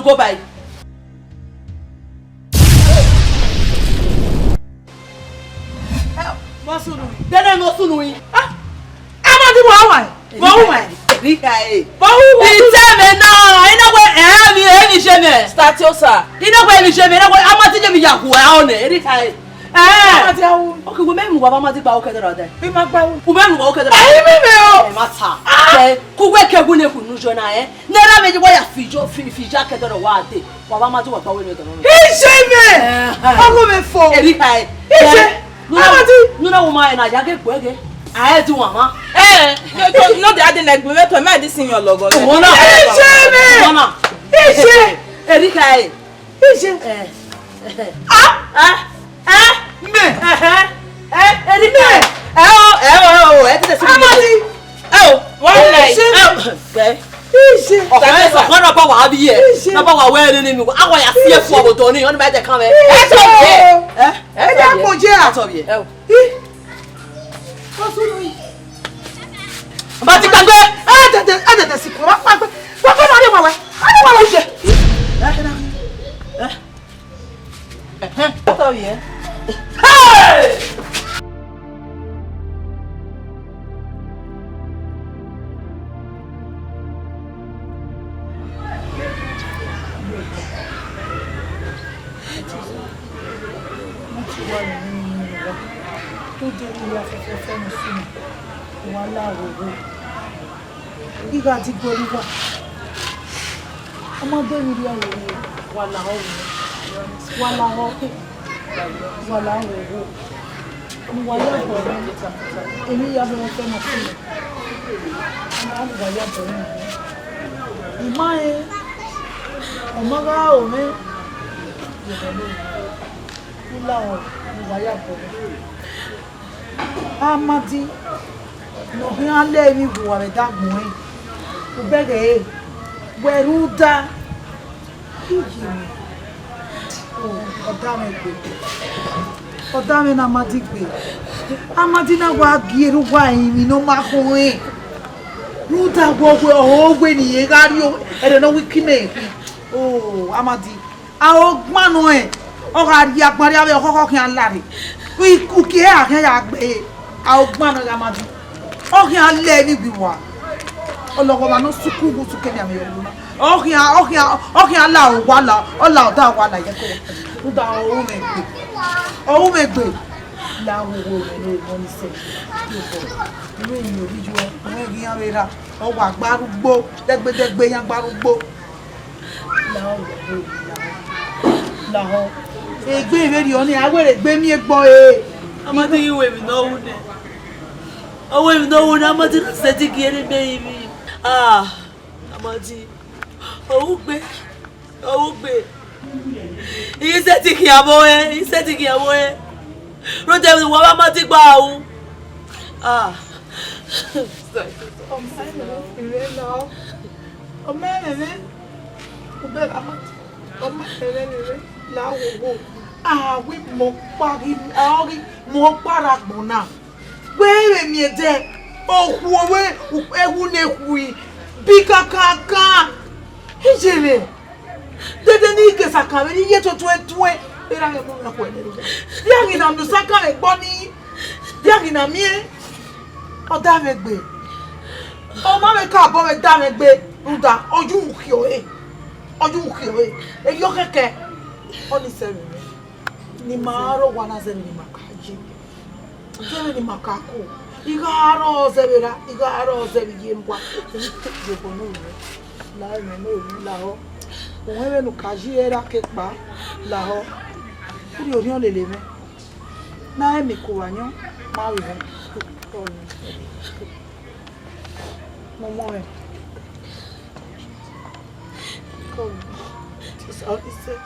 unu go ba yi. Vbọ sunu yi? Dede vbọ sunu yi? Ah, Amadi, vbọ ru mwẹ? Vbọ ru mwẹ? Erika e. Vbọ ru mwẹ? Itẹ mwẹ na, I na wẹ, eh, emwi, emwi je mwẹ. Statiosa. I na wẹ emwi je mwẹ, I na wẹ Amadi ye emwi ya hu ẹ ọnẹ, Erika e. Eh. Amadi, a ru. Okay, wẹ mẹ mu wa Amadi gba okẹ dọrọ dẹ. Bi ma gba ru. Wẹ mẹ mu wa okẹ dọrọ. Ayi, mi mẹ o. Ẹ ma ta. Ah. Ẹ, ku wẹ kẹ wu ne ku nu jọ na, eh. Ne ra mẹ ye wa ya fi jo, fi, fi ja kẹ dọrọ wa de. Wa ba ma ti wa gba wẹ ne dọrọ. Iye mẹ! Ẹhẹn. Ọgho mẹ fo. Erika e. Iye! Amadi! Nuna wo ma ẹ na ya ghe gbe ghe. A ẹ di wa ma. Eh, no, no, de ade na gbe me to, me adi sin yo logo. Wona. Iye mẹ! Wona. Iye! Erika e. Iye! Eh. Ah! Eh? Eh? Mẹ! Ẹhẹn. Eh, Erika e. Mẹ! Ẹ o, ẹ o, ẹ o, ẹ ti tẹ si mi. Amadi! Ẹ o, wa na. Iye! Ẹ o. Iye. Ọkọ ẹ, ọkọ ẹ na ba wa vbiẹ. Iye. Na ba wa wẹ nene mi. A wa ya si ẹfu ọbọ dọ ni, ọ ni ma dẹ kan mẹ. Iye. Ẹ tọ vbiẹ. Ẹ? Ẹ dẹ kpo je a. Ẹ tọ vbiẹ. Ẹ o. Ih. Ko sunu yi. Ba ti gbàgbé. Ẹ tẹtẹ, ẹ tẹtẹ si ko. Wa gbàgbé. Wa gbàgbé ma de wa wẹ. A de wa wẹ je. Ẹ? Ẹ? Ẹhẹn, ọ tọ vbiẹ. Hey! Wọ́n ti wá nínú yín wá. Tó dé orí afẹ́fẹ́ fẹ́nu sí mi, wàhálà òwò. Gíga ti gborí wà. Ọmọdé mi rí ọ̀rọ̀ yìí, wà láhọ́ wò. Wà láhọ́. Wà láhọ́ wò. Mo wà yá bọ̀ mí. Èmi yá bọ̀ fẹ́ mọ̀ fún mi. Mo wà yá bọ̀ mí. Ìmá ẹ, ọmọ gha ò mí. Mo wà yá bọ̀ mí. Amadi, ne ọ khian lẹ emwi vbe uwa vbe ẹdagbọn ẹn, u bẹghe ẹre, wẹ rhunmwuda, iye mwẹ, o, ọ da mwẹ gbe, ọ da mwẹ ne Amadi gbe, Amadi na wa gie erha uwa emwi ne ọ ma khọn rẹn, rhunmwuda wẹ ọhọ wẹ ne irẹn gha rrie ẹdẹ ne ọ wẹ iki mẹ khin, o, Amadi. Aro gban nọ rẹn, ọ gha rhie agban rria vbe ọkhọkhọ khian la rre. Uki ẹre a khian ya gbe, aro gban nọ gha ma di. Ọ khian lẹ emwi gbe uwa. Ọlọghọmwa ne ọ sukun gu sukun emianmwẹ ye ọghe na. Ọ khian, ọ khian, ọ khian la owa la, ọ la ọda owa la ye ẹko. Rhunmwuda ọ ru mwẹ egbe. Ọ ru mwẹ egbe. La wowo mwẹ ne emọ ni sẹ. Irẹn emwi ovbi iyuẹ, ọ ghi iran vbe ra. Ọ wa gbe arugbo, dẹgbẹdẹgbe iran gbe arugbo. Lahọ, lahọ. Egbe vberriọ ni, a wẹ egbe miẹn egbọ re. Amadi ghi wẹ emwi ne ọ ru nẹ. Ọ wẹ emwi ne ọ ru nẹ, Amadi na sẹtin gie ne egbe rinmwian. Ah, Amadi. Ọ ru gbe, ọ ru gbe. I sẹtin khian vbe ọnrẹn, I sẹtin khian vbe ọnrẹn. Rhunmwuda emwi ne uwa vbe Amadi gba ru. Ah. Ọ ma rẹn mwẹ, ọ ma rẹn mwẹ, u bẹghe Amadi, ọ ma rẹn mwẹ vbe la wowo, a ghi mu ọkpa ghi, a ghi mu ọkpa rre agbọn na. Wẹ vbe miẹn ẹdẹ, okhuo vbe, ẹwu ne khui, bi kakaka, iye mwẹ. Dede ne I ke sa kan vbe ne I ye tuẹtuẹtuẹ, erha mwẹ mu mwẹ khuẹ nẹ. Vbe a ghi na miẹn osa kan vbe ẹgbọ nii, vbe a ghi na miẹn, ọ da mwẹ gbe. Ọ ma vbe ka obọ mwẹ da mwẹ gbe, rhunmwuda, ọ ye uhunmwu khian ọre. Ọ ye ukhiọnre, eyọ kẹkẹ. Ọni sẹ vbe mwẹ. Ne ima rre owa na zẹ vbene ima ka ye. Zẹ vbene ima ka ku. I gha rrọọ zẹ vbe erha, I gha rrọọ zẹ vbe iye ne uwa. Yobọ ne u rre. La ẹmwẹ ne u rre lahọ. U mwẹ vbene u ka ye ra ke kpa lahọ. Urhiorhiọn lele mwẹ. Na rẹn miẹn iko vbe ayọn, ma vbe mwẹ. Mọmọ mwẹ. Come. This is how he said.